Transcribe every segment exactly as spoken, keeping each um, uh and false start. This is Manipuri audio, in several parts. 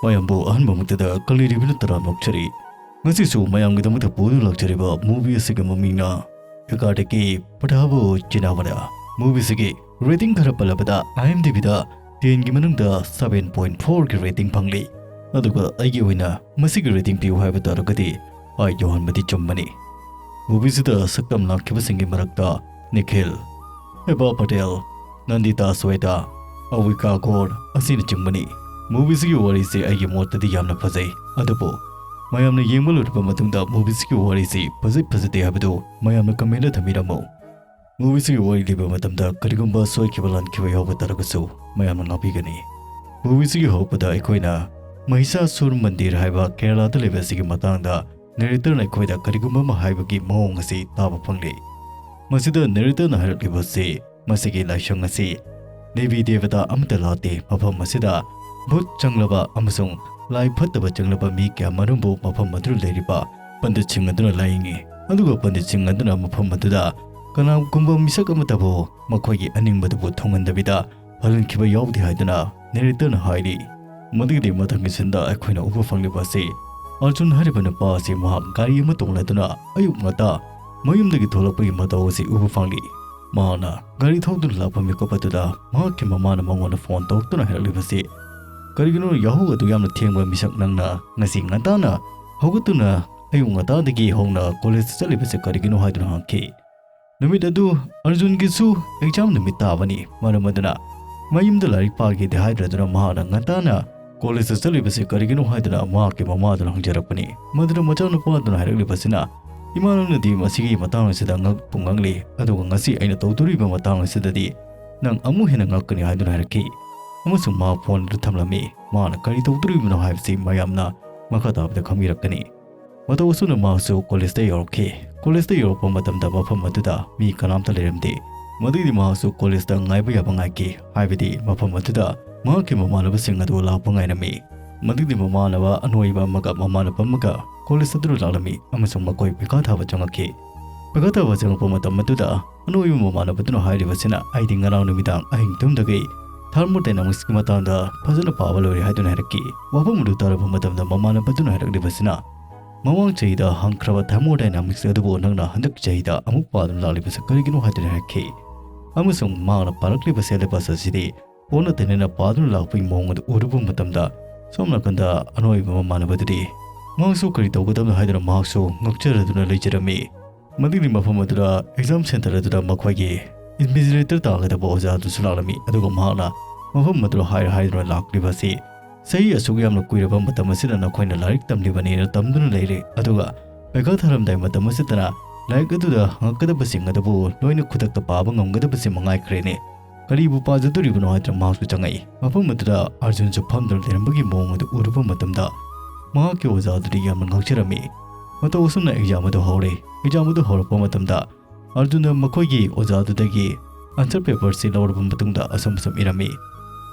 ꯃꯌꯥꯝꯕꯨ ꯑꯍꯥꯟꯕꯃꯛꯇꯗ ꯀꯂꯤꯔꯤꯕꯅ ꯇꯔꯥꯝꯅ ꯑꯣꯛꯆꯔꯤ꯫ ꯉꯁꯤꯁꯨ ꯃꯌꯥꯝꯒꯤꯗꯃꯛꯇ ꯄꯨꯗꯨꯅ ꯂꯥꯛꯆꯔꯤꯕ movie ꯑꯁꯤꯒꯤ ꯃꯃꯤꯡꯅ ꯑꯦꯀꯥꯗꯦꯀꯤ ꯄꯊꯥꯕꯨ ꯆꯤꯅꯥꯕꯅ꯫ Movie ꯑꯁꯤꯒꯤ rating ꯈꯔ ꯄꯜꯂꯕꯗ IMDbꯗ tenꯒꯤ ꯃꯅꯨꯡꯗ seven point fourꯒꯤ rating ꯐꯪꯂꯤ꯫ ꯑꯗꯨꯒ ꯑꯩꯒꯤ ꯑꯣꯏꯅ ꯃꯁꯤꯒꯤ rating ꯄꯤꯌꯨ ꯍꯥꯏꯕ ꯇꯥꯔꯒꯗꯤ ꯑꯩ ꯌꯧꯍꯟꯕꯗꯤ ꯆꯨꯝꯕꯅꯤ꯫ Movieꯁꯤꯗ ꯁꯛꯇꯝ ꯂꯥꯡꯈꯤꯕꯁꯤꯡꯒꯤ ꯃꯔꯛꯇ ꯅꯤꯈꯤꯜ, ꯍꯦꯕꯥ ꯄꯇꯦꯜ, ꯅꯟꯗꯤꯇꯥ ꯁ꯭ꯋꯦꯇꯥ, ꯑꯋꯤꯀꯥ ꯒꯣꯔ ꯑꯁꯤꯅꯆꯤꯡꯕꯅꯤ꯫ Movieꯁꯤꯒꯤ ꯋꯥꯔꯤꯁꯤ ꯑꯩꯒꯤ ꯃꯣꯠꯇꯗꯤ ꯌꯥꯝꯅ ꯐꯖꯩ, ꯑꯗꯨꯕꯨ ꯃꯌꯥꯝꯅ ꯌꯦꯡꯕ ꯂꯣꯏꯔꯕ ꯃꯇꯨꯡꯗ movieꯁꯤꯒꯤ ꯋꯥꯔꯤꯁꯤ ꯐꯖꯩ ꯐꯖꯗꯦ ꯍꯥꯏꯕꯗꯨ ꯃꯌꯥꯝꯅ commentꯗ ꯊꯝꯕꯤꯔꯝꯃꯨ꯫ Movieꯁꯤꯒꯤ ꯋꯥꯔꯤ ꯂꯤꯕ ꯃꯇꯝꯗ ꯀꯔꯤꯒꯨꯝꯕ ꯁꯣꯏꯈꯤꯕ ꯂꯥꯟꯈꯤꯕ ꯌꯥꯎꯕ ꯇꯥꯔꯒꯁꯨ ꯃꯌꯥꯝꯅ ꯉꯥꯛꯄꯤꯒꯅꯤ꯫ Movieꯁꯤꯒꯤ ꯍꯧꯔꯛꯄꯗ ꯑꯩꯈꯣꯏꯅ ꯃꯍꯤꯁꯥꯁꯨꯔ ꯃꯟꯗꯤꯔ ꯍꯥꯏꯕ ꯀꯦꯔꯂꯥꯗ ꯂꯩꯕ ꯑꯁꯤꯒꯤ ꯃꯇꯥꯡꯗ narratorꯅ ꯑꯩꯈꯣꯏꯗ ꯀꯔꯤꯒꯨꯝꯕ ꯑꯃ ꯍꯥꯏꯕꯒꯤ ꯃꯑꯣꯡ ꯑꯁꯤ ꯇꯥꯕ ꯐꯪꯂꯤ꯫ ꯃꯁꯤꯗ narratorꯅ ꯍꯥꯏꯔꯛꯂꯤꯕ ꯑꯁꯤ ꯃꯁꯤꯒꯤ ꯂꯥꯏꯁꯪ ꯑꯁꯤ ꯗꯦꯕꯤ ꯗꯦꯕꯇꯥ ꯑꯃꯠꯇ ꯂꯥꯛꯇꯦ, ꯃꯐꯝ ꯑꯁꯤꯗ ꯚꯨꯠ ꯆꯪꯂꯕ ꯑꯃꯁꯨꯡ ꯂꯥꯏ ꯐꯠꯇꯕ ꯆꯪꯂꯕ ꯃꯤ ꯀꯌꯥ ꯃꯔꯨꯝꯕꯨ ꯃꯐꯝ ꯑꯗꯨꯗ ꯂꯩꯔꯤꯕ ꯄꯟꯗꯤꯠꯁꯤꯡ ꯑꯗꯨꯅ ꯂꯥꯌꯦꯡꯉꯤ꯫ ꯑꯗꯨꯒ ꯄꯟꯗꯤꯠꯁꯤꯡ ꯑꯗꯨꯅ ꯃꯐꯝ ꯑꯗꯨꯗ ꯀꯅꯥꯒꯨꯝꯕ ꯃꯤꯁꯛ ꯑꯃꯠꯇꯕꯨ ꯃꯈꯣꯏꯒꯤ ꯑꯅꯤꯡꯕꯗꯨꯕꯨ ꯊꯨꯡꯍꯟꯗꯕꯤꯗ ꯍꯜꯍꯟꯈꯤꯕ ꯌꯥꯎꯗꯦ ꯍꯥꯏꯗꯨꯅ narratorꯅ ꯍꯥꯏꯔꯤ꯫ ꯃꯗꯨꯒꯤꯗꯤ ꯃꯊꯪꯒꯤ sceneꯗ ꯑꯩꯈꯣꯏꯅ ꯎꯕ ꯐꯪꯂꯤꯕ ꯑꯁꯤ ꯑꯔꯖꯨꯟ ꯍꯥꯏꯔꯤꯕ ꯅꯨꯄꯥ ꯑꯁꯤ ꯃꯍꯥꯛ ꯒꯥꯔꯤ ꯑꯃ ꯇꯣꯡꯂꯗꯨꯅ ꯑꯌꯨꯛ ꯉꯟꯇꯥ ꯃꯌꯨꯝꯗꯒꯤ ꯊꯣꯛꯂꯛꯄꯒꯤ ꯃꯇꯧ ꯑꯁꯤ ꯎꯕ ꯐꯪꯂꯤ꯫ ꯃꯍꯥꯛꯅ ꯒꯥꯔꯤ ꯊꯧꯗꯨꯅ ꯂꯥꯛꯄ ꯃꯤꯀꯨꯞ ꯑꯗꯨꯗ ꯃꯍꯥꯛꯀꯤ ꯃꯃꯥꯅ ꯃꯉꯣꯟꯗ phone ꯇꯧꯔꯛꯇꯨꯅ ꯍꯥꯏꯔꯛꯂꯤꯕꯁꯤ, "ꯀꯔꯤꯒꯤꯅꯣ ꯌꯥꯍꯧ ꯑꯗꯨ ꯌꯥꯝꯅ ꯊꯦꯡꯕ ꯃꯤꯁꯛ ꯅꯪꯅ ꯉꯁꯤ ꯉꯟꯇꯥꯅ ꯍꯧꯒꯠꯇꯨꯅ ꯑꯌꯨꯛ ꯉꯟꯇꯥꯗꯒꯤ ꯍꯧꯅ college ꯆꯠꯂꯤꯕꯁꯤ ꯀꯔꯤꯒꯤꯅꯣ?" ꯍꯥꯏꯗꯨꯅ ꯍꯪꯈꯤ꯫ ꯅꯨꯃꯤꯠ ꯑꯗꯨ ꯑꯔꯖꯨꯟꯒꯤꯁꯨ exam ꯅꯨꯃꯤꯠ ꯇꯥꯕꯅꯤ꯫ ꯃꯔꯝ ꯑꯗꯨꯅ ꯃꯌꯨꯝꯗ ꯂꯥꯏꯔꯤꯛ ꯄꯥꯒꯦꯗꯤ ꯍꯥꯏꯗ꯭ꯔꯗꯨꯅ ꯃꯍꯥꯛꯅ ꯉꯟꯇꯥꯅ college ꯆꯠꯂꯤꯕꯁꯤ ꯀꯔꯤꯒꯤꯅꯣ ꯍꯥꯏꯗꯨꯅ ꯃꯍꯥꯛꯀꯤ ꯃꯃꯥꯗꯨꯅ ꯍꯪꯖꯔꯛꯄꯅꯤ꯫ ꯃꯗꯨꯗ ꯃꯆꯥꯅꯨꯄꯥꯗꯨꯅ ꯍꯥꯏꯔꯛꯂꯤꯕꯁꯤꯅ, "ꯏꯃꯥ, ꯅꯪꯅꯗꯤ ꯃꯁꯤꯒꯤ ꯃꯇꯥꯡ ꯑꯁꯤꯗ ꯉꯛꯄꯨ ꯉꯛꯂꯤ, ꯑꯗꯨꯒ ꯉꯁꯤ ꯑꯩꯅ ꯇꯧꯗꯣꯔꯤꯕ ꯃꯇꯥꯡ ꯑꯁꯤꯗꯗꯤ ꯅꯪ ꯑꯃꯨꯛ ꯍꯦꯟꯅ ꯉꯛꯀꯅꯤ" ꯍꯥꯏꯗꯨꯅ ꯍꯥꯏꯔꯛꯈꯤ꯫ ꯑꯃꯁꯨꯡ ꯃꯍꯥꯛ phone ꯑꯗꯨ ꯊꯝꯂꯝꯃꯤ꯫ ꯃꯍꯥꯛꯅ ꯀꯔꯤ ꯇꯧꯗꯣꯔꯤꯕꯅꯣ ꯍꯥꯏꯕꯁꯤ ꯃꯌꯥꯝꯅ ꯃꯈꯥ ꯇꯥꯕꯗ ꯈꯪꯕꯤꯔꯛꯀꯅꯤ꯫ ꯃꯇꯧ ꯑꯁꯨꯝꯅ ꯃꯍꯥꯛꯁꯨ college ꯌꯧꯔꯛꯈꯤ꯫ College ꯌꯧꯔꯛꯄ ꯃꯇꯝꯗ ꯃꯐꯝ ꯑꯗꯨꯗ ꯃꯤ ꯀꯅꯥꯝꯇ ꯂꯩꯔꯝꯗꯦ꯫ ꯃꯗꯨꯒꯤꯗꯤ ꯃꯍꯥꯛꯁꯨ college ꯉꯥꯏꯕ ꯌꯥꯕ ꯉꯥꯏꯈꯤ, ꯍꯥꯏꯕꯗꯤ ꯃꯐꯝ ꯑꯗꯨꯗ ꯃꯍꯥꯛꯀꯤ ꯃꯃꯥꯟꯅꯕꯁꯤꯡ ꯑꯗꯨ ꯂꯥꯛꯄ ꯉꯥꯏꯔꯝꯃꯤ꯫ ꯃꯗꯨꯒꯤꯗꯤ ꯃꯃꯥꯟꯅꯕ ꯑꯅꯣꯏꯕ ꯑꯃꯒ ꯃꯃꯥꯟꯅꯕ ꯑꯃꯒ college ꯑꯗꯨꯗ ꯂꯥꯛꯂꯝꯃꯤ ꯑꯃꯁꯨꯡ ꯃꯈꯣꯏ ꯄꯩꯈꯥ ꯊꯥꯕ ꯆꯪꯉꯛꯈꯤ꯫ ꯄꯩꯈꯥ ꯊꯥꯕ ꯆꯪꯉꯛꯄ ꯃꯇꯝ ꯑꯗꯨꯗ ꯑꯅꯣꯏꯕ ꯃꯃꯥꯟꯅꯕꯗꯨꯅ ꯍꯥꯏꯔꯤꯕꯁꯤꯅ, "ꯑꯩꯗꯤ ꯉꯔꯥꯡ ꯅꯨꯃꯤꯗꯥꯡ ꯑꯍꯤꯡ ꯇꯨꯝꯗꯒꯩ ꯊꯥꯔꯃꯣꯗꯥꯏꯅꯥꯃꯤꯛꯁꯀꯤ ꯃꯇꯥꯡꯗ ꯐꯖꯅ ꯄꯥꯕ ꯂꯣꯏꯔꯦ ꯍꯥꯏꯗꯨꯅ ꯍꯥꯏꯔꯛꯈꯤ꯫ ꯋꯥꯐꯝ ꯑꯗꯨ ꯇꯥꯔꯕ ꯃꯇꯝꯗ ꯃꯃꯥꯟꯅꯕꯗꯨꯅ ꯍꯥꯏꯔꯛꯂꯤꯕꯁꯤꯅ, "ꯃꯃꯥꯡ ꯆꯍꯤꯗ ꯍꯪꯈ꯭ꯔꯕ ꯊꯥꯔꯃꯣꯗꯥꯏꯅꯥꯃꯤꯛꯁ ꯑꯗꯨꯕꯨ ꯅꯪꯅ ꯍꯟꯗꯛ ꯆꯍꯤꯗ ꯑꯃꯨꯛ ꯄꯥꯗꯨꯅ ꯂꯥꯛꯂꯤꯕꯁꯤ ꯀꯔꯤꯒꯤꯅꯣ?" ꯍꯥꯏꯗꯨꯅ ꯍꯥꯏꯔꯛꯈꯤ꯫ ꯑꯃꯁꯨꯡ ꯃꯍꯥꯛꯅ ꯄꯥꯔꯛꯂꯤꯕ ꯁꯦꯂꯦꯕꯁ ꯑꯁꯤꯗꯤ ꯑꯣꯟꯅ ꯇꯩꯅꯅ ꯄꯥꯗꯨꯅ ꯂꯥꯛꯄꯒꯤ ꯃꯑꯣꯡ ꯑꯗꯨ ꯎꯔꯨꯕ ꯃꯇꯝꯗ, ꯁꯣꯝ ꯅꯥꯀꯟꯗ ꯑꯅꯣꯏꯕ ꯃꯃꯥꯟꯅꯕꯗꯨꯗꯤ ꯃꯍꯥꯛꯁꯨ ꯀꯔꯤ ꯇꯧꯒꯗꯕꯅꯣ ꯍꯥꯏꯗꯨꯅ ꯃꯍꯥꯛꯁꯨ ꯉꯛꯆꯔꯗꯨꯅ ꯂꯩꯖꯔꯝꯃꯤ꯫ ꯃꯗꯨꯒꯤ ꯃꯐꯝ ꯑꯗꯨꯗ ꯑꯦꯛꯖꯥꯝ ꯁꯦꯟꯇꯔ ꯑꯗꯨꯗ ꯃꯈꯣꯏꯒꯤ ꯏꯟꯚꯤꯖꯤꯂꯦꯇꯔ ꯇꯥꯒꯗꯕ ꯑꯣꯖꯥ ꯑꯗꯨꯁꯨ ꯂꯥꯛꯂꯝꯃꯤ꯫ ꯑꯗꯨꯒ ꯃꯍꯥꯛꯅ ꯃꯐꯝ ꯑꯗꯨꯗ ꯍꯥꯏꯔ ꯍꯥꯏꯗꯨꯅ ꯂꯥꯛꯂꯤꯕ ꯑꯁꯤ, "ꯆꯍꯤ ꯑꯁꯨꯛ ꯌꯥꯝꯅ ꯀꯨꯏꯔꯕ ꯃꯇꯝ ꯑꯁꯤꯗ ꯅꯈꯣꯏꯅ ꯂꯥꯏꯔꯤꯛ ꯇꯝꯂꯤꯕꯅꯤꯅ ꯇꯝꯗꯨꯅ ꯂꯩꯔꯦ, ꯑꯗꯨꯒ ꯄꯩꯈꯥ ꯊꯥꯔꯝꯗꯥꯏ ꯃꯇꯝ ꯑꯁꯤꯗꯅ ꯂꯥꯏꯔꯤꯛ ꯑꯗꯨꯗ ꯍꯪꯉꯛꯀꯗꯕꯁꯤꯡ ꯑꯗꯨꯕꯨ ꯂꯣꯏꯅ ꯈꯨꯗꯛꯇ ꯄꯥꯕ ꯉꯝꯒꯗꯕꯁꯤ ꯃꯉꯥꯏꯈ꯭ꯔꯦꯅꯦ꯫ ꯀꯔꯤꯕꯨ ꯄꯥꯖꯗꯣꯔꯤꯕꯅꯣ?" ꯍꯥꯏꯗꯨꯅ ꯃꯍꯥꯛꯁꯨ ꯆꯪꯉꯛꯏ꯫ ꯃꯐꯝ ꯑꯗꯨꯗ ꯑꯥꯔꯖꯨꯟꯁꯨ ꯐꯝꯗꯨꯅ ꯂꯩꯔꯝꯕꯒꯤ ꯃꯑꯣꯡ ꯑꯗꯨ ꯎꯔꯨꯕ ꯃꯇꯝꯗ, ꯃꯍꯥꯛꯀꯤ ꯑꯣꯖꯥ ꯑꯗꯨꯗꯤ ꯌꯥꯝꯅ ꯉꯥꯎꯖꯔꯝꯃꯤ꯫ ꯃꯇꯧ ꯑꯁꯨꯝꯅ ꯑꯦꯛꯖꯥꯝ ꯑꯗꯨ ꯍꯧꯔꯦ꯫ ꯑꯦꯛꯖꯥꯝ ꯑꯗꯨ ꯍꯧꯔꯛꯄ ꯃꯇꯝꯗ ꯑꯥꯔꯖꯨꯟꯅ ꯃꯈꯣꯏꯒꯤ ꯑꯣꯖꯥ ꯑꯗꯨꯗꯒꯤ ꯑꯟꯁꯔ ꯄꯦꯄꯔꯁꯤ ꯂꯧꯔꯕ ꯃꯇꯨꯡꯗ ꯑꯁꯨꯝ ꯑꯁꯨꯝ ꯏꯔꯝꯃꯤ,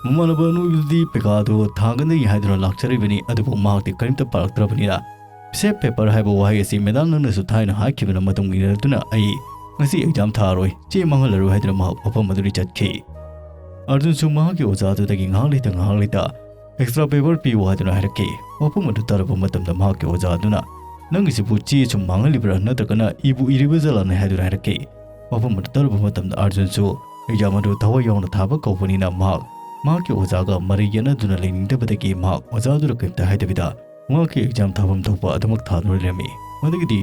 "ꯃꯃꯥꯟꯅꯕ ꯑꯅꯣꯏꯕꯗꯨꯗꯤ ꯄꯩꯈꯥ ꯑꯗꯨ ꯊꯥꯒꯅꯤ ꯍꯥꯏꯗꯨꯅ ꯂꯥꯛꯆꯔꯤꯕꯅꯤ, ꯑꯗꯨꯕꯨ ꯃꯍꯥꯛꯇꯤ ꯀꯔꯤꯝꯇ ꯄꯥꯔꯛꯇ꯭ꯔꯕꯅꯤꯅ, ꯁꯦꯞ ꯄꯦꯄꯔ ꯍꯥꯏꯕ ꯋꯥꯍꯩ ꯑꯁꯤ ꯃꯦꯗꯥꯝ ꯅꯪꯅꯁꯨ ꯊꯥꯏꯅ ꯍꯥꯏꯈꯤꯕꯅ ꯃꯇꯨꯡ ꯏꯟꯅꯗꯨꯅ ꯑꯩ ꯉꯁꯤ ꯑꯦꯛꯖꯥꯝ ꯊꯥꯔꯣꯏ, ꯆꯦ ꯃꯥꯡꯍꯜꯂꯔꯣꯏ" ꯍꯥꯏꯗꯨꯅ ꯃꯍꯥꯛ ꯃꯐꯝ ꯑꯗꯨꯗꯒꯤ ꯆꯠꯈꯤ꯫ ꯑꯥꯔꯖꯨꯟꯁꯨ ꯃꯍꯥꯛꯀꯤ ꯑꯣꯖꯥ ꯑꯗꯨꯗꯒꯤ ꯉꯥꯏꯍꯥꯛ ꯂꯩꯇ ꯉꯥꯏꯍꯥꯛ ꯂꯩꯇ "ꯑꯦꯛꯁꯇ꯭ꯔꯥ ꯄꯦꯄꯔ ꯄꯤꯌꯨ" ꯍꯥꯏꯗꯨꯅ ꯍꯥꯏꯔꯛꯈꯤ꯫ ꯋꯥꯐꯝ ꯑꯗꯨ ꯇꯥꯔꯕ ꯃꯇꯝꯗ ꯃꯍꯥꯛꯀꯤ ꯑꯣꯖꯥ ꯑꯗꯨꯅ, "ꯅꯪꯒꯤꯁꯤꯕꯨ ꯆꯦ ꯁꯨꯝ ꯃꯥꯡꯍꯜꯂꯤꯕ꯭ꯔꯥ, ꯅꯠꯇ꯭ꯔꯒꯅ ꯏꯕꯨ ꯏꯔꯤꯕ ꯖꯥꯠꯂꯥꯅꯦ?" ꯍꯥꯏꯗꯨꯅ ꯍꯥꯏꯔꯛꯈꯤ꯫ ꯋꯥꯐꯝ ꯑꯗꯨ ꯇꯥꯔꯕ ꯃꯇꯝꯗ ꯑꯥꯔꯖꯨꯟꯁꯨ ꯑꯦꯛꯖꯥꯝ ꯑꯗꯨ ꯊꯋꯥꯏ ꯌꯥꯎꯅ ꯊꯥꯕ ꯀꯧꯕꯅꯤꯅ ꯃꯍꯥꯛ ꯃꯍꯥꯛꯀꯤ ꯑꯣꯖꯥꯒ ꯃꯔꯩ ꯌꯦꯠꯅꯗꯨꯅ ꯂꯩꯅꯤꯡꯗꯕꯗꯒꯤ ꯃꯍꯥꯛ ꯑꯣꯖꯥ ꯑꯗꯨꯗ ꯀꯔꯤꯝꯇ ꯍꯥꯏꯗꯕꯤꯗ ꯃꯍꯥꯛꯀꯤ ꯑꯦꯛꯖꯥꯝ ꯊꯥꯐꯝ ꯊꯣꯛꯄ ꯑꯗꯨꯃꯛ ꯊꯥꯗꯨꯅ ꯂꯩꯔꯝꯃꯤ꯫ ꯃꯗꯨꯒꯤꯗꯤ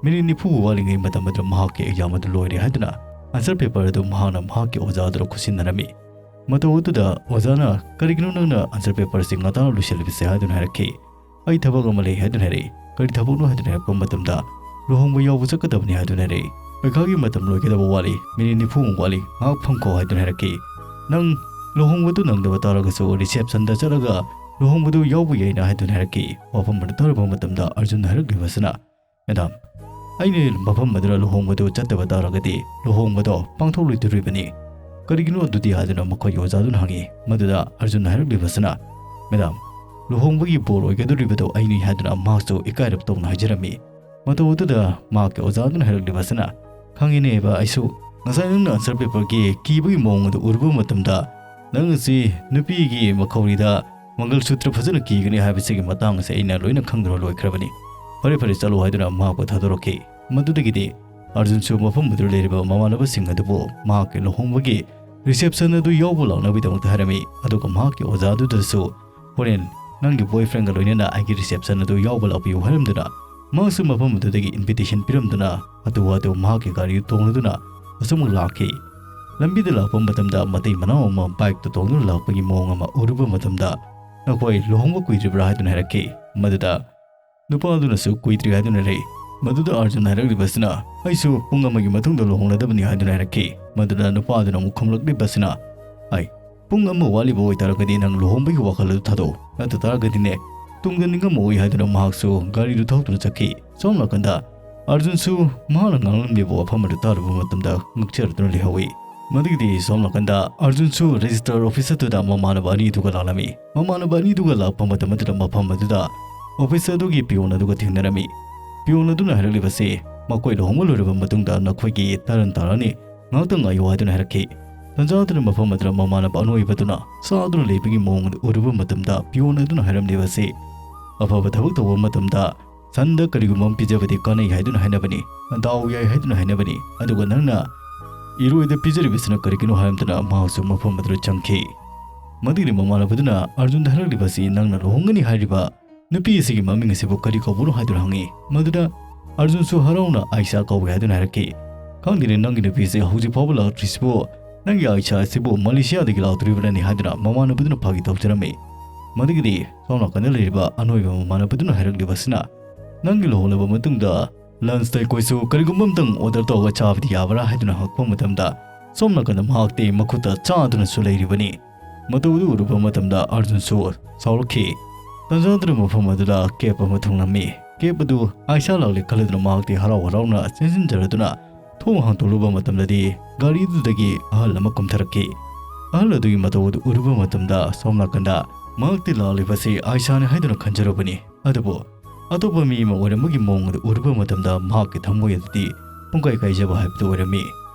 ꯃꯤꯅꯤꯠ ꯅꯤꯐꯨ ꯋꯥꯠꯂꯤꯉꯩ ꯃꯇꯝ ꯑꯗꯨꯗ ꯃꯍꯥꯛꯀꯤ ꯑꯦꯛꯖꯥꯝ ꯑꯗꯨ ꯂꯣꯏꯔꯦ ꯍꯥꯏꯗꯨꯅ ꯑꯟꯁꯔ ꯄꯦꯄꯔ ꯑꯗꯨ ꯃꯍꯥꯛꯅ ꯃꯍꯥꯛꯀꯤ ꯑꯣꯖꯥ ꯑꯗꯨꯗ ꯈꯨꯠꯁꯤꯟꯅꯔꯝꯃꯤ꯫ ꯃꯇꯧ ꯑꯗꯨꯗ ꯑꯣꯖꯥꯅ, "ꯀꯔꯤꯒꯤꯅꯣ ꯅꯪꯅ ꯑꯟꯁꯔ ꯄꯦꯄꯔꯁꯤ ꯉꯟꯇꯥꯅ ꯂꯣꯏꯁꯤꯜꯂꯤꯕꯁꯦ?" ꯍꯥꯏꯗꯨꯅ ꯍꯥꯏꯔꯛꯈꯤ꯫ "ꯑꯩ ꯊꯕꯛ ꯑꯃ ꯂꯩ" ꯍꯥꯏꯗꯨꯅ ꯍꯥꯏꯔꯛꯏ꯫ "ꯀꯔꯤ ꯊꯕꯛꯅꯣ?" ꯍꯥꯏꯗꯨꯅ ꯍꯥꯏꯔꯛꯄ ꯃꯇꯝꯗ, "ꯂꯨꯍꯣꯡꯕ ꯌꯥꯎꯕ ꯆꯠꯀꯗꯕꯅꯤ" ꯍꯥꯏꯗꯨꯅ ꯍꯥꯏꯔꯛꯏ꯫ "ꯄꯩꯈꯥꯒꯤ ꯃꯇꯝ ꯂꯣꯏꯒꯗꯕ ꯋꯥꯠꯂꯤ, ꯃꯤꯅꯤꯠ ꯅꯤꯐꯨꯃꯨꯛ ꯋꯥꯠꯂꯤ, ꯉꯥꯏꯍꯥꯛ ꯐꯝꯈꯣ" ꯍꯥꯏꯗꯨꯅ ꯍꯥꯏꯔꯛꯈꯤ꯫ "ꯅꯪ ꯂꯨꯍꯣꯡꯕꯗꯨ ꯅꯪꯗꯕ ꯇꯥꯔꯒꯁꯨ ꯔꯤꯁꯦꯞꯁꯟꯗ ꯆꯠꯂꯒ ꯂꯨꯍꯣꯡꯕꯗꯨ ꯌꯥꯎꯕ ꯌꯥꯏꯅ" ꯍꯥꯏꯗꯨꯅ ꯍꯥꯏꯔꯛꯈꯤ꯫ ꯋꯥꯐꯝ ꯑꯗꯨ ꯇꯥꯔꯕ ꯃꯇꯝꯗ ꯑꯥꯔꯖꯨꯟꯅ ꯍꯥꯏꯔꯛꯂꯤꯕꯁꯤꯅ, "ꯃꯦꯗꯥꯝ, ꯑꯩꯅ ꯃꯐꯝ ꯑꯗꯨꯗ ꯂꯨꯍꯣꯡꯕꯗꯨ ꯆꯠꯇꯕ ꯇꯥꯔꯒꯗꯤ ꯂꯨꯍꯣꯡꯕꯗꯣ ꯄꯥꯡꯊꯣꯛꯂꯣꯏꯗꯣꯔꯤꯕꯅꯤ꯫ ꯀꯔꯤꯒꯤꯅꯣ ꯑꯗꯨꯗꯤ?" ꯍꯥꯏꯗꯨꯅ ꯃꯈꯣꯏꯒꯤ ꯑꯣꯖꯥꯗꯨꯅ ꯍꯪꯉꯤ꯫ ꯃꯗꯨꯗ ꯑꯥꯔꯖꯨꯟꯅ ꯍꯥꯏꯔꯛꯂꯤꯕꯁꯤꯅ, "ꯃꯦꯗꯥꯝ, ꯂꯨꯍꯣꯡꯕꯒꯤ ꯕꯣꯔ ꯑꯣꯏꯒꯗꯧꯔꯤꯕꯗꯣ ꯑꯩꯅꯤ" ꯍꯥꯏꯗꯨꯅ ꯃꯍꯥꯛꯁꯨ ꯏꯀꯥꯏꯔꯞ ꯇꯧꯅ ꯍꯥꯏꯖꯔꯝꯃꯤ꯫ ꯃꯇꯧ ꯑꯗꯨꯗ ꯃꯍꯥꯛꯀꯤ ꯑꯣꯖꯥꯗꯨꯅ ꯍꯥꯏꯔꯛꯂꯤꯕꯁꯤꯅ, "ꯈꯪꯉꯤꯅꯦꯕ, ꯑꯩꯁꯨ ꯉꯁꯥꯏ ꯅꯪꯅ ꯑꯟꯁꯔ ꯄꯦꯄꯔꯒꯤ ꯀꯤꯕꯒꯤ ꯃꯑꯣꯡ ꯑꯗꯨ ꯎꯔꯨꯕ ꯃꯇꯝꯗ "ꯅꯪ ꯑꯁꯤ ꯅꯨꯄꯤꯒꯤ ꯃꯈꯧꯔꯤꯗ ꯃꯪꯒꯜ ꯁꯨꯇ꯭ꯔ ꯐꯖꯅ ꯀꯤꯒꯅꯤ ꯍꯥꯏꯕꯁꯤꯒꯤ ꯃꯇꯥꯡ ꯑꯁꯦ ꯑꯩꯅ ꯂꯣꯏꯅ ꯈꯪꯗꯨꯅ ꯂꯣꯏꯈ꯭ꯔꯕꯅꯤ꯫ ꯐꯔꯦ, ꯐꯔꯦ, ꯆꯠꯂꯣ" ꯍꯥꯏꯗꯨꯅ ꯃꯍꯥꯛꯄꯨ ꯊꯥꯗꯣꯔꯛꯈꯤ꯫ ꯃꯗꯨꯗꯒꯤꯗꯤ ꯑꯔꯖꯨꯟꯁꯨ ꯃꯐꯝ ꯑꯗꯨꯗ ꯂꯩꯔꯤꯕ ꯃꯃꯥꯟꯅꯕꯁꯤꯡ ꯑꯗꯨꯕꯨ ꯃꯍꯥꯛꯀꯤ ꯂꯨꯍꯣꯡꯕꯒꯤ reception ꯑꯗꯨ ꯌꯥꯎꯕ ꯂꯥꯛꯅꯕꯒꯤꯗꯃꯛꯇ ꯍꯥꯏꯔꯝꯃꯤ꯫ ꯑꯗꯨꯒ ꯃꯍꯥꯛꯀꯤ ꯑꯣꯖꯥ ꯑꯗꯨꯗꯁꯨ, "ꯍꯣꯔꯦꯟ ꯅꯪꯒꯤ boyfriendꯒ ꯂꯣꯏꯅꯅ ꯑꯩꯒꯤ reception ꯑꯗꯨ ꯌꯥꯎꯕ ꯂꯥꯛꯄꯤꯌꯨ" ꯍꯥꯏꯔꯝꯗꯨꯅ ꯃꯍꯥꯛꯁꯨ ꯃꯐꯝ ꯑꯗꯨꯗꯒꯤ invitation ꯄꯤꯔꯝꯗꯨꯅ ꯍꯥꯊꯨ ꯍꯥꯊꯨ ꯃꯍꯥꯛꯀꯤ ꯒꯥꯔꯤ ꯇꯣꯡꯂꯗꯨꯅ ꯑꯁꯨꯝꯅ ꯂꯥꯛꯈꯤ꯫ ꯂꯝꯕꯤꯗ ꯂꯥꯛꯄ ꯃꯇꯝꯗ ꯃꯇꯩ ꯃꯅꯥꯎ ꯑꯃ bikeꯇ ꯇꯣꯡꯗꯨꯅ ꯂꯥꯛꯄꯒꯤ ꯃꯑꯣꯡ ꯑꯃ ꯎꯔꯨꯕ ꯃꯇꯝꯗ, "ꯅꯈꯣꯏ ꯂꯨꯍꯣꯡꯕ ꯀꯨꯏꯗ꯭ꯔꯤꯕ꯭ꯔꯥ?" ꯍꯥꯏꯗꯨꯅ ꯍꯥꯏꯔꯛꯈꯤ꯫ ꯃꯗꯨꯗ ꯅꯨꯄꯥ ꯑꯗꯨꯅꯁꯨ "ꯀꯨꯏꯗ꯭ꯔꯤ" ꯍꯥꯏꯗꯨꯅ ꯍꯥꯏꯔꯛꯏ꯫ ꯃꯗꯨꯗ ꯑꯔꯖꯨꯟ ꯍꯥꯏꯔꯛꯂꯤꯕꯁꯤꯅ, "ꯑꯩꯁꯨ ꯄꯨꯡ ꯑꯃꯒꯤ ꯃꯇꯨꯡꯗ ꯂꯨꯍꯣꯡꯂꯗꯕꯅꯤ" ꯍꯥꯏꯗꯨꯅ ꯍꯥꯏꯔꯛꯈꯤ꯫ ꯃꯗꯨꯗ ꯅꯨꯄꯥ ꯑꯗꯨꯅ ꯑꯃꯨꯛ ꯈꯨꯝꯂꯛꯂꯤꯕꯁꯤꯅ, "ꯑꯩ ꯄꯨꯡ ꯑꯃ ꯋꯥꯠꯂꯤꯕ ꯑꯣꯏꯇꯥꯔꯒꯗꯤ ꯅꯪ ꯂꯨꯍꯣꯡꯕꯒꯤ ꯋꯥꯈꯜ ꯑꯗꯨ ꯊꯥꯗꯣꯛꯎ, ꯅꯠꯇ ꯇꯥꯔꯒꯗꯤꯅꯦ, ꯇꯨꯡꯗ ꯅꯤꯡꯉꯝꯃꯛꯑꯣꯏ" ꯍꯥꯏꯗꯨꯅ ꯃꯍꯥꯛꯁꯨ ꯒꯥꯔꯤꯗꯨ ꯊꯧꯗꯨꯅ ꯆꯠꯈꯤ꯫ ꯁꯣꯝ ꯅꯥꯀꯟꯗ ꯑꯔꯖꯨꯟꯁꯨ ꯃꯍꯥꯛꯅ ꯉꯥꯡꯂꯝꯂꯤꯕ ꯋꯥꯐꯝ ꯑꯗꯨ ꯇꯥꯔꯨꯕ ꯃꯇꯝꯗ ꯉꯛꯆꯔꯗꯨꯅ ꯂꯩꯍꯧꯏ꯫ ꯃꯗꯨꯒꯤꯗꯤ ꯁꯣꯝ ꯅꯥꯀꯟꯗ ꯑꯔꯖꯨꯟꯁꯨ register office ꯑꯗꯨꯗ ꯃꯃꯥꯟꯅꯕ ꯑꯅꯤꯗꯨꯒ ꯂꯥꯛꯂꯝꯃꯤ꯫ ꯃꯃꯥꯟꯅꯕ ꯑꯅꯤꯗꯨꯒ ꯂꯥꯛꯄ ꯃꯇꯝ ꯑꯗꯨꯗ ꯃꯐꯝ ꯑꯗꯨꯗ office ꯑꯗꯨꯒꯤ peon ꯑꯗꯨꯒ ꯊꯦꯡꯅꯔꯝꯃꯤ꯫ Peon ꯑꯗꯨꯅ ꯍꯥꯏꯔꯛꯂꯤꯕꯁꯤ, ꯃꯈꯣꯏ ꯂꯨꯍꯣꯡꯕ ꯂꯣꯏꯔꯕ ꯃꯇꯨꯡꯗ ꯅꯈꯣꯏꯒꯤ ꯇꯔꯟ ꯇꯥꯔꯅꯤ, ꯉꯥꯏꯍꯥꯛꯇꯪ ꯉꯥꯏꯌꯨ ꯍꯥꯏꯗꯨꯅ ꯍꯥꯏꯔꯛꯈꯤ꯫ ꯇꯟꯖꯥ ꯑꯗꯨꯅ ꯃꯐꯝ ꯑꯗꯨꯗ ꯃꯃꯥꯟꯅꯕ ꯑꯅꯣꯏꯕꯗꯨꯅ ꯆꯥꯗꯨꯅ ꯂꯩꯕꯒꯤ ꯃꯑꯣꯡ ꯑꯗꯨ ꯎꯔꯨꯕ ꯃꯇꯝꯗ peon ꯑꯗꯨꯅ ꯍꯥꯏꯔꯝꯂꯤꯕꯁꯤ, "ꯑꯐꯕ ꯊꯕꯛ ꯇꯧꯕ ꯃꯇꯝꯗ ꯁꯟꯗ ꯀꯔꯤꯒꯨꯝꯕ ꯑꯃ ꯄꯤꯖꯕꯗꯤ ꯀꯥꯟꯅꯩ ꯍꯥꯏꯗꯨꯅ ꯍꯥꯏꯅꯕꯅꯤ, ꯗꯥꯎ ꯌꯥꯏ ꯍꯥꯏꯗꯨꯅ ꯍꯥꯏꯅꯕꯅꯤ, ꯑꯗꯨꯒ ꯅꯪꯅ ꯏꯔꯣꯏꯗ ꯄꯤꯖꯔꯤꯕꯁꯤꯅ ꯀꯔꯤꯒꯤꯅꯣ?" ꯍꯥꯏꯔꯝꯗꯨꯅ ꯃꯍꯥꯛꯁꯨ ꯃꯐꯝ ꯑꯗꯨꯗ ꯆꯪꯈꯤ꯫ ꯃꯗꯨꯒꯤ ꯃꯃꯥꯟꯅꯕꯗꯨꯅ ꯑꯔꯖꯨꯟꯗ ꯍꯥꯏꯔꯛꯂꯤꯕꯁꯤ, "ꯅꯪꯅ ꯂꯨꯍꯣꯡꯒꯅꯤ ꯍꯥꯏꯔꯤꯕ ꯅꯨꯄꯤ ꯑꯁꯤꯒꯤ ꯃꯃꯤꯡ ꯑꯁꯤꯕꯨ ꯀꯔꯤ ꯀꯧꯕꯅꯣ?" ꯍꯥꯏꯗꯨꯅ ꯍꯪꯉꯤ꯫ ꯃꯗꯨꯗ ꯑꯔꯖꯨꯟꯁꯨ ꯍꯔꯥꯎꯅ "ꯑꯥꯏꯁꯥ ꯀꯧꯏ" ꯍꯥꯏꯗꯨꯅ ꯍꯥꯏꯔꯛꯈꯤ꯫ "ꯈꯪꯗꯦꯅꯦ, ꯅꯪꯒꯤ ꯅꯨꯄꯤꯁꯦ ꯍꯧꯖꯤꯛ ꯐꯥꯎꯕ ꯂꯥꯛꯇ꯭ꯔꯤꯁꯤꯕꯨ, ꯅꯪꯒꯤ ꯑꯥꯏꯁꯥ ꯑꯁꯤꯕꯨ ꯃꯂꯦꯁꯤꯌꯥꯗꯒꯤ ꯂꯥꯛꯇꯣꯔꯤꯕ꯭ꯔꯅꯤ?" ꯍꯥꯏꯗꯨꯅ ꯃꯃꯥꯟꯅꯕꯗꯨꯅ ꯐꯥꯒꯤ ꯇꯧꯖꯔꯝꯃꯤ꯫ ꯃꯗꯨꯒꯤꯗꯤ ꯁꯣꯝ ꯅꯥꯀꯟꯗ ꯂꯩꯔꯤꯕ ꯑꯅꯣꯏꯕ ꯃꯃꯥꯟꯅꯕꯗꯨꯅ ꯍꯥꯏꯔꯛꯂꯤꯕꯁꯤꯅ, "ꯅꯪꯒꯤ ꯂꯨꯍꯣꯡꯂꯕ ꯃꯇꯨꯡꯗ lunchꯇ ꯑꯩꯈꯣꯏꯁꯨ ꯀꯔꯤꯒꯨꯝꯕ ꯑꯃꯇꯪ order ꯇꯧꯔꯒ ꯆꯥꯕꯗꯤ ꯌꯥꯕ꯭ꯔꯥ?" ꯍꯥꯏꯗꯨꯅ ꯍꯪꯉꯛꯄ ꯃꯇꯝꯗ, ꯁꯣꯝ ꯅꯥꯀꯟꯗ ꯃꯍꯥꯛꯇꯤ ꯃꯈꯨꯠꯇ ꯆꯥꯗꯨꯅꯁꯨ ꯂꯩꯔꯤꯕꯅꯤ꯫ ꯃꯇꯧ ꯑꯗꯨ ꯎꯔꯨꯕ ꯃꯇꯝꯗ ꯑꯔꯖꯨꯟꯁꯨ ꯁꯥꯎꯔꯛꯈꯤ꯫ ꯇꯟꯖꯥꯗꯨꯅ ꯃꯐꯝ ꯑꯗꯨꯗ cab ꯑꯃ ꯊꯨꯡꯂꯝꯃꯤ꯫ Cab ꯑꯗꯨ ꯑꯥꯏꯁꯥ ꯂꯥꯛꯂꯦ ꯈꯜꯂꯗꯨꯅ ꯃꯍꯥꯛꯇꯤ ꯍꯔꯥꯎ ꯍꯔꯥꯎꯅ ꯆꯦꯟꯁꯤꯟꯖꯔꯗꯨꯅ ꯊꯣꯡ ꯍꯥꯡꯗꯣꯛꯂꯨꯕ ꯃꯇꯝꯗꯗꯤ ꯒꯥꯔꯤꯗꯨꯗꯒꯤ ꯑꯍꯜ ꯑꯃ ꯀꯨꯝꯊꯔꯛꯈꯤ꯫ ꯑꯍꯜ ꯑꯗꯨꯒꯤ ꯃꯇꯧ ꯑꯗꯨ ꯎꯔꯨꯕ ꯃꯇꯝꯗ ꯁꯣꯝ ꯅꯥꯀꯟꯗ ꯃꯍꯥꯛꯇꯤ ꯂꯥꯛꯂꯤꯕꯁꯤ ꯑꯥꯏꯁꯥꯅꯤ ꯍꯥꯏꯗꯨꯅ ꯈꯟꯖꯔꯨꯕꯅꯤ꯫ ꯑꯗꯨꯕꯨ ꯑꯇꯣꯞꯄ ꯃꯤ ꯑꯃ ꯑꯣꯏꯔꯝꯕꯒꯤ ꯃꯑꯣꯡ ꯑꯗꯨ ꯎꯔꯨꯕ ꯃꯇꯝꯗ ꯃꯍꯥꯛꯀꯤ ꯊꯃꯣꯏ ꯑꯗꯨꯗꯤ ꯄꯨꯡꯀꯥꯏ ꯀꯥꯏꯖꯕ ꯍꯥꯏꯕꯗꯨ ꯑꯣꯏꯔꯝꯃꯤ꯫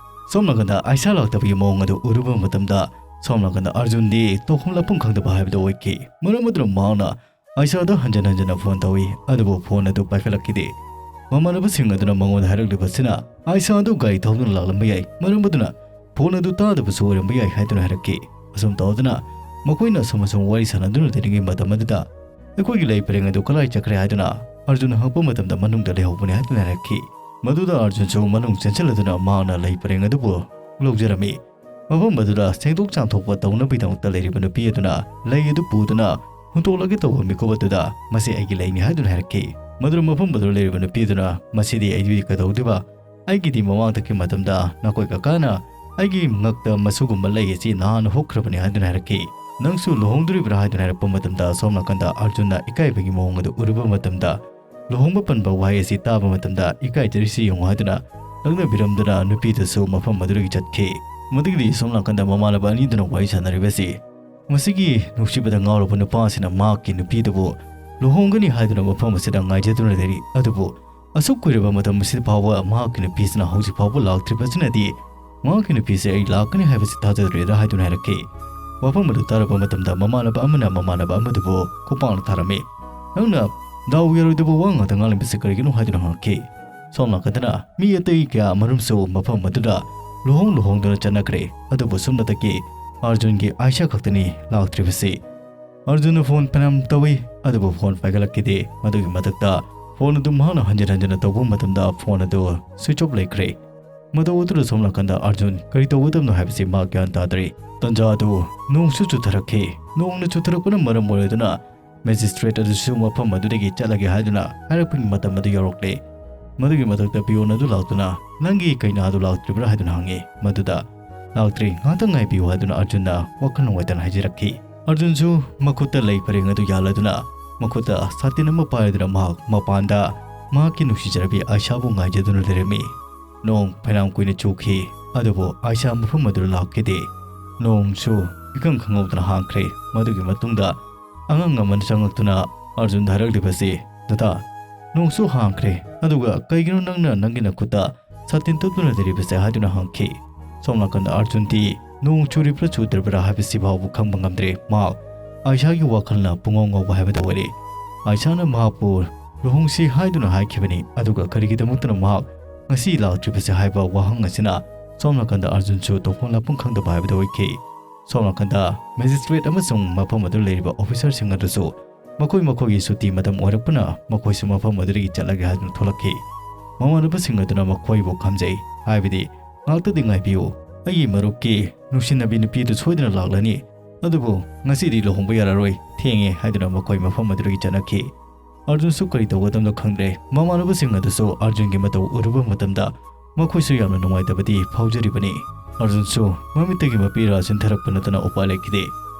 ꯁꯣꯝ ꯅꯥꯀꯟꯗ ꯑꯥꯏꯁꯥ ꯂꯥꯛꯇꯕꯒꯤ ꯃꯑꯣꯡ ꯑꯗꯨ ꯎꯔꯨꯕ ꯃꯇꯝꯗ ꯁꯣꯝ ꯅꯥꯀꯟꯗ ꯑꯥꯔꯖꯨꯟꯗꯤ ꯇꯧꯐꯝ ꯂꯥꯛꯐꯝ ꯈꯪꯗꯕ ꯍꯥꯏꯕꯗꯨ ꯑꯣꯏꯈꯤ꯫ ꯃꯔꯝ ꯑꯗꯨꯅ ꯃꯍꯥꯛꯅ ꯑꯥꯏꯁꯥꯗ ꯍꯟꯖꯤꯟ ꯍꯟꯖꯤꯟꯅ ꯐꯣꯟ ꯇꯧꯏ, ꯑꯗꯨꯕꯨ ꯐꯣꯟ ꯑꯗꯨ ꯄꯥꯏꯈꯠꯂꯛꯈꯤꯗꯦ꯫ ꯃꯃꯥꯟꯅꯕꯁꯤꯡ ꯑꯗꯨꯅ ꯃꯉꯣꯟꯗ ꯍꯥꯏꯔꯛꯂꯤꯕꯁꯤꯅ ꯑꯥꯏꯁꯥ ꯑꯗꯨ ꯒꯥꯔꯤ ꯊꯧꯗꯨꯅ ꯂꯥꯛꯂꯝꯕ ꯌꯥꯏ, ꯃꯔꯝ ꯑꯗꯨꯅ ꯐꯣꯟ ꯑꯗꯨ ꯇꯥꯗꯕꯁꯨ ꯑꯣꯏꯔꯝꯕ ꯌꯥꯏ ꯍꯥꯏꯗꯨꯅ ꯍꯥꯏꯔꯛꯈꯤ꯫ ꯑꯁꯨꯝ ꯇꯧꯗꯨꯅ ꯃꯈꯣꯏꯅ ꯑꯁꯨꯝ ꯑꯁꯨꯝ ꯋꯥꯔꯤ ꯁꯥꯟꯅꯗꯨꯅ ꯂꯩꯔꯤꯉꯩ ꯃꯇꯝ ꯑꯗꯨꯗ ꯑꯩꯈꯣꯏꯒꯤ ꯂꯩ ꯄꯔꯦꯡ ꯑꯗꯨ ꯀꯗꯥꯏ ꯆꯠꯈ꯭ꯔꯦ ꯍꯥꯏꯗꯨꯅ ꯑꯥꯔꯖꯨꯟ ꯍꯪꯉꯛꯄ ꯃꯇꯝꯗ ꯃꯅꯨꯡꯗ ꯂꯩꯍꯧꯕꯅꯤ ꯍꯥꯏꯗꯨꯅ ꯍꯥꯏꯔꯛꯈꯤ꯫ ꯃꯗꯨꯗ ꯑꯥꯔꯖꯨꯟꯁꯨ ꯃꯅꯨꯡ ꯆꯦꯟꯁꯤꯜꯂꯗꯨꯅ ꯃꯍꯥꯛꯅ ꯂꯩ ꯄꯔꯦꯡ ꯑꯗꯨꯕꯨ ꯂꯧꯖꯔꯝꯃꯤ꯫ ꯃꯐꯝ ꯑꯗꯨꯗ ꯁꯦꯡꯗꯣꯛ ꯆꯥꯝꯊꯣꯛꯄ ꯇꯧꯅꯕꯒꯤꯗꯃꯛꯇ ꯂꯩꯔꯤꯕ ꯅꯨꯄꯤ ꯑꯗꯨꯅ ꯂꯩ ꯑꯗꯨ ꯄꯨꯗꯨꯅ ꯍꯨꯟꯇꯣꯛꯂꯒꯦ ꯇꯧꯕ ꯃꯤꯀꯨꯞ ꯑꯗꯨꯗ ꯃꯁꯤ ꯑꯩꯒꯤ ꯂꯩꯅꯤ ꯍꯥꯏꯗꯨꯅ ꯍꯥꯏꯔꯛꯈꯤ꯫ ꯃꯗꯨꯅ ꯃꯐꯝ ꯑꯗꯨꯗ ꯂꯩꯔꯤꯕ ꯅꯨꯄꯤ ꯑꯗꯨꯅ ꯃꯁꯤꯗꯤ ꯑꯩꯗꯤ ꯀꯩꯗꯧꯗꯣꯏꯕ? ꯑꯩꯒꯤꯗꯤ ꯃꯃꯥꯡꯗꯒꯤ ꯃꯇꯝꯗ ꯅꯈꯣꯏ ꯀꯀꯥꯅ ꯑꯩꯒꯤ ꯉꯛꯇ ꯃꯁꯤꯒꯨꯝꯕ ꯂꯩ ꯑꯁꯤ ꯅꯍꯥꯟ ꯍꯨꯛꯈ꯭ꯔꯕꯅꯤ ꯍꯥꯏꯗꯨꯅ ꯍꯥꯏꯔꯛꯈꯤ꯫ ꯅꯪꯁꯨ ꯂꯨꯍꯣꯡꯗꯣꯔꯤꯕ꯭ꯔꯥ ꯍꯥꯏꯗꯨꯅ ꯍꯥꯏꯔꯛꯄ ꯃꯇꯝꯗ ꯁꯣꯝ ꯅꯥꯀꯟꯗ ꯑꯥꯔꯖꯨꯟꯅ ꯏꯀꯥꯏꯕꯒꯤ ꯃꯑꯣꯡ ꯑꯗꯨ ꯎꯔꯨꯕ ꯃꯇꯝꯗ ꯂꯨꯍꯣꯡꯕ ꯄꯟꯕ ꯋꯥꯍꯩ ꯑꯁꯤ ꯇꯥꯕ ꯃꯇꯝꯗ ꯏꯀꯥꯏꯖꯔꯤꯁꯤ ꯌꯦꯡꯉꯨ ꯍꯥꯏꯗꯨꯅ ꯂꯛꯅꯕꯤꯔꯝꯗꯨꯅ ꯅꯨꯄꯤꯗꯨꯁꯨ ꯃꯐꯝ ꯑꯗꯨꯗꯒꯤ ꯆꯠꯈꯤ꯫ ꯃꯗꯨꯒꯤꯗꯤ ꯁꯣꯝ ꯅꯥꯀꯟꯗ ꯃꯃꯥꯟꯅꯕ ꯑꯅꯤꯗꯨꯅ ꯋꯥꯔꯤ ꯁꯥꯟꯅꯔꯤꯕꯁꯤ ꯃꯁꯤꯒꯤ ꯅꯨꯡꯁꯤꯕꯗ ꯉꯥꯎꯔꯕ ꯅꯨꯄꯥ ꯑꯁꯤꯅ ꯃꯍꯥꯛꯀꯤ ꯅꯨꯄꯤꯗꯨꯕꯨ ꯂꯨꯍꯣꯡꯒꯅꯤ ꯍꯥꯏꯗꯨꯅ ꯃꯐꯝ ꯑꯁꯤꯗ ꯉꯥꯏꯖꯗꯨꯅ ꯂꯩꯔꯤ꯫ ꯑꯗꯨꯕꯨ ꯑꯁꯨꯛ ꯀꯨꯏꯔꯕ ꯃꯇꯝ ꯑꯁꯤꯗ ꯐꯥꯎꯕ ꯃꯍꯥꯛꯀꯤ ꯅꯨꯄꯤꯁꯤꯅ ꯍꯧꯖꯤꯛ ꯐꯥꯎꯕ ꯂꯥꯛꯇ꯭ꯔꯤꯕꯁꯤꯅꯗꯤ ꯃꯍꯥꯛꯀꯤ ꯅꯨꯄꯤꯁꯦ ꯑꯩ ꯂꯥꯛꯀꯅꯤ ꯍꯥꯏꯕꯁꯤ ꯊꯥꯖꯗ꯭ꯔꯦꯗ ꯍꯥꯏꯗꯨꯅ ꯍꯥꯏꯔꯛꯈꯤ꯫ ꯋꯥꯐꯝ ꯑꯗꯨ ꯇꯥꯔꯕ ꯃꯇꯝꯗ ꯃꯃꯥꯟꯅꯕ ꯑꯃꯅ ꯃꯃꯥꯟꯅꯕ ꯑꯃꯗꯨꯕꯨ ꯈꯨꯄꯥꯛꯅ ꯊꯥꯔꯝꯃꯤ꯫ ꯅꯪꯅ ꯗꯥꯎ ꯌꯥꯔꯣꯏꯗꯕ ꯋꯥ ꯉꯥꯛꯇ ꯉꯥꯡꯂꯤꯕꯁꯤ ꯀꯔꯤꯒꯤꯅꯣ ꯍꯥꯏꯗꯨꯅ ꯍꯪꯉꯛꯈꯤ꯫ ꯁꯣꯝ ꯅꯥꯀꯟꯗꯅ ꯃꯤ ꯑꯇꯩ ꯀꯌꯥ ꯑꯃꯔꯨꯝꯁꯨ ꯃꯐꯝ ꯑꯗꯨꯗ ꯂꯨꯍꯣꯡ ꯂꯨꯍꯣꯡꯗꯨꯅ ꯆꯠꯅꯈ꯭ꯔꯦ꯫ ꯑꯗꯨꯕꯨ ꯁꯨꯞꯅꯇꯒꯤ ꯑꯥꯔꯖꯨꯟꯒꯤ ꯑꯥꯏꯁꯥ ꯈꯛꯇꯅꯤ ꯂꯥꯛꯇ꯭ꯔꯤꯕꯁꯤ꯫ ꯑꯥꯔꯖꯨꯟꯅ ꯐꯣꯟ ꯐꯅꯌꯥꯝ ꯇꯧꯏ, ꯑꯗꯨꯕꯨ ꯐꯣꯟ ꯄꯥꯏꯈꯠꯂꯛꯈꯤꯗꯦ꯫ ꯃꯗꯨꯒꯤ ꯃꯊꯛꯇ ꯐꯣꯟ ꯑꯗꯨ ꯃꯍꯥꯛꯅ ꯍꯟꯖꯤꯟ ꯍꯟꯖꯤꯟꯅ ꯇꯧꯕ ꯃꯇꯝꯗ ꯐꯣꯟ ꯑꯗꯨ switch off ꯂꯩꯈ꯭ꯔꯦ꯫ ꯃꯇꯧ ꯑꯗꯨꯗ ꯁꯣꯝ ꯅꯥꯀꯟꯗ ꯑꯥꯔꯖꯨꯟ ꯀꯔꯤ ꯇꯧꯒꯗꯕꯅꯣ ꯍꯥꯏꯕꯁꯤ ꯃꯥ ꯒ꯭ꯌꯥꯟ ꯇꯥꯗ꯭ꯔꯦ꯫ ꯇꯟꯖꯥ ꯑꯗꯨ ꯅꯣꯡꯁꯨ ꯆꯨꯊꯔꯛꯈꯤ꯫ ꯅꯣꯡꯅ ꯆꯨꯊꯔꯛꯄꯅ ꯃꯔꯝ ꯑꯣꯏꯔꯗꯨꯅ ꯃꯦꯖꯤꯁꯇ꯭ꯔꯦꯠ ꯑꯗꯨꯁꯨ ꯃꯐꯝ ꯑꯗꯨꯗꯒꯤ ꯆꯠꯂꯒꯦ ꯍꯥꯏꯗꯨꯅ ꯍꯥꯏꯔꯛꯄꯒꯤ ꯃꯇꯝ ꯑꯗꯨ ꯌꯧꯔꯛꯂꯦ꯫ ꯃꯗꯨꯒꯤ ꯃꯊꯛꯇ ꯄꯤꯌꯣꯟ ꯑꯗꯨ ꯂꯥꯛꯇꯨꯅ, "ꯅꯪꯒꯤ ꯀꯩꯅꯥ ꯑꯗꯨ ꯂꯥꯛꯇ꯭ꯔꯤꯕ꯭ꯔꯥ?" ꯍꯥꯏꯗꯨꯅ ꯍꯪꯉꯤ꯫ ꯃꯗꯨꯗ, "ꯂꯥꯛꯇ꯭ꯔꯤ, ꯉꯥꯏꯍꯥꯛꯇꯪ ꯉꯥꯏꯕꯤꯌꯨ" ꯍꯥꯏꯗꯨꯅ ꯑꯥꯔꯖꯨꯟꯅ ꯋꯥꯈꯜ ꯅꯨꯡꯉꯥꯏꯇꯅ ꯍꯥꯏꯖꯔꯛꯈꯤ꯫ ꯑꯥꯔꯖꯨꯟꯁꯨ ꯃꯈꯨꯠꯇ ꯂꯩ ꯄꯔꯦꯡ ꯑꯗꯨ ꯌꯥꯜꯂꯗꯨꯅ ꯃꯈꯨꯠꯇ ꯁꯥꯇꯤꯟ ꯑꯃ ꯄꯥꯏꯔꯗꯨꯅ ꯃꯍꯥꯛ ꯃꯄꯥꯟꯗ ꯃꯍꯥꯛꯀꯤ ꯅꯨꯡꯁꯤꯖꯔꯕꯤ ꯑꯥꯏꯁꯥꯕꯨ ꯉꯥꯏꯖꯗꯨꯅ ꯂꯩꯔꯝꯃꯤ꯫ ꯅꯣꯡ ꯐꯅꯌꯥꯝ ꯀꯨꯏꯅ ꯆꯨꯈꯤ, ꯑꯗꯨꯕꯨ ꯑꯥꯏꯁꯥ ꯃꯐꯝ ꯑꯗꯨꯗ ꯂꯥꯛꯈꯤꯗꯦ꯫ ꯅꯣꯡꯁꯨ ꯏꯀꯪ ꯈꯪꯍꯧꯗꯅ ꯍꯥꯡꯈ꯭ꯔꯦ꯫ ꯃꯗꯨꯒꯤ ꯃꯇꯨꯡꯗ ꯑꯉꯥꯡ ꯑꯃꯅ ꯆꯪꯂꯛꯇꯨꯅ ꯑꯥꯔꯖꯨꯟꯗ ꯍꯥꯏꯔꯛꯂꯤꯕꯁꯤ, "ꯗꯗꯥ, ꯅꯣꯡꯁꯨ ꯍꯥꯡꯈ꯭ꯔꯦ, ꯑꯗꯨꯒ ꯀꯩꯒꯤꯅꯣ ꯅꯪꯅ ꯅꯪꯒꯤ ꯅꯈꯨꯠꯇ ꯁꯥꯇꯤꯟ ꯇꯨꯞꯇꯨꯅ ꯂꯩꯔꯤꯕꯁꯦ?" ꯍꯥꯏꯗꯨꯅ ꯍꯪꯈꯤ꯫ ꯁꯣꯝ ꯅꯥꯀꯟꯗ ꯑꯥꯔꯖꯨꯟꯗꯤ ꯅꯣꯡ ꯆꯨꯔꯤꯕ꯭ꯔꯥ ꯆꯨꯗ꯭ꯔꯤꯕ꯭ꯔꯥ ꯍꯥꯏꯕꯁꯤ ꯐꯥꯎꯕ ꯈꯪꯕ ꯉꯝꯗ꯭ꯔꯦ꯫ ꯃꯍꯥꯛ ꯑꯥꯏꯁꯥꯒꯤ ꯋꯥꯈꯜꯅ ꯄꯨꯡꯉꯥꯎ ꯉꯥꯎꯕ ꯍꯥꯏꯕꯗꯨ ꯑꯣꯏꯔꯦ꯫ ꯑꯥꯏꯁꯥꯅ ꯃꯍꯥꯛꯄꯨ ꯂꯨꯍꯣꯡꯁꯤ ꯍꯥꯏꯗꯨꯅ ꯍꯥꯏꯈꯤꯕꯅꯤ, ꯑꯗꯨꯒ ꯀꯔꯤꯒꯤꯗꯃꯛꯇꯅ ꯃꯍꯥꯛ ꯉꯁꯤ ꯂꯥꯛꯇ꯭ꯔꯤꯕꯁꯦ ꯍꯥꯏꯕ ꯋꯥꯍꯪ ꯑꯁꯤꯅ ꯁꯣꯝ ꯅꯥꯀꯟꯗ ꯑꯥꯔꯖꯨꯟꯁꯨ ꯇꯧꯐꯝ ꯂꯥꯛꯐꯝ ꯈꯪꯗꯕ ꯍꯥꯏꯕꯗꯨ ꯑꯣꯏꯈꯤ꯫ ꯁꯣꯝ ꯅꯥꯀꯟꯗ ꯃꯦꯖꯤꯁꯇ꯭ꯔꯦꯠ ꯑꯃꯁꯨꯡ ꯃꯐꯝ ꯑꯗꯨꯗ ꯂꯩꯔꯤꯕ ꯑꯣꯐꯤꯁꯥꯔꯁꯤꯡ ꯑꯗꯨꯁꯨ ꯃꯈꯣꯏ ꯃꯈꯣꯏꯒꯤ ꯁꯨꯇꯤ ꯃꯇꯝ ꯑꯣꯏꯔꯛꯄꯅ ꯃꯈꯣꯏꯁꯨ ꯃꯐꯝ ꯑꯗꯨꯗꯒꯤ ꯆꯠꯂꯒꯦ ꯍꯥꯏꯗꯨꯅ ꯊꯣꯛꯂꯛꯈꯤ꯫ ꯃꯃꯥꯟꯅꯕꯁꯤꯡ ꯑꯗꯨꯅ ꯃꯈꯣꯏꯕꯨ ꯈꯥꯝꯖꯩ, ꯍꯥꯏꯕꯗꯤ, "ꯉꯥꯛꯇꯗꯤ ꯉꯥꯏꯕꯤꯌꯨ, ꯑꯩꯒꯤ ꯃꯔꯨꯞꯀꯤ ꯅꯨꯡꯁꯤꯅꯕꯤ ꯅꯨꯄꯤ ꯑꯗꯨ ꯁꯣꯏꯗꯅ ꯂꯥꯛꯂꯅꯤ, ꯑꯗꯨꯕꯨ ꯉꯁꯤꯗꯤ ꯂꯨꯍꯣꯡꯕ ꯌꯥꯔꯔꯣꯏ, ꯊꯦꯡꯉꯦ" ꯍꯥꯏꯗꯨꯅ ꯃꯈꯣꯏ ꯃꯐꯝ ꯑꯗꯨꯗꯒꯤ ꯆꯠꯅꯈꯤ꯫ ꯑꯥꯔꯖꯨꯟꯁꯨ ꯀꯔꯤ ꯇꯧꯒꯗꯕꯅꯣ ꯈꯪꯗ꯭ꯔꯦ꯫ ꯃꯃꯥꯟꯅꯕꯁꯤꯡ ꯑꯗꯨꯁꯨ ꯑꯥꯔꯖꯨꯟꯒꯤ ꯃꯇꯧ ꯎꯔꯨꯕ ꯃꯇꯝꯗ ꯃꯈꯣꯏꯁꯨ ꯌꯥꯝꯅ ꯅꯨꯡꯉꯥꯏꯇꯕꯗꯤ ꯐꯥꯎꯖꯔꯤꯕꯅꯤ꯫ ꯑꯥꯔꯖꯨꯟꯁꯨ ꯃꯃꯤꯠꯇꯒꯤ ꯃꯄꯤ ꯔꯥꯁꯤꯟ ꯊꯔꯛꯄ ꯅꯠꯇꯅ ꯎꯄꯥꯏ ꯂꯩꯈꯤꯗꯦ꯫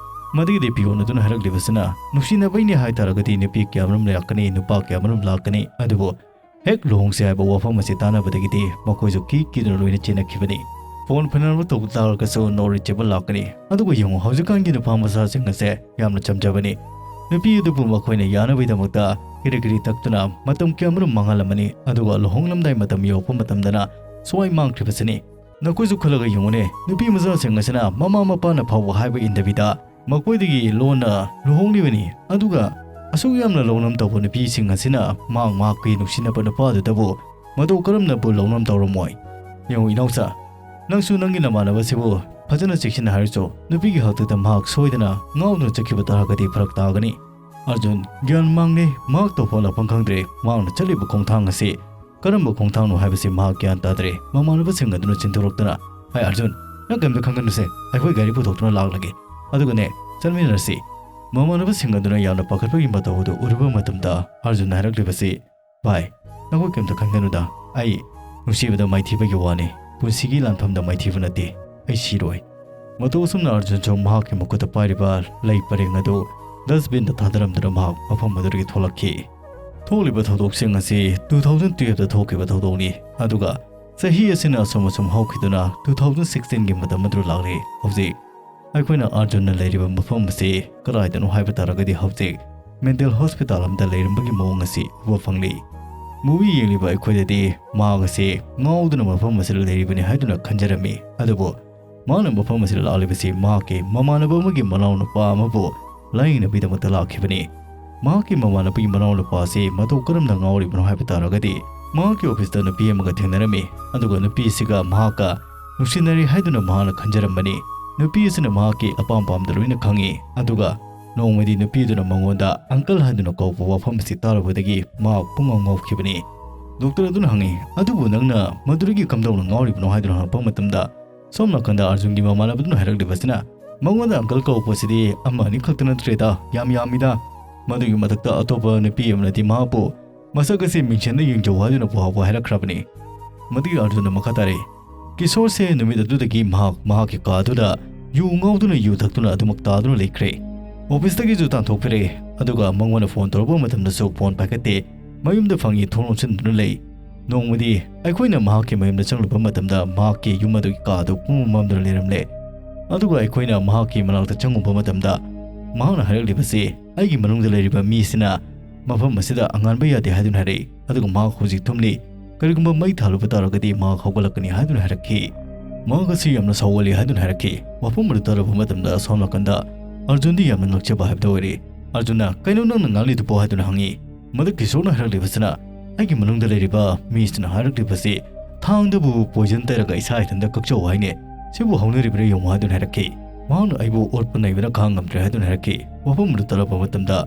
ꯃꯗꯨꯒꯤꯗꯤ ꯄꯤꯌꯣꯟ ꯑꯗꯨꯅ ꯍꯥꯏꯔꯛꯂꯤꯕꯁꯤꯅ ꯅꯨꯡꯁꯤꯅꯕꯩꯅꯦ ꯍꯥꯏꯇꯥꯔꯒꯗꯤ ꯅꯨꯄꯤ ꯀꯌꯥꯃꯔꯨꯝ ꯂꯥꯛꯀꯅꯤ, ꯅꯨꯄꯥ ꯀꯌꯥꯃꯔꯨꯝ ꯂꯥꯛꯀꯅꯤ, ꯑꯗꯨꯕꯨ ꯍꯦꯛ ꯂꯨꯍꯣꯡꯁꯦ ꯍꯥꯏꯕ ꯋꯥꯐꯝ ꯑꯁꯤ ꯇꯥꯟꯅꯕꯗꯒꯤꯗꯤ ꯃꯈꯣꯏꯁꯨ ꯀꯤ ꯀꯤꯗꯨꯅ ꯂꯣꯏꯅ ꯆꯦꯟꯅꯈꯤꯕꯅꯤ꯫ ꯐꯣꯟ ꯐꯅꯕ ꯇꯧꯕ ꯇꯥꯔꯒꯁꯨ no reachable ꯂꯥꯛꯀꯅꯤ꯫ ꯑꯗꯨꯒ ꯌꯦꯡꯉꯨ, ꯍꯧꯖꯤꯛꯀꯥꯟꯒꯤ ꯅꯨꯄꯥ ꯃꯆꯥꯁꯤꯡ ꯑꯁꯦ ꯌꯥꯝꯅ ꯆꯝꯖꯕꯅꯤ꯫ ꯅꯨꯄꯤ ꯑꯗꯨꯕꯨ ꯃꯈꯣꯏꯅ ꯌꯥꯅꯕꯒꯤꯗꯃꯛꯇ ꯀꯤꯔꯤ ꯀꯤꯔꯤ ꯇꯛꯇꯨꯅ ꯃꯇꯝ ꯀꯌꯥꯃꯔꯨꯝ ꯃꯥꯡꯍꯜꯂꯝꯃꯅꯤ, ꯑꯗꯨꯒ ꯂꯨꯍꯣꯡꯂꯝꯗꯥꯏ ꯃꯇꯝ ꯌꯧꯔꯛꯄ ꯃꯇꯝꯗꯅ ꯁ꯭ꯋꯥꯏ ꯃꯥꯡꯈ꯭ꯔꯤꯕꯁꯤꯅꯤ꯫ ꯅꯈꯣꯏꯁꯨ ꯈꯜꯂꯒ ꯌꯦꯡꯉꯨꯅꯦ, ꯅꯨꯄꯤ ꯃꯆꯥꯁꯤꯡ ꯑꯁꯤꯅ ꯃꯃꯥ ꯃꯄꯥꯅ ꯐꯥꯎꯕ ꯍꯥꯏꯕ ꯏꯟꯗꯕꯤꯗ ꯃꯈꯣꯏꯗꯒꯤ ꯂꯣꯟꯅ ꯂꯨꯍꯣꯡꯂꯤꯕꯅꯤ, ꯑꯗꯨꯒ ꯑꯁꯨꯛ ꯌꯥꯝꯅ ꯂꯧꯅꯝ ꯇꯧꯕ ꯅꯨꯄꯤꯁꯤꯡ ꯑꯁꯤꯅ ꯃꯍꯥꯛ ꯃꯍꯥꯛꯀꯤ ꯅꯨꯡꯁꯤꯅꯕ ꯅꯨꯄꯥꯗꯨꯗꯕꯨ ꯃꯇꯧ ꯀꯔꯝꯅꯕꯨ ꯂꯧꯅꯝ ꯇꯧꯔꯝꯃꯣꯏ? ꯌꯦꯡꯉꯨ ꯏꯅꯥꯎꯆꯥ, ꯅꯪꯁꯨ ꯅꯪꯒꯤ ꯅꯃꯥꯟꯅꯕꯁꯤꯕꯨ ꯐꯖꯅ ꯆꯦꯛꯁꯤꯟꯅ ꯍꯥꯏꯔꯨꯆꯣ꯫ ꯅꯨꯄꯤꯒꯤ ꯍꯥꯛꯇꯛꯇ ꯃꯍꯥꯛ ꯁꯣꯏꯗꯅ ꯉꯥꯎꯗꯨꯅ ꯆꯠꯈꯤꯕ ꯇꯥꯔꯒꯗꯤ ꯐꯔꯛ ꯇꯥꯒꯅꯤ꯫ ꯑꯥꯔꯖꯨꯟ ꯒ꯭ꯌꯥꯟ ꯃꯥꯡꯂꯦ, ꯃꯍꯥꯛ ꯇꯧꯐꯝ ꯂꯥꯛꯐꯝ ꯈꯪꯗ꯭ꯔꯦ꯫ ꯃꯍꯥꯛꯅ ꯆꯠꯂꯤꯕ ꯈꯣꯡꯊꯥꯡ ꯑꯁꯤ ꯀꯔꯝꯕ ꯈꯣꯡꯊꯥꯡꯅꯣ ꯍꯥꯏꯕꯁꯤ ꯃꯍꯥꯛ ꯒ꯭ꯌꯥꯟ ꯇꯥꯗ꯭ꯔꯦ꯫ ꯃꯃꯥꯟꯅꯕꯁꯤꯡ ꯑꯗꯨꯅ ꯆꯤꯟꯊꯣꯔꯛꯇꯨꯅ, "ꯍꯥꯏ ꯑꯥꯔꯖꯨꯟ, ꯅꯪ ꯀꯔꯤꯝꯇ ꯈꯟꯒꯅꯨꯁꯦ, ꯑꯩꯈꯣꯏ ꯒꯥꯔꯤ ꯄꯨꯊꯣꯛꯇꯨꯅ ꯂꯥꯛꯂꯒꯦ, ꯑꯗꯨꯒꯅꯦ, ꯆꯠꯃꯤꯟꯅꯔꯁꯤ"꯫ ꯃꯃꯥꯟꯅꯕꯁꯤꯡ ꯑꯗꯨꯅ ꯌꯥꯝꯅ ꯄꯥꯈꯠꯄꯒꯤ ꯃꯇꯧ ꯑꯗꯨ ꯎꯔꯨꯕ ꯃꯇꯝꯗ ꯑꯥꯔꯖꯨꯟꯅ ꯍꯥꯏꯔꯛꯂꯤꯕꯁꯤ, "ꯚꯥꯏ, ꯅꯈꯣꯏ ꯀꯔꯤꯝꯇ ꯈꯟꯒꯅꯨꯗ, ꯑꯩ ꯅꯨꯡꯁꯤꯕꯗ ꯃꯥꯏꯊꯤꯕꯒꯤ ꯋꯥꯅꯤ, ꯄꯨꯟꯁꯤꯒꯤ ꯂꯥꯟꯐꯝꯗ ꯃꯥꯏꯊꯤꯕ ꯅꯠꯇꯦ, ꯑꯩ ꯁꯤꯔꯣꯏ"꯫ ꯃꯇꯧ ꯑꯁꯨꯝꯅ ꯑꯥꯔꯖꯨꯟꯁꯨ ꯃꯍꯥꯛꯀꯤ ꯃꯈꯨꯠꯇ ꯄꯥꯏꯔꯤꯕ ꯂꯩ ꯄꯔꯦꯡ ꯑꯗꯨ ꯗꯁꯕꯤꯟꯗ ꯊꯥꯗꯔꯝꯗꯨꯅ ꯃꯍꯥꯛ ꯃꯐꯝ ꯑꯗꯨꯗꯒꯤ ꯊꯣꯛꯂꯛꯈꯤ꯫ ꯊꯣꯛꯂꯤꯕ ꯊꯧꯗꯣꯛꯁꯤꯡ ꯑꯁꯤ two thousand twelve ꯇ ꯊꯣꯛꯈꯤꯕ ꯊꯧꯗꯣꯛꯅꯤ꯫ ꯑꯗꯨꯒ ꯆꯍꯤ ꯑꯁꯤꯅ ꯑꯁꯨꯝ ꯑꯁꯨꯝ ꯍꯧꯈꯤꯗꯨꯅ two thousand sixteen ꯒꯤ ꯃꯇꯝ ꯑꯗꯨ ꯂꯥꯛꯂꯤ꯫ ꯍꯧꯖꯤꯛ ꯑꯩꯈꯣꯏꯅ ꯑꯥꯔꯖꯨꯟꯅ ꯂꯩꯔꯤꯕ ꯃꯐꯝ ꯑꯁꯤ ꯀꯗꯥꯏꯗꯅꯣ ꯍꯥꯏꯕ ꯇꯥꯔꯒꯗꯤ ꯍꯧꯖꯤꯛ ꯃꯦꯟꯇꯦꯜ ꯍꯣꯁꯄꯤꯇꯥꯜ ꯑꯃꯗ ꯂꯩꯔꯝꯕꯒꯤ ꯃꯑꯣꯡ ꯑꯁꯤ ꯎꯕ ꯐꯪꯂꯤ꯫ ꯃꯨꯚꯤ ꯌꯦꯡꯂꯤꯕ ꯑꯩꯈꯣꯏꯗꯗꯤ ꯃꯍꯥꯛ ꯑꯁꯤ ꯉꯥꯎꯗꯨꯅ ꯃꯐꯝ ꯑꯁꯤꯗ ꯂꯩꯔꯤꯕꯅꯤ ꯍꯥꯏꯗꯨꯅ ꯈꯟꯖꯔꯝꯃꯤ꯫ ꯑꯗꯨꯕꯨ ꯃꯍꯥꯛꯅ ꯃꯐꯝ ꯑꯁꯤꯗ ꯂꯥꯛꯂꯤꯕꯁꯤ ꯃꯍꯥꯛꯀꯤ ꯃꯃꯥꯟꯅꯕ ꯑꯃꯒꯤ ꯃꯅꯥꯎꯅꯨꯄꯥ ꯑꯃꯕꯨ ꯂꯥꯌꯦꯡꯅꯕꯒꯤꯗꯃꯛꯇ ꯂꯥꯛꯈꯤꯕꯅꯤ꯫ ꯃꯍꯥꯛꯀꯤ ꯃꯃꯥꯟꯅꯕꯒꯤ ꯃꯅꯥꯎꯅꯨꯄꯥ ꯑꯁꯤ ꯃꯇꯧ ꯀꯔꯝꯅ ꯉꯥꯎꯔꯤꯕꯅꯣ ꯍꯥꯏꯕ ꯇꯥꯔꯒꯗꯤ, ꯃꯍꯥꯛꯀꯤ ꯑꯣꯐꯤꯁꯇ ꯅꯨꯄꯤ ꯑꯃꯒ ꯊꯦꯡꯅꯔꯝꯃꯤ, ꯑꯗꯨꯒ ꯅꯨꯄꯤ ꯑꯁꯤꯒ ꯃꯍꯥꯛꯀ ꯅꯨꯡꯁꯤꯅꯔꯤ ꯍꯥꯏꯗꯨꯅ ꯃꯍꯥꯛꯅ ꯈꯟꯖꯔꯝꯕꯅꯤ꯫ ꯅꯨꯄꯤ ꯑꯁꯤꯅ ꯃꯍꯥꯛꯀꯤ ꯑꯄꯥꯝ ꯄꯥꯝꯗ ꯂꯣꯏꯅ ꯈꯪꯉꯤ, ꯑꯗꯨꯒ ꯅꯣꯡꯃꯗꯤ ꯅꯨꯄꯤꯗꯨꯅ ꯃꯉꯣꯟꯗ "ꯑꯪꯀꯜ" ꯍꯥꯏꯗꯨꯅ ꯀꯧꯕ ꯋꯥꯐꯝ ꯑꯁꯤ ꯇꯥꯔꯨꯕꯗꯒꯤ ꯃꯍꯥꯛ ꯄꯨꯡꯉꯥꯎ ꯉꯥꯎꯈꯤꯕꯅꯤ꯫ ꯗꯣꯛꯇꯔ ꯑꯗꯨꯅ ꯍꯪꯉꯤ, "ꯑꯗꯨꯕꯨ ꯅꯪꯅ ꯃꯗꯨꯗꯒꯤ ꯀꯝꯗꯧꯅ ꯉꯥꯎꯔꯤꯕꯅꯣ?" ꯍꯥꯏꯗꯨꯅ ꯍꯪꯂꯛꯄ ꯃꯇꯝꯗ, ꯁꯣꯝ ꯅꯥꯀꯟꯗ ꯑꯔꯖꯨꯟꯒꯤ ꯃꯃꯥꯟꯅꯕꯗꯨꯅ ꯍꯥꯏꯔꯛꯂꯤꯕꯁꯤꯅ, "ꯃꯉꯣꯟꯗ ꯑꯪꯀꯜ ꯀꯧꯔꯛꯄꯁꯤꯗꯤ ꯑꯃ ꯑꯅꯤ ꯈꯛꯇ ꯅꯠꯇ꯭ꯔꯦꯗ, ꯌꯥꯝ ꯌꯥꯝꯃꯤꯗ꯫ ꯃꯗꯨꯒꯤ ꯃꯊꯛꯇ ꯑꯇꯣꯞꯄ ꯅꯨꯄꯤ ꯑꯃꯅꯗꯤ ꯃꯍꯥꯛꯄꯨ ꯃꯁꯛ ꯑꯁꯤ ꯃꯤꯡꯁꯦꯜꯗ ꯌꯦꯡꯖꯧ ꯍꯥꯏꯗꯨꯅ ꯄꯨꯍꯥꯎꯕ ꯍꯥꯏꯔꯛꯈ꯭ꯔꯕꯅꯤ꯫" ꯃꯗꯨꯒꯤ ꯑꯔꯖꯨꯟꯅ ꯃꯈꯥ ꯇꯥꯔꯛꯏ, "ꯀꯤꯁꯣꯔꯁꯦ ꯅꯨꯃꯤꯠ ꯑꯗꯨꯗꯒꯤ ꯃꯍꯥꯛ ꯃꯍꯥꯛꯀꯤ ꯀꯥ ꯑꯗꯨꯗ ꯌꯨ ꯉꯥꯎꯗꯨꯅ ꯌꯨ ꯊꯛꯇꯨꯅ ꯑꯗꯨꯃꯛ ꯇꯥꯗꯨꯅ ꯂꯩꯈ꯭ꯔꯦ꯫ ꯑꯣꯐꯤꯁꯇꯒꯤꯁꯨ ꯇꯥꯟꯊꯣꯛꯄꯤꯔꯦ, ꯑꯗꯨꯒ ꯃꯉꯣꯟꯗ ꯐꯣꯟ ꯇꯧꯔꯛꯄ ꯃꯇꯝꯗꯁꯨ ꯐꯣꯟ ꯄꯥꯏꯈꯠꯇꯦ꯫ ꯃꯌꯨꯝꯗ ꯐꯪꯉꯤ ꯊꯣꯡ ꯂꯣꯟꯁꯤꯟꯗꯨꯅ ꯂꯩ꯫ ꯅꯣꯡꯃꯗꯤ ꯑꯩꯈꯣꯏꯅ ꯃꯍꯥꯛꯀꯤ ꯃꯌꯨꯝꯗ ꯆꯪꯂꯨꯕ ꯃꯇꯝꯗ ꯃꯍꯥꯛꯀꯤ ꯌꯨꯝ ꯑꯗꯨꯒꯤ ꯀꯥ ꯑꯗꯨ ꯄꯨꯝꯃꯝ ꯃꯝꯗꯨꯅ ꯂꯩꯔꯝꯂꯦ꯫ ꯑꯗꯨꯒ ꯑꯩꯈꯣꯏꯅ ꯃꯍꯥꯛꯀꯤ ꯃꯅꯥꯛꯇ ꯆꯪꯉꯨꯕ ꯃꯇꯝꯗ ꯃꯍꯥꯛꯅ ꯍꯥꯏꯔꯛꯂꯤꯕꯁꯤ, ꯑꯩꯒꯤ ꯃꯅꯨꯡꯗ ꯂꯩꯔꯤꯕ ꯃꯤꯁꯤꯅ ꯃꯐꯝ ꯑꯁꯤꯗ ꯑꯉꯥꯟꯕ ꯌꯥꯗꯦ ꯍꯥꯏꯗꯨꯅ ꯍꯥꯏꯔꯛꯏ꯫ ꯑꯗꯨꯒ ꯃꯍꯥꯛ ꯍꯧꯖꯤꯛ ꯊꯨꯝꯂꯤ꯫ ꯀꯔꯤꯒꯨꯝꯕ ꯃꯩ ꯊꯥꯜꯂꯨꯕ ꯇꯥꯔꯒꯗꯤ ꯃꯍꯥꯛ ꯍꯧꯒꯠꯂꯛꯀꯅꯤ ꯍꯥꯏꯗꯨꯅ ꯍꯥꯏꯔꯛꯈꯤ꯫ ꯃꯍꯥꯛ ꯑꯁꯤ ꯌꯥꯝꯅ ꯁꯥꯎꯒꯜꯂꯤ ꯍꯥꯏꯗꯨꯅ ꯍꯥꯏꯔꯛꯈꯤ꯫ ꯋꯥꯐꯝ ꯑꯗꯨ ꯇꯥꯔꯕ ꯃꯇꯝꯗ ꯑꯁꯣꯝ ꯅꯥꯀꯟꯗ ꯑꯔꯖꯨꯟꯗꯤ ꯌꯥꯝꯅ ꯉꯛꯆꯕ ꯍꯥꯏꯕꯗꯨ ꯑꯣꯏꯔꯦ꯫ ꯑꯔꯖꯨꯟꯅ, "ꯀꯩꯅꯣ ꯅꯪꯅ ꯉꯥꯡꯂꯤꯗꯨꯕꯣ?" ꯍꯥꯏꯗꯨꯅ ꯍꯪꯉꯤ꯫ ꯃꯗꯨ ꯀꯤꯁꯣꯔꯅ ꯍꯥꯏꯔꯛꯂꯤꯕꯁꯤꯅ, "ꯑꯩꯒꯤ ꯃꯅꯨꯡꯗ ꯂꯩꯔꯤꯕ ꯃꯤꯁꯤꯅ ꯍꯥꯏꯔꯛꯂꯤꯕꯁꯤ ꯊꯥꯡꯗꯕꯨ ꯄꯣꯏꯖꯟ ꯇꯩꯔꯒ ꯏꯁꯥ ꯏꯊꯟꯇ ꯀꯛꯆꯧ ꯍꯥꯏꯅꯦ꯫ ꯁꯤꯕꯨ ꯍꯧꯅꯔꯤꯕ꯭ꯔꯥ ꯌꯦꯡꯉꯨ" ꯍꯥꯏꯗꯨꯅ ꯍꯥꯏꯔꯛꯈꯤ꯫ ꯃꯍꯥꯛꯅ ꯑꯩꯕꯨ ꯑꯣꯠꯄ ꯅꯩꯕꯅ ꯈꯥꯡ ꯉꯝꯗ꯭ꯔꯦ ꯍꯥꯏꯗꯨꯅ ꯍꯥꯏꯔꯛꯈꯤ꯫ ꯋꯥꯐꯝ ꯑꯗꯨ ꯇꯥꯔꯕ ꯃꯇꯝꯗ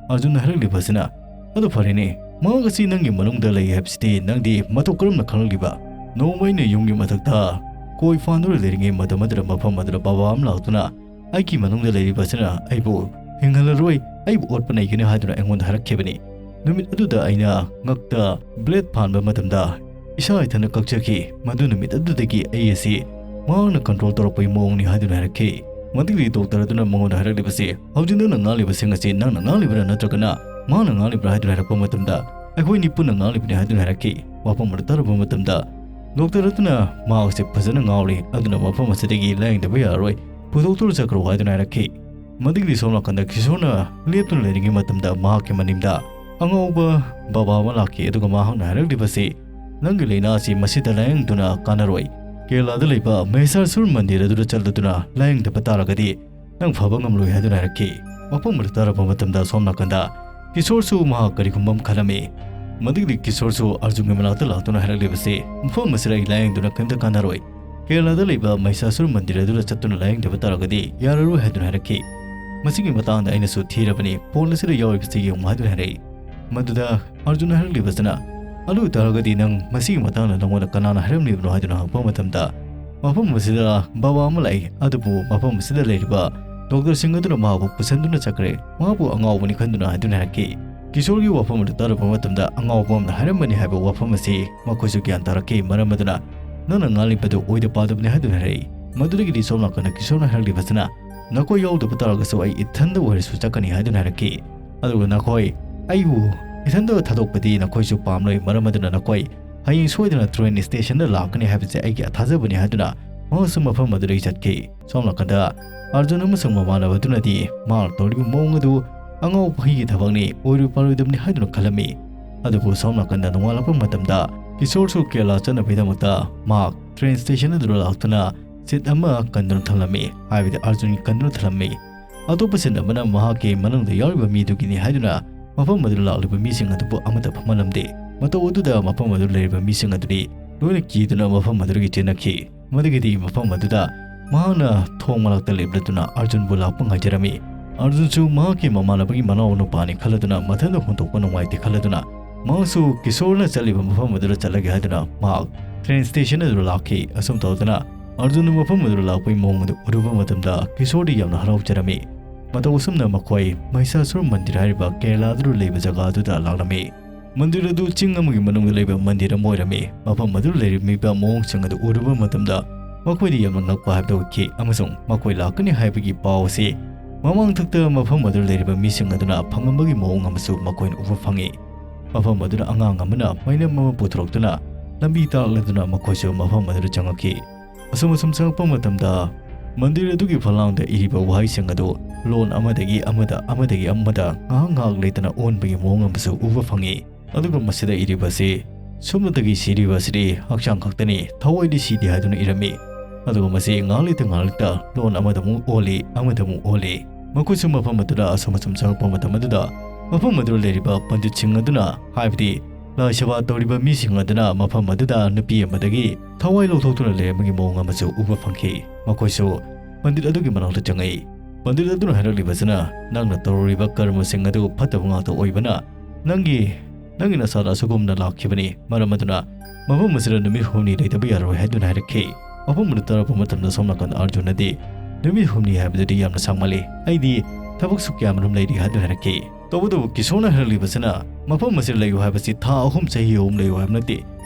ꯑꯔꯖꯨꯟꯅ ꯍꯥꯏꯔꯛꯂꯤꯕꯁꯤꯅ, "ꯑꯗꯨ ꯐꯔꯦꯅꯦ, ꯃꯍꯥꯛ ꯑꯁꯤ ꯅꯪꯒꯤ ꯃꯅꯨꯡꯗ ꯂꯩ ꯍꯥꯏꯕꯁꯤꯗꯤ ꯅꯪꯗꯤ ꯃꯇꯧ ꯀꯔꯝꯅ ꯈꯪꯂꯛꯂꯤꯕ? ꯅꯣꯡꯃ ꯑꯩꯅ ꯌꯨꯝꯒꯤ ꯃꯊꯛꯇ ꯀꯣꯏ ꯐꯥꯟꯗꯨꯅ ꯂꯩꯔꯤꯉꯩ ꯃꯇꯝ ꯑꯗꯨꯗ ꯃꯐꯝ ꯑꯗꯨꯗ ꯕꯕꯥ ꯑꯃ ꯂꯥꯛꯇꯨꯅ ꯑꯩꯒꯤ ꯃꯅꯨꯡꯗ ꯂꯩꯔꯤꯕꯁꯤꯅ ꯑꯩꯕꯨ ꯍꯤꯡꯍꯜꯂꯔꯣꯏ, ꯑꯩꯕꯨ ꯑꯣꯠꯄ ꯅꯩꯒꯅꯤ ꯍꯥꯏꯗꯨꯅ ꯑꯩꯉꯣꯟꯗ ꯍꯥꯏꯔꯛꯈꯤꯕꯅꯤ꯫ ꯅꯨꯃꯤꯠ ꯑꯗꯨꯗ ꯑꯩꯅ ꯉꯛꯇ ꯕ꯭ꯂꯦꯗ ꯐꯥꯟꯕ ꯃꯇꯝꯗ ꯏꯁꯥ ꯏꯊꯟꯇ ꯀꯛꯆꯈꯤ꯫ ꯃꯗꯨ ꯅꯨꯃꯤꯠ ꯑꯗꯨꯗꯒꯤ ꯑꯩ ꯑꯁꯤ ꯃꯍꯥꯛꯅ ꯀꯟꯇ꯭ꯔꯣꯜ ꯇꯧꯔꯛꯄꯒꯤ ꯃꯑꯣꯡꯅꯤ" ꯍꯥꯏꯗꯨꯅ ꯍꯥꯏꯔꯛꯈꯤ꯫ ꯃꯗꯨꯒꯤ ꯗꯣꯛꯇꯔ ꯑꯗꯨꯅ ꯃꯉꯣꯟꯗ ꯍꯥꯏꯔꯛꯂꯤꯕꯁꯤ, "ꯍꯧꯖꯤꯛ ꯅꯪꯅ ꯉꯥꯡꯂꯤꯕꯁꯤꯡ ꯑꯁꯤ ꯅꯪꯅ ꯉꯥꯡꯂꯤꯕ꯭ꯔꯥ ꯅꯠꯇ꯭ꯔꯒꯅ ꯃꯍꯥꯛꯅ ꯉꯥꯡꯂꯤꯕ꯭ꯔꯥ?" ꯍꯥꯏꯗꯨꯅ ꯍꯥꯏꯔꯛꯄ ꯃꯇꯝꯗ, "ꯑꯩꯈꯣꯏꯅꯤ ꯄꯨꯟꯅ ꯉꯥꯡꯂꯤꯕꯅꯤ" ꯍꯥꯏꯗꯨꯅ ꯍꯥꯏꯔꯛꯈꯤ꯫ ꯋꯥꯐꯝ ꯑꯗꯨ ꯇꯥꯔꯨꯕ ꯃꯇꯝꯗ ꯗꯣꯛꯇꯔ ꯑꯗꯨꯅ ꯃꯍꯥꯛꯁꯦ ꯐꯖꯅ ꯉꯥꯎꯔꯦ, ꯑꯗꯨꯅ ꯃꯐꯝ ꯑꯁꯤꯗꯒꯤ ꯂꯥꯌꯦꯡꯗꯕ ꯌꯥꯔꯔꯣꯏ, ꯄꯨꯊꯣꯛꯇꯨꯅ ꯆꯠꯈ꯭ꯔꯣ ꯍꯥꯏꯗꯨꯅ ꯍꯥꯏꯔꯛꯈꯤ꯫ ꯃꯗꯨꯒꯤꯗꯤ ꯁꯣꯝ ꯅꯥꯀꯟꯗ ꯀꯤꯁꯣꯔꯅ ꯂꯦꯞꯇꯨꯅ ꯂꯩꯔꯤꯉꯩ ꯃꯇꯝꯗ ꯃꯍꯥꯛꯀꯤ ꯃꯅꯤꯡꯗ ꯑꯉꯥꯎꯕ ꯕꯕꯥ ꯑꯃ ꯂꯥꯛꯈꯤ, ꯑꯗꯨꯒ ꯃꯍꯥꯛꯅ ꯍꯥꯏꯔꯛꯂꯤꯕꯁꯤ, "ꯅꯪꯒꯤ ꯂꯥꯏꯅꯥ ꯑꯁꯤ ꯃꯁꯤꯗ ꯂꯥꯌꯦꯡꯗꯨꯅ ꯀꯥꯟꯅꯔꯣꯏ, ꯀꯦꯔꯂꯥꯗ ꯂꯩꯕ ꯃꯍꯤꯁꯥꯁꯨꯔ ꯃꯟꯗꯤꯔ ꯑꯗꯨꯗ ꯆꯠꯂꯗꯨꯅ ꯂꯥꯌꯦꯡꯗꯕ ꯇꯥꯔꯒꯗꯤ ꯅꯪ ꯐꯕ ꯉꯝꯂꯣꯏ ꯍꯥꯏꯗꯨꯅ ꯍꯥꯏꯔꯛꯈꯤ꯫ ꯃꯐꯝ ꯑꯗꯨ ꯇꯥꯔꯕ ꯃꯇꯝꯗ ꯁꯣꯝ ꯅꯥꯀꯟꯗ ꯀꯤꯁꯣꯔꯁꯨ ꯃꯍꯥꯛ ꯀꯔꯤꯒꯨꯝꯕ ꯑꯃ ꯈꯜꯂꯝꯃꯤ꯫ ꯃꯗꯨꯒꯤꯗꯤ ꯀꯤꯁꯣꯔꯁꯨ ꯑꯔꯖꯨꯟꯒꯤ ꯃꯅꯥꯛꯇ ꯂꯥꯛꯇꯨꯅ ꯍꯥꯏꯔꯛꯂꯤꯕꯁꯤ, "ꯃꯐꯝ ꯑꯁꯤꯗ ꯑꯩ ꯂꯥꯌꯦꯡꯗꯨꯅ ꯀꯔꯤꯝꯇ ꯀꯥꯟꯅꯔꯣꯏ꯫ ꯀꯦꯔꯂꯥꯗ ꯂꯩꯕ ꯃꯍꯤꯁꯥꯁꯨꯔ ꯃꯟꯗꯤꯔ ꯑꯗꯨꯗ ꯆꯠꯇꯨꯅ ꯂꯥꯌꯦꯡꯗꯕ ꯇꯥꯔꯒꯗꯤ ꯌꯥꯔꯔꯣꯏ" ꯍꯥꯏꯗꯨꯅ ꯍꯥꯏꯔꯛꯈꯤ꯫ "ꯃꯁꯤꯒꯤ ꯃꯇꯥꯡꯗ ꯑꯩꯅꯁꯨ ꯊꯤꯔꯕꯅꯤ, ꯐꯣꯟ ꯑꯁꯤꯗ ꯌꯥꯎꯔꯤꯕꯁꯤ ꯌꯦꯡꯉꯨ" ꯍꯥꯏꯗꯨꯅ ꯍꯥꯏꯔꯛꯏ꯫ ꯃꯗꯨꯗ ꯑꯔꯖꯨꯟꯅ ꯍꯥꯏꯔꯛꯂꯤꯕꯁꯤꯅ, "ꯑꯗꯨ ꯑꯣꯏꯇꯥꯔꯒꯗꯤ ꯅꯪ ꯃꯁꯤꯒꯤ ꯃꯇꯥꯡꯗ ꯅꯪꯉꯣꯟꯗ ꯀꯅꯥꯅ ꯍꯥꯏꯔꯝꯂꯤꯕꯅꯣ?" ꯍꯥꯏꯗꯨꯅ ꯍꯪꯉꯛꯄ ꯃꯇꯝꯗ, "ꯃꯐꯝ ꯑꯁꯤꯗ ꯕꯕꯥ ꯑꯃ ꯂꯥꯛꯏ, ꯑꯗꯨꯕꯨ ꯃꯐꯝ ꯑꯁꯤꯗ ꯂꯩꯔꯤꯕ ꯗꯣꯛꯇꯔꯁꯤꯡ ꯑꯗꯨꯅ ꯃꯍꯥꯛꯄꯨ ꯄꯨꯁꯟꯗꯨꯅ ꯆꯠꯈ꯭ꯔꯦ, ꯃꯍꯥꯛꯄꯨ ꯑꯉꯥꯎꯕꯅꯤ ꯈꯟꯗꯨꯅ" ꯍꯥꯏꯗꯨꯅ ꯍꯥꯏꯔꯛꯈꯤ꯫ ꯀꯤꯁꯣꯔꯒꯤ ꯋꯥꯐꯝ ꯑꯗꯨ ꯇꯥꯔꯨꯕ ꯃꯇꯝꯗ, ꯑꯉꯥꯎꯕ ꯑꯃꯅ ꯍꯥꯏꯔꯝꯕꯅꯤ ꯍꯥꯏꯕ ꯋꯥꯐꯝ ꯑꯁꯤ ꯃꯈꯣꯏꯁꯨ ꯒ꯭ꯌꯥꯟ ꯇꯥꯔꯛꯈꯤ꯫ ꯃꯔꯝ ꯑꯗꯨꯅ, "ꯅꯪꯅ ꯉꯥꯡꯂꯤꯕꯗꯨ ꯑꯣꯏꯗ ꯄꯥꯗꯕꯅꯤ" ꯍꯥꯏꯗꯨꯅ ꯍꯥꯏꯔꯛꯏ꯫ ꯃꯗꯨꯗꯒꯤꯗꯤ ꯁꯣꯝ ꯅꯥꯀꯟꯗ ꯀꯤꯁꯣꯔꯅ ꯍꯥꯏꯔꯛꯂꯤꯕꯁꯤꯅ, "ꯅꯈꯣꯏ ꯌꯥꯎꯗꯕ ꯇꯥꯔꯒꯁꯨ ꯑꯩ ꯏꯊꯟꯗ ꯑꯣꯏꯔꯁꯨ ꯆꯠꯀꯅꯤ" ꯍꯥꯏꯗꯨꯅ ꯍꯥꯏꯔꯛꯈꯤ꯫ ꯑꯗꯨꯒ ꯅꯈꯣꯏ ꯑꯩꯕꯨ ꯏꯊꯟꯗ ꯊꯥꯗꯣꯛꯄꯗꯤ ꯅꯈꯣꯏꯁꯨ ꯄꯥꯝꯂꯣꯏ, ꯃꯔꯝ ꯑꯗꯨꯅ ꯅꯈꯣꯏ ꯍꯌꯦꯡ ꯁꯣꯏꯗꯅ ꯇ꯭ꯔꯦꯟ ꯁ꯭ꯇꯦꯁꯟꯗ ꯂꯥꯛꯀꯅꯤ ꯍꯥꯏꯕꯁꯦ ꯑꯩꯒꯤ ꯊꯥꯖꯕꯅꯤ ꯍꯥꯏꯗꯨꯅ ꯃꯍꯥꯛꯁꯨ ꯃꯐꯝ ꯑꯗꯨꯗꯒꯤ ꯆꯠꯈꯤ꯫ ꯁꯣꯝ ꯅꯥꯀꯟꯗ ꯑꯔꯖꯨꯟ ꯑꯃꯁꯨꯡ ꯃꯃꯥꯟꯅꯕꯗꯨꯅꯗꯤ ꯃꯍꯥꯛ ꯇꯧꯔꯤꯕ ꯃꯑꯣꯡ ꯑꯗꯨ ꯑꯉꯥꯎꯕ ꯍꯨꯏꯒꯤ ꯊꯕꯛꯅꯤ, ꯑꯣꯏꯔꯣꯏ ꯄꯥꯔꯣꯏꯗꯕꯅꯤ ꯍꯥꯏꯗꯨꯅ ꯈꯜꯂꯝꯃꯤ꯫ ꯑꯗꯨꯕꯨ ꯁꯣꯝ ꯅꯥꯀꯟꯗ ꯅꯣꯡꯉꯥꯜꯂꯛꯄ ꯃꯇꯝꯗ ꯀꯤꯁꯣꯔꯁꯨ ꯀꯦꯔꯂꯥ ꯆꯠꯅꯕꯒꯤꯗꯃꯛꯇ ꯃꯍꯥꯛ ꯇ꯭ꯔꯦꯟ ꯁ꯭ꯇꯦꯁꯟ ꯑꯗꯨꯗ ꯂꯥꯛꯇꯨꯅ ꯁꯤꯠ ꯑꯃ ꯀꯟꯗꯨꯅ ꯊꯝꯂꯝꯃꯤ, ꯍꯥꯏꯕꯗꯤ ꯑꯔꯖꯨꯟꯒꯤ ꯀꯟꯗꯨꯅ ꯊꯝꯂꯝꯃꯤ꯫ ꯑꯇꯣꯞꯄ ꯁꯤꯠ ꯑꯃꯅ ꯃꯍꯥꯛꯀꯤ ꯃꯅꯨꯡꯗ ꯌꯥꯎꯔꯤꯕ ꯃꯤꯗꯨꯒꯤꯅꯤ ꯍꯥꯏꯗꯨꯅ ꯃꯐꯝ ꯑꯗꯨꯗ ꯂꯥꯛꯂꯤꯕ ꯃꯤꯁꯤꯡ ꯑꯗꯨꯕꯨ ꯑꯃꯠꯇ ꯐꯝꯍꯜꯂꯝꯗꯦ꯫ ꯃꯇꯧ ꯑꯗꯨꯗ ꯃꯐꯝ ꯑꯗꯨꯗ ꯂꯩꯔꯤꯕ ꯃꯤꯁꯤꯡ ꯑꯗꯨꯗꯤ ꯂꯣꯏꯅ ꯀꯤꯗꯨꯅ ꯃꯐꯝ ꯑꯗꯨꯗꯒꯤ ꯆꯦꯟꯅꯈꯤ꯫ ꯃꯗꯨꯒꯤꯗꯤ ꯃꯐꯝ ꯑꯗꯨꯗ ꯃꯍꯥꯛꯅ ꯊꯣꯡ ꯃꯅꯥꯛꯇ ꯂꯦꯞꯂꯗꯨꯅ ꯑꯔꯖꯨꯟꯕꯨ ꯂꯥꯛꯄ ꯉꯥꯏꯖꯔꯝꯃꯤ꯫ ꯑꯔꯖꯨꯟꯁꯨ ꯃꯍꯥꯛꯀꯤ ꯃꯃꯥꯟꯅꯕꯒꯤ ꯃꯅꯥꯎ ꯅꯨꯄꯥꯅꯤ ꯈꯜꯂꯗꯨꯅ ꯃꯊꯟꯇ ꯍꯨꯟꯗꯣꯛꯄ ꯅꯨꯡꯉꯥꯏꯇꯦ ꯈꯜꯂꯗꯨꯅ ꯃꯍꯥꯛꯁꯨ ꯀꯤꯁꯣꯔꯅ ꯆꯠꯂꯤꯕ ꯃꯐꯝ ꯑꯗꯨꯗ ꯆꯠꯂꯒꯦ ꯍꯥꯏꯗꯨꯅ ꯃꯍꯥꯛ ꯇ꯭ꯔꯦꯟ ꯁ꯭ꯇꯦꯁꯟ ꯑꯗꯨꯗ ꯂꯥꯛꯈꯤ꯫ ꯑꯁꯨꯝ ꯇꯧꯗꯨꯅ ꯑꯔꯖꯨꯟꯅ ꯃꯐꯝ ꯑꯗꯨꯗ ꯂꯥꯛꯄꯒꯤ ꯃꯑꯣꯡ ꯑꯗꯨ ꯎꯔꯨꯕ ꯃꯇꯝꯗ ꯀꯤꯁꯣꯔꯗꯤ ꯌꯥꯝꯅ ꯍꯔꯥꯎꯖꯔꯝꯃꯤ꯫ ꯃꯇꯧ ꯑꯁꯨꯝꯅ ꯃꯈꯣꯏ ꯃꯍꯤꯁꯥꯁꯨꯔ ꯃꯟꯗꯤꯔ ꯍꯥꯏꯔꯤꯕ ꯀꯦꯔꯂꯥꯗ ꯂꯩꯕ ꯖꯒꯥ ꯑꯗꯨꯗ ꯂꯥꯛꯂꯝꯃꯤ꯫ ꯃꯟꯗꯤꯔ ꯑꯗꯨ ꯆꯤꯡ ꯑꯃꯒꯤ ꯃꯅꯨꯡꯗ ꯂꯩꯕ ꯃꯟꯗꯤꯔ ꯑꯃ ꯑꯣꯏꯔꯝꯃꯤ꯫ ꯃꯐꯝ ꯑꯗꯨꯗ ꯂꯩꯔꯝꯃꯤꯕ ꯃꯑꯣꯡꯁꯤꯡ ꯑꯗꯨ ꯎꯔꯨꯕ ꯃꯇꯝꯗ ꯃꯈꯣꯏꯗ ꯌꯥꯝꯅ ꯉꯛꯄ ꯍꯥꯏꯕꯗꯨ ꯑꯣꯏꯈꯤ, ꯑꯃꯁꯨꯡ ꯃꯈꯣꯏ ꯂꯥꯛꯀꯅꯤ ꯍꯥꯏꯕꯒꯤ ꯄꯥꯎ ꯑꯁꯤ ꯃꯃꯥꯡꯊꯛꯇ ꯃꯐꯝ ꯑꯗꯨꯗ ꯂꯩꯔꯤꯕ ꯃꯤꯁꯤꯡ ꯑꯗꯨꯅ ꯐꯪꯂꯝꯕꯒꯤ ꯃꯑꯣꯡ ꯑꯃꯁꯨ ꯃꯈꯣꯏꯅ ꯎꯕ ꯐꯪꯉꯤ꯫ ꯃꯐꯝ ꯑꯗꯨꯗ ꯑꯉꯥꯡ ꯑꯃꯅ ꯃꯩꯅꯝ ꯑꯃ ꯄꯨꯊꯣꯔꯛꯇꯨꯅ ꯂꯝꯕꯤ ꯇꯥꯛꯂꯗꯨꯅ ꯃꯈꯣꯏꯁꯨ ꯃꯐꯝ ꯑꯗꯨꯗ ꯆꯪꯂꯛꯈꯤ꯫ ꯑꯁꯨꯝ ꯑꯁꯨꯝ ꯆꯪꯂꯛꯄ ꯃꯇꯝꯗ ꯃꯟꯗꯤꯔ ꯑꯗꯨꯒꯤ ꯐꯛꯂꯥꯡꯗ ꯏꯔꯤꯕ ꯋꯥꯍꯩꯁꯤꯡ ꯑꯗꯨ ꯂꯣꯟ ꯑꯃꯗꯒꯤ ꯑꯃꯗ, ꯑꯃꯗꯒꯤ ꯑꯃꯗ ꯉꯥꯏꯍꯥꯛ ꯉꯥꯏꯍꯥꯛ ꯂꯩꯇꯅ ꯑꯣꯟꯕꯒꯤ ꯃꯑꯣꯡ ꯑꯃꯁꯨ ꯎꯕ ꯐꯪꯉꯤ꯫ ꯑꯗꯨꯒ ꯃꯁꯤꯗ ꯏꯔꯤꯕ ꯑꯁꯤ ꯁꯨꯞꯅꯇꯒꯤ ꯁꯤꯔꯤꯕ ꯑꯁꯤꯗꯤ ꯍꯛꯆꯥꯡ ꯈꯛꯇꯅꯤ, ꯊꯋꯥꯏꯗꯤ ꯁꯤꯗꯦ ꯍꯥꯏꯗꯨꯅ ꯏꯔꯝꯃꯤ꯫ ꯑꯗꯨꯒ ꯃꯁꯤ ꯉꯥꯏꯍꯥꯛ ꯂꯩꯇ ꯉꯥꯏꯍꯥꯛ ꯂꯩꯇ ꯂꯣꯟ ꯑꯃꯗ ꯑꯃꯨꯛ ꯑꯣꯜꯂꯤ, ꯑꯃꯗ ꯑꯃꯨꯛ ꯑꯣꯜꯂꯤ꯫ ꯃꯈꯣꯏꯁꯨ ꯃꯐꯝ ꯑꯗꯨꯗ ꯑꯁꯨꯝ ꯑꯁꯨꯝ ꯆꯪꯉꯛꯄ ꯃꯇꯝ ꯑꯗꯨꯗ ꯃꯐꯝ ꯑꯗꯨꯗ ꯂꯩꯔꯤꯕ ꯄꯟꯗꯤꯠꯁꯤꯡ ꯑꯗꯨꯅ, ꯍꯥꯏꯕꯗꯤ ꯂꯥꯏ ꯁꯦꯕꯥ ꯇꯧꯔꯤꯕ ꯃꯤꯁꯤꯡ ꯑꯗꯨꯅ ꯃꯐꯝ ꯑꯗꯨꯗ ꯅꯨꯄꯤ ꯑꯃꯗꯒꯤ ꯊꯋꯥꯏ ꯂꯧꯊꯣꯛꯇꯨꯅ ꯂꯩꯔꯝꯕꯒꯤ ꯃꯑꯣꯡ ꯑꯃꯁꯨ ꯎꯕ ꯐꯪꯈꯤ꯫ ꯃꯈꯣꯏꯁꯨ ꯄꯟꯗꯤꯠ ꯑꯗꯨꯒꯤ ꯃꯅꯥꯛꯇ ꯆꯪꯉꯛꯏ꯫ ꯄꯟꯗꯤꯠ ꯑꯗꯨꯅ ꯍꯥꯏꯔꯛꯂꯤꯕꯁꯤꯅ, "ꯅꯪꯅ ꯇꯧꯔꯨꯔꯤꯕ ꯀꯔꯃꯁꯤꯡ ꯑꯗꯨ ꯐꯠꯇꯕ ꯉꯥꯛꯇ ꯑꯣꯏꯕꯅ ꯅꯪꯒꯤ, ꯅꯪꯒꯤ ꯅꯁꯥꯗ ꯑꯁꯤꯒꯨꯝꯅ ꯂꯥꯛꯈꯤꯕꯅꯤ꯫ ꯃꯔꯝ ꯑꯗꯨꯅ ꯃꯐꯝ ꯑꯁꯤꯗ ꯅꯨꯃꯤꯠ ꯍꯨꯝꯅꯤ ꯂꯩꯇꯕ ꯌꯥꯔꯣꯏ" ꯍꯥꯏꯗꯨꯅ ꯍꯥꯏꯔꯛꯈꯤ꯫ ꯃꯐꯝ ꯑꯗꯨ ꯇꯥꯔꯛꯄ ꯃꯇꯝꯗ ꯁꯣꯝ ꯅꯥꯀꯟꯗ ꯑꯔꯖꯨꯟꯅꯗꯤ, "ꯅꯨꯃꯤꯠ ꯍꯨꯝꯅꯤ ꯍꯥꯏꯕꯗꯨꯗꯤ ꯌꯥꯝꯅ ꯁꯥꯡꯃꯜꯂꯤ, ꯑꯩꯗꯤ ꯊꯕꯛꯁꯨ ꯀꯌꯥ ꯃꯔꯨꯝ ꯂꯩꯔꯤ" ꯍꯥꯏꯗꯨꯅ ꯍꯥꯏꯔꯛꯈꯤ꯫ ꯇꯧꯕꯇꯕꯨ ꯀꯤꯁꯣꯅ ꯍꯥꯏꯔꯛꯂꯤꯕꯁꯤꯅ, "ꯃꯐꯝ ꯑꯁꯤꯗ ꯂꯩꯌꯨ ꯍꯥꯏꯕꯁꯤ ꯊꯥ ꯑꯍꯨꯝ ꯆꯍꯤ ꯑꯍꯨꯝ ꯂꯩꯌꯨ ꯍꯥꯏꯕ ꯅꯠꯇꯦ,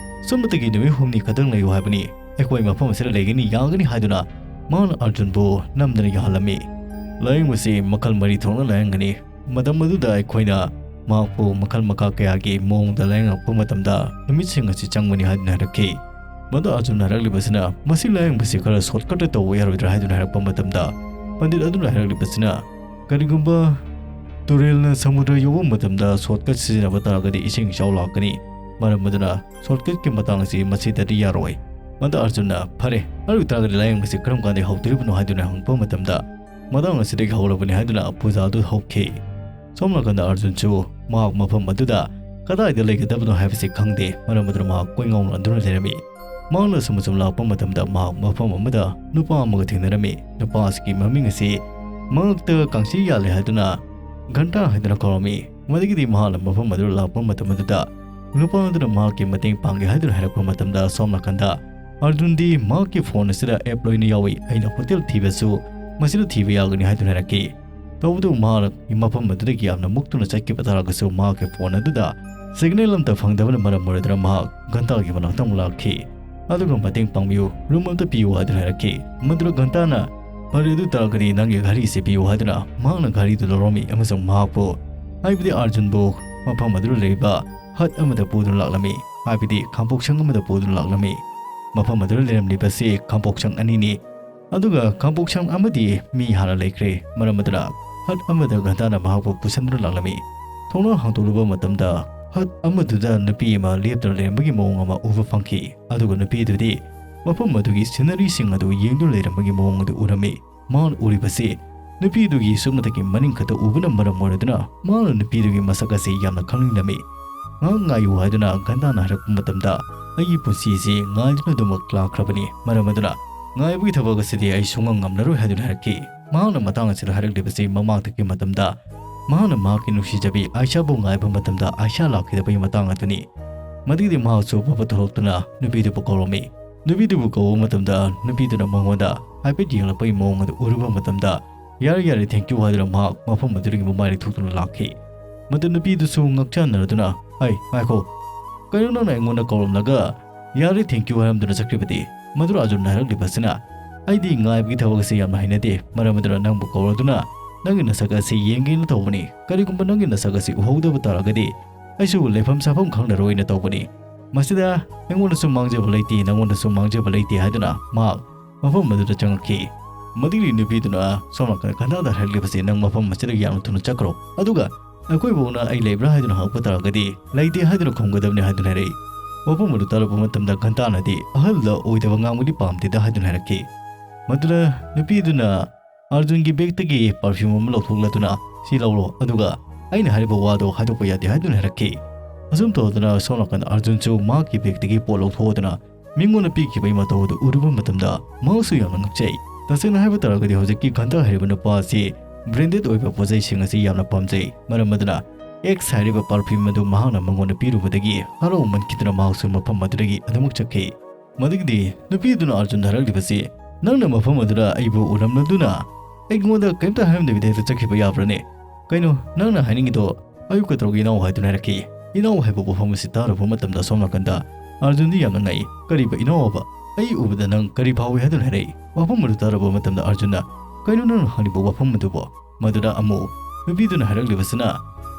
ꯁꯨꯝꯕꯇꯒꯤ ꯅꯨꯃꯤꯠ ꯍꯨꯝꯅꯤ ꯈꯛꯇꯪ ꯂꯩꯌꯨ ꯍꯥꯏꯕꯅꯤ, ꯑꯩꯈꯣꯏ ꯃꯐꯝ ꯑꯁꯤꯗ ꯂꯩꯒꯅꯤ, ꯌꯥꯒꯅꯤ" ꯍꯥꯏꯗꯨꯅ ꯃꯥꯅ ꯑꯔꯖꯨꯟꯕꯨ ꯅꯝꯗꯅ ꯌꯥꯍꯜꯂꯝꯃꯤ꯫ ꯂꯥꯌꯦꯡꯕꯁꯤ ꯃꯈꯜ ꯃꯔꯤ ꯊꯣꯛꯅ ꯂꯥꯌꯦꯡꯒꯅꯤ꯫ ꯃꯇꯝ ꯑꯗꯨꯗ ꯑꯩꯈꯣꯏꯅ ꯃꯍꯥꯛꯄꯨ ꯃꯈꯜ ꯃꯈꯥ ꯀꯌꯥꯒꯤ ꯃꯑꯣꯡꯗ ꯂꯥꯌꯦꯡꯉꯛꯄ ꯃꯇꯝꯗ ꯅꯨꯃꯤꯠꯁꯤꯡ ꯑꯁꯤ ꯆꯪꯕꯅꯤ ꯍꯥꯏꯗꯨꯅ ꯍꯥꯏꯔꯛꯈꯤ꯫ ꯃꯗꯨ ꯑꯔꯖꯨꯟꯅ ꯍꯥꯏꯔꯛꯂꯤꯕꯁꯤꯅ, "ꯃꯁꯤ ꯂꯥꯌꯦꯡꯕꯁꯤ ꯈꯔ ꯁꯣꯔꯠꯀꯠꯇ ꯇꯧꯕ ꯌꯥꯔꯣꯏꯗ꯭ꯔꯥ?" ꯍꯥꯏꯗꯨꯅ ꯍꯥꯏꯔꯛꯄ ꯃꯇꯝꯗ ꯄꯟꯗꯤꯠ ꯑꯗꯨꯅ ꯍꯥꯏꯔꯛꯂꯤꯕꯁꯤꯅ, "ꯀꯔꯤꯒꯨꯝꯕ ꯇꯨꯔꯦꯜꯅ ꯁꯃꯨꯗ꯭ꯔ ꯌꯧꯕ ꯃꯇꯝꯗ ꯁꯣꯔꯠꯀꯠ ꯁꯤꯖꯤꯟꯅꯕ ꯇꯥꯔꯒꯗꯤ ꯏꯁꯤꯡ ꯏꯆꯥꯎ ꯂꯥꯛꯀꯅꯤ꯫ ꯃꯔꯝ ꯑꯗꯨꯅ ꯁꯣꯔꯠꯀꯠꯀꯤ ꯃꯇꯥꯡ ꯑꯁꯤ ꯃꯁꯤꯗꯗꯤ ꯌꯥꯔꯣꯏ꯫" ꯃꯗꯨ ꯑꯔꯖꯨꯟꯅ, "ꯐꯔꯦ, ꯑꯗꯨ ꯑꯣꯏꯇꯥꯔꯒꯗꯤ ꯂꯥꯌꯦꯡꯕꯁꯤ ꯀꯔꯝ ꯀꯥꯟꯗ ꯍꯧꯗꯣꯔꯤꯕꯅꯣ?" ꯍꯥꯏꯗꯨꯅ ꯍꯪꯉꯛꯄ ꯃꯇꯝꯗ, "ꯃꯇꯥꯡ ꯑꯁꯤꯗꯒꯤ ꯍꯧꯔꯕꯅꯤ" ꯍꯥꯏꯗꯨꯅ ꯄꯨꯖꯥ ꯑꯗꯨ ꯍꯧꯈꯤ꯫ ꯁꯣꯝ ꯅꯥꯀꯟꯗ ꯑꯔꯖꯨꯟꯁꯨ ꯃꯍꯥꯛ ꯃꯐꯝ ꯑꯗꯨꯗ ꯀꯗꯥꯏꯗ ꯂꯩꯒꯗꯕꯅꯣ ꯍꯥꯏꯕꯁꯤ ꯈꯪꯗꯦ꯫ ꯃꯔꯝ ꯑꯗꯨꯅ ꯃꯍꯥꯛ ꯀꯣꯏꯉꯥꯎꯅꯗꯨꯅ ꯂꯩꯔꯝꯃꯤ꯫ ꯃꯍꯥꯛꯅ ꯑꯁꯨꯝ ꯑꯁꯨꯝ ꯂꯥꯛꯄ ꯃꯇꯝꯗ ꯃꯍꯥꯛ ꯃꯐꯝ ꯑꯃꯗ ꯅꯨꯄꯥ ꯑꯃꯒ ꯊꯦꯡꯅꯔꯝꯃꯤ꯫ ꯅꯨꯄꯥ ꯑꯁꯤꯒꯤ ꯃꯃꯤꯡ ꯑꯁꯤ ꯃꯉꯛꯇ ꯀꯥꯡꯁꯤ ꯌꯥꯜꯂꯦ ꯍꯥꯏꯗꯨꯅ ꯘꯟꯇꯥ ꯍꯥꯏꯗꯨꯅ ꯀꯧꯔꯝꯃꯤ꯫ ꯃꯗꯨꯒꯤꯗꯤ ꯃꯍꯥꯛꯅ ꯃꯐꯝ ꯑꯗꯨꯗ ꯂꯥꯛꯄ ꯃꯇꯝ ꯑꯗꯨꯗ ꯅꯨꯄꯥ ꯑꯗꯨꯅ ꯃꯍꯥꯛꯀꯤ ꯃꯇꯦꯡ ꯄꯥꯡꯒꯦ ꯍꯥꯏꯗꯨꯅ ꯍꯥꯏꯔꯛꯄ ꯃꯇꯝꯗ, ꯁꯣꯝ ꯅꯥꯀꯟꯗ ꯑꯔꯖꯨꯟꯗꯤ ꯃꯍꯥꯛꯀꯤ ꯐꯣꯟ ꯑꯁꯤꯗ ꯑꯦꯞ ꯂꯣꯏꯅ ꯌꯥꯎꯏ, "ꯑꯩꯅ ꯍꯣꯇꯦꯜ ꯊꯤꯕꯁꯨ ꯃꯁꯤꯗ ꯊꯤꯕ ꯌꯥꯒꯅꯤ" ꯍꯥꯏꯗꯨꯅ ꯍꯥꯏꯔꯛꯈꯤ꯫ ꯇꯧꯕꯇꯕꯨ ꯃꯍꯥꯛꯅ ꯃꯐꯝ ꯑꯗꯨꯗꯒꯤ ꯌꯥꯝꯅ ꯃꯨꯛꯇꯨꯅ ꯆꯠꯈꯤꯕ ꯇꯥꯔꯒꯁꯨ ꯃꯍꯥꯛꯀꯤ ꯐꯣꯟ ꯑꯗꯨꯗ ꯁꯤꯒꯅꯦꯜ ꯑꯃꯠꯇ ꯐꯪꯗꯕꯅ ꯃꯔꯝ ꯑꯣꯏꯔꯗꯨꯅ ꯃꯍꯥꯛ ꯘꯟꯇꯥꯒꯤ ꯃꯅꯥꯛꯇ ꯑꯃꯨꯛ ꯂꯥꯛꯈꯤ꯫ ꯑꯗꯨꯒ "ꯃꯇꯦꯡ ꯄꯥꯡꯕꯤꯌꯨ, ꯔꯨꯝ ꯑꯃꯇ ꯄꯤꯌꯨ" ꯍꯥꯏꯗꯨꯅ ꯍꯥꯏꯔꯛꯈꯤ꯫ ꯃꯗꯨꯗ ꯘꯟꯇꯥꯅ, "ꯐꯔꯦ, ꯑꯗꯨ ꯇꯥꯔꯒꯗꯤ ꯅꯪꯒꯤ ꯘꯔꯤꯁꯦ ꯄꯤꯌꯨ" ꯍꯥꯏꯗꯨꯅ ꯃꯍꯥꯛꯅ ꯘꯔꯤꯗꯨ ꯂꯧꯔꯝꯃꯤ ꯑꯃꯁꯨꯡ ꯃꯍꯥꯛꯄꯨ, ꯍꯥꯏꯕꯗꯤ ꯑꯥꯔꯖꯨꯟꯕꯨ, ꯃꯐꯝ ꯑꯗꯨꯗ ꯂꯩꯔꯤꯕ ꯍꯠ ꯑꯃꯗ ꯄꯨꯗꯨꯅ ꯂꯥꯛꯂꯝꯃꯤ, ꯍꯥꯏꯕꯗꯤ ꯈꯥꯡꯄꯣꯛꯁꯪ ꯑꯃꯗ ꯄꯨꯗꯨꯅ ꯂꯥꯛꯂꯝꯃꯤ꯫ ꯃꯐꯝ ꯑꯗꯨꯗ ꯂꯩꯔꯝꯂꯤꯕꯁꯤ ꯈꯥꯡꯄꯣꯛꯁꯪ ꯑꯅꯤꯅꯤ꯫ ꯑꯗꯨꯒ ꯈꯥꯡꯄꯣꯛꯁꯪ ꯑꯃꯗꯤ ꯃꯤ ꯍꯥꯟꯅ ꯂꯩꯈ꯭ꯔꯦ꯫ ꯃꯔꯝ ꯑꯗꯨꯅ ꯍꯠ ꯑꯃꯗ ꯘꯟꯇꯥꯅ ꯃꯍꯥꯛꯄꯨ ꯄꯨꯁꯤꯟꯗꯨꯅ ꯂꯥꯛꯂꯝꯃꯤ꯫ ꯊꯣꯡꯅꯥꯎ ꯍꯥꯡꯗꯣꯛꯂꯨꯕ ꯃꯇꯝꯗ ꯍꯠ ꯑꯃꯗꯨꯗ ꯅꯨꯄꯤ ꯑꯃ ꯂꯦꯞꯇꯨꯅ ꯂꯩꯔꯝꯕꯒꯤ ꯃꯑꯣꯡ ꯑꯃ ꯎꯕ ꯐꯪꯈꯤ꯫ ꯑꯗꯨꯒ ꯅꯨꯄꯤꯗꯨꯗꯤ ꯃꯐꯝ ꯑꯗꯨꯒꯤ ꯁꯤꯅꯔꯤꯁꯤꯡ ꯑꯗꯨ ꯌꯦꯡꯗꯨꯅ ꯂꯩꯔꯝꯕꯒꯤ ꯃꯑꯣꯡ ꯑꯗꯨ ꯎꯔꯝꯃꯤ꯫ ꯃꯍꯥꯛꯅ ꯎꯔꯤꯕꯁꯤ ꯅꯨꯄꯤꯗꯨꯒꯤ ꯁꯨꯞꯅꯇꯒꯤ ꯃꯅꯤꯡ ꯈꯛꯇ ꯎꯕꯅ ꯃꯔꯝ ꯑꯣꯏꯔꯗꯨꯅ ꯃꯍꯥꯛꯅ ꯅꯨꯄꯤꯗꯨꯒꯤ ꯃꯁꯛ ꯑꯁꯤ ꯌꯥꯝꯅ ꯈꯪꯅꯤꯡꯂꯝꯃꯤ꯫ ꯉꯥꯏꯍꯥꯛ ꯉꯥꯏꯌꯨ ꯍꯥꯏꯗꯨꯅ ꯘꯟꯇꯥꯅ ꯍꯥꯏꯔꯛꯄ ꯃꯇꯝꯗ ꯑꯩꯒꯤ ꯄꯨꯟꯁꯤꯁꯤ ꯉꯥꯏꯗꯨꯅ ꯑꯗꯨꯃꯛ ꯂꯥꯛꯈ꯭ꯔꯕꯅꯤ꯫ ꯃꯔꯝ ꯑꯗꯨꯅ ꯉꯥꯏꯕꯒꯤ ꯊꯕꯛ ꯑꯁꯤꯗꯤ ꯑꯩ ꯁꯨꯡꯉꯝ ꯉꯝꯂꯔꯣꯏ ꯍꯥꯏꯗꯨꯅ ꯍꯥꯏꯔꯛꯈꯤ꯫ ꯃꯍꯥꯛꯅ ꯃꯇꯥꯡ ꯑꯁꯤꯗ ꯍꯥꯏꯔꯛꯂꯤꯕꯁꯤ ꯃꯃꯥꯡꯗꯒꯤ ꯃꯇꯝꯗ ꯃꯍꯥꯛꯅ ꯃꯍꯥꯛꯀꯤ ꯅꯨꯡꯁꯤꯖꯕꯤ ꯑꯥꯏꯁꯥꯕꯨ ꯉꯥꯏꯕ ꯃꯇꯝꯗ ꯑꯥꯏꯁꯥ ꯂꯥꯛꯈꯤꯗꯕꯒꯤ ꯃꯇꯥꯡ ꯑꯗꯨꯅꯤ꯫ ꯃꯗꯨꯒꯤꯗꯤ ꯃꯍꯥꯛꯁꯨ ꯄꯣꯄ ꯊꯣꯛꯂꯛꯇꯨꯅ ꯅꯨꯄꯤꯗꯨꯕꯨ ꯀꯧꯔꯝꯃꯤ꯫ ꯅꯨꯄꯤꯗꯨꯕꯨ ꯀꯧꯕ ꯃꯇꯝꯗ ꯅꯨꯄꯤꯗꯨꯅ ꯃꯉꯣꯟꯗ ꯍꯥꯏꯐꯦꯠ ꯌꯦꯡꯂꯛꯄꯒꯤ ꯃꯑꯣꯡ ꯑꯗꯨ ꯎꯔꯨꯕ ꯃꯇꯝꯗ, "ꯌꯥꯔꯦ, ꯌꯥꯔꯦ, thank you" ꯍꯥꯏꯗꯨꯅ ꯃꯍꯥꯛ ꯃꯐꯝ ꯑꯗꯨꯗꯒꯤ ꯃꯃꯥꯏ ꯂꯩꯊꯣꯛꯇꯨꯅ ꯂꯥꯛꯈꯤ꯫ ꯃꯗꯨ ꯅꯨꯄꯤꯗꯨꯁꯨ ꯉꯛꯆꯥꯟꯅꯔꯗꯨꯅ, "ꯍꯩ, ꯉꯥꯏꯈꯣ, ꯀꯩꯅꯣ ꯅꯪꯅ ꯑꯩꯉꯣꯟꯗ ꯀꯧꯔꯝꯂꯒ ꯌꯥꯔꯦ, thank you ꯍꯥꯏꯔꯝꯗꯨꯅ ꯆꯠꯈ꯭ꯔꯤꯕꯗꯤ?" ꯃꯗꯨ ꯑꯥꯔꯖꯨꯟꯅ ꯍꯥꯏꯔꯛꯂꯤꯕꯁꯤꯅ, "ꯑꯩꯗꯤ ꯉꯥꯏꯕꯒꯤ ꯊꯕꯛ ꯑꯁꯤ ꯌꯥꯝꯅ ꯍꯩꯅꯗꯦ, ꯃꯔꯝ ꯑꯗꯨꯅ ꯅꯪꯕꯨ ꯀꯧꯔꯗꯨꯅ ꯅꯪꯒꯤ ꯅꯁꯛ ꯑꯁꯤ ꯌꯦꯡꯒꯦꯅ ꯇꯧꯕꯅꯤ꯫ ꯀꯔꯤꯒꯨꯝꯕ ꯅꯪꯒꯤ ꯅꯁꯛ ꯑꯁꯤ ꯎꯍꯧꯗꯕ ꯇꯥꯔꯒꯗꯤ ꯑꯩꯁꯨ ꯂꯩꯐꯝ ꯆꯥꯐꯝ ꯈꯪꯂꯔꯣꯏꯅ ꯇꯧꯕꯅꯤ꯫ ꯃꯁꯤꯗ ꯑꯩꯉꯣꯟꯗꯁꯨ ꯃꯥꯡꯖꯕ ꯂꯩꯇꯦ, ꯅꯪꯉꯣꯟꯗꯁꯨ ꯃꯥꯡꯖꯕ ꯂꯩꯇꯦ" ꯍꯥꯏꯗꯨꯅ ꯃꯍꯥꯛ ꯃꯐꯝ ꯑꯗꯨꯗ ꯆꯪꯉꯛꯈꯤ꯫ ꯃꯗꯨꯒꯤ ꯅꯨꯄꯤꯗꯨꯅ ꯁꯣꯝ ꯅꯥꯀꯟ ꯘꯟꯇꯥꯗ ꯍꯥꯏꯔꯛꯂꯤꯕꯁꯤ, "ꯅꯪ ꯃꯐꯝ ꯑꯁꯤꯗꯒꯤ ꯌꯥꯝꯅ ꯊꯨꯅ ꯆꯠꯈ꯭ꯔꯣ, ꯑꯗꯨꯒ ꯑꯩꯈꯣꯏ ꯕꯣꯛꯅ ꯑꯩ ꯂꯩꯕ꯭ꯔꯥ ꯍꯥꯏꯗꯨꯅ ꯍꯪꯉꯛꯄ ꯇꯥꯔꯒꯗꯤ ꯂꯩꯇꯦ ꯍꯥꯏꯗꯨꯅ ꯈꯨꯝꯒꯗꯕꯅꯤ" ꯍꯥꯏꯗꯨꯅ ꯍꯥꯏꯔꯛꯏ꯫ ꯋꯥꯐꯝ ꯑꯗꯨ ꯇꯥꯔꯛꯄ ꯃꯇꯝꯗ ꯘꯟꯇꯥꯅꯗꯤ ꯑꯍꯜꯗ ꯑꯣꯏꯗꯕ ꯉꯥꯡꯕꯗꯤ ꯄꯥꯝꯗꯦꯗ ꯍꯥꯏꯗꯨꯅ ꯍꯥꯏꯔꯛꯈꯤ꯫ ꯃꯗꯨꯗ ꯅꯨꯄꯤꯗꯨꯅ ꯑꯥꯔꯖꯨꯟꯒꯤ ꯕꯦꯒꯇꯒꯤ ꯄꯔꯐ꯭ꯌꯨꯝ ꯑꯃ ꯂꯧꯊꯣꯛꯂꯗꯨꯅ, "ꯁꯤ ꯂꯧꯔꯣ, ꯑꯗꯨꯒ ꯑꯩꯅ ꯍꯥꯏꯔꯤꯕ ꯋꯥꯗꯣ ꯍꯥꯏꯗꯣꯛꯄ ꯌꯥꯗꯦ" ꯍꯥꯏꯗꯨꯅ ꯍꯥꯏꯔꯛꯈꯤ꯫ ꯑꯁꯨꯝ ꯇꯧꯗꯅ ꯁꯣꯝ ꯅꯥꯀꯟꯗ ꯑꯥꯔꯖꯨꯟꯁꯨ ꯃꯍꯥꯛꯀꯤ ꯕꯦꯒꯇꯒꯤ ꯄꯣꯠ ꯂꯧꯊꯣꯛꯂꯗꯨꯅ ꯃꯤꯉꯣꯟꯗ ꯄꯤꯈꯤꯕꯒꯤ ꯃꯇꯧ ꯑꯗꯨ ꯎꯔꯨꯕ ꯃꯇꯝꯗ ꯃꯍꯥꯛꯁꯨ ꯌꯥꯝꯅ ꯉꯛꯆꯩ꯫ ꯇꯁꯦꯡꯅ ꯍꯥꯏꯕ ꯇꯥꯔꯒꯗꯤ ꯍꯧꯖꯤꯛꯀꯤ ꯘꯟꯇꯥ ꯍꯥꯏꯔꯤꯕ ꯅꯨꯄꯥ ꯑꯁꯤ ꯕ꯭ꯔꯦꯟꯗꯦꯗ ꯑꯣꯏꯕ ꯄꯣꯠꯆꯩꯁꯤꯡ ꯑꯁꯤ ꯌꯥꯝꯅ ꯄꯥꯝꯖꯩ꯫ ꯃꯔꯝ ꯑꯗꯨꯅ ꯑꯦꯛꯁ ꯍꯥꯏꯔꯤꯕ ꯄꯔꯐ꯭ꯌꯨꯝ ꯑꯗꯨ ꯃꯍꯥꯛꯅ ꯃꯉꯣꯟꯗ ꯄꯤꯔꯨꯕꯗꯒꯤ ꯍꯔꯥꯎꯃꯟꯈꯤꯗꯨꯅ ꯃꯍꯥꯛꯁꯨ ꯃꯐꯝ ꯑꯗꯨꯗꯒꯤ ꯑꯗꯨꯃꯛ ꯆꯠꯈꯤ꯫ ꯃꯗꯨꯒꯤꯗꯤ ꯅꯨꯄꯤ ꯑꯗꯨꯅ ꯑꯥꯔꯖꯨꯟꯗ ꯍꯥꯏꯔꯛꯂꯤꯕꯁꯤ, "ꯅꯪꯅ ꯃꯐꯝ ꯑꯗꯨꯗ ꯑꯩꯕꯨ ꯎꯔꯝꯂꯗꯨꯅ ꯑꯩꯉꯣꯟꯗ ꯀꯔꯤꯝꯇ ꯍꯥꯏꯔꯝꯗꯕꯤꯗ ꯍꯦꯛꯇ ꯆꯠꯈꯤꯕ ꯌꯥꯕ꯭ꯔꯅꯦ? ꯀꯩꯅꯣ ꯅꯪꯅ ꯍꯥꯏꯅꯤꯡꯉꯤꯗꯣ? ꯑꯌꯨꯛꯀ ꯇꯧꯔꯒ ꯏꯅꯥꯎ ꯍꯥꯏꯗꯨꯅ ꯍꯥꯏꯔꯛꯈꯤ꯫ ꯏꯅꯥꯎ ꯍꯥꯏꯕ ꯋꯥꯐꯝ ꯑꯁꯤ ꯇꯥꯔꯨꯕ ꯃꯇꯝꯗ ꯁꯣꯝ ꯅꯥꯀꯟꯗ ꯑꯥꯔꯖꯨꯟꯗꯤ ꯌꯥꯝꯅ ꯉꯛꯏ꯫ "ꯀꯔꯤꯕ ꯏꯅꯥꯎ ꯑꯕ? ꯑꯩ ꯎꯕꯗ ꯅꯪ ꯀꯔꯤ ꯐꯥꯎꯏ?" ꯍꯥꯏꯗꯨꯅ ꯍꯥꯏꯔꯛꯏ꯫ ꯋꯥꯐꯝ ꯑꯗꯨ ꯇꯥꯔꯕ ꯃꯇꯝꯗ ꯑꯥꯔꯖꯨꯟꯅ, "ꯀꯩꯅꯣ ꯅꯪꯅ ꯍꯪꯂꯤꯕ ꯋꯥꯐꯝ ꯑꯗꯨꯕꯣ?" ꯃꯗꯨꯗ ꯑꯃꯨꯛ ꯅꯨꯄꯤꯗꯨꯅ ꯍꯥꯏꯔꯛꯂꯤꯕꯁꯤꯅ,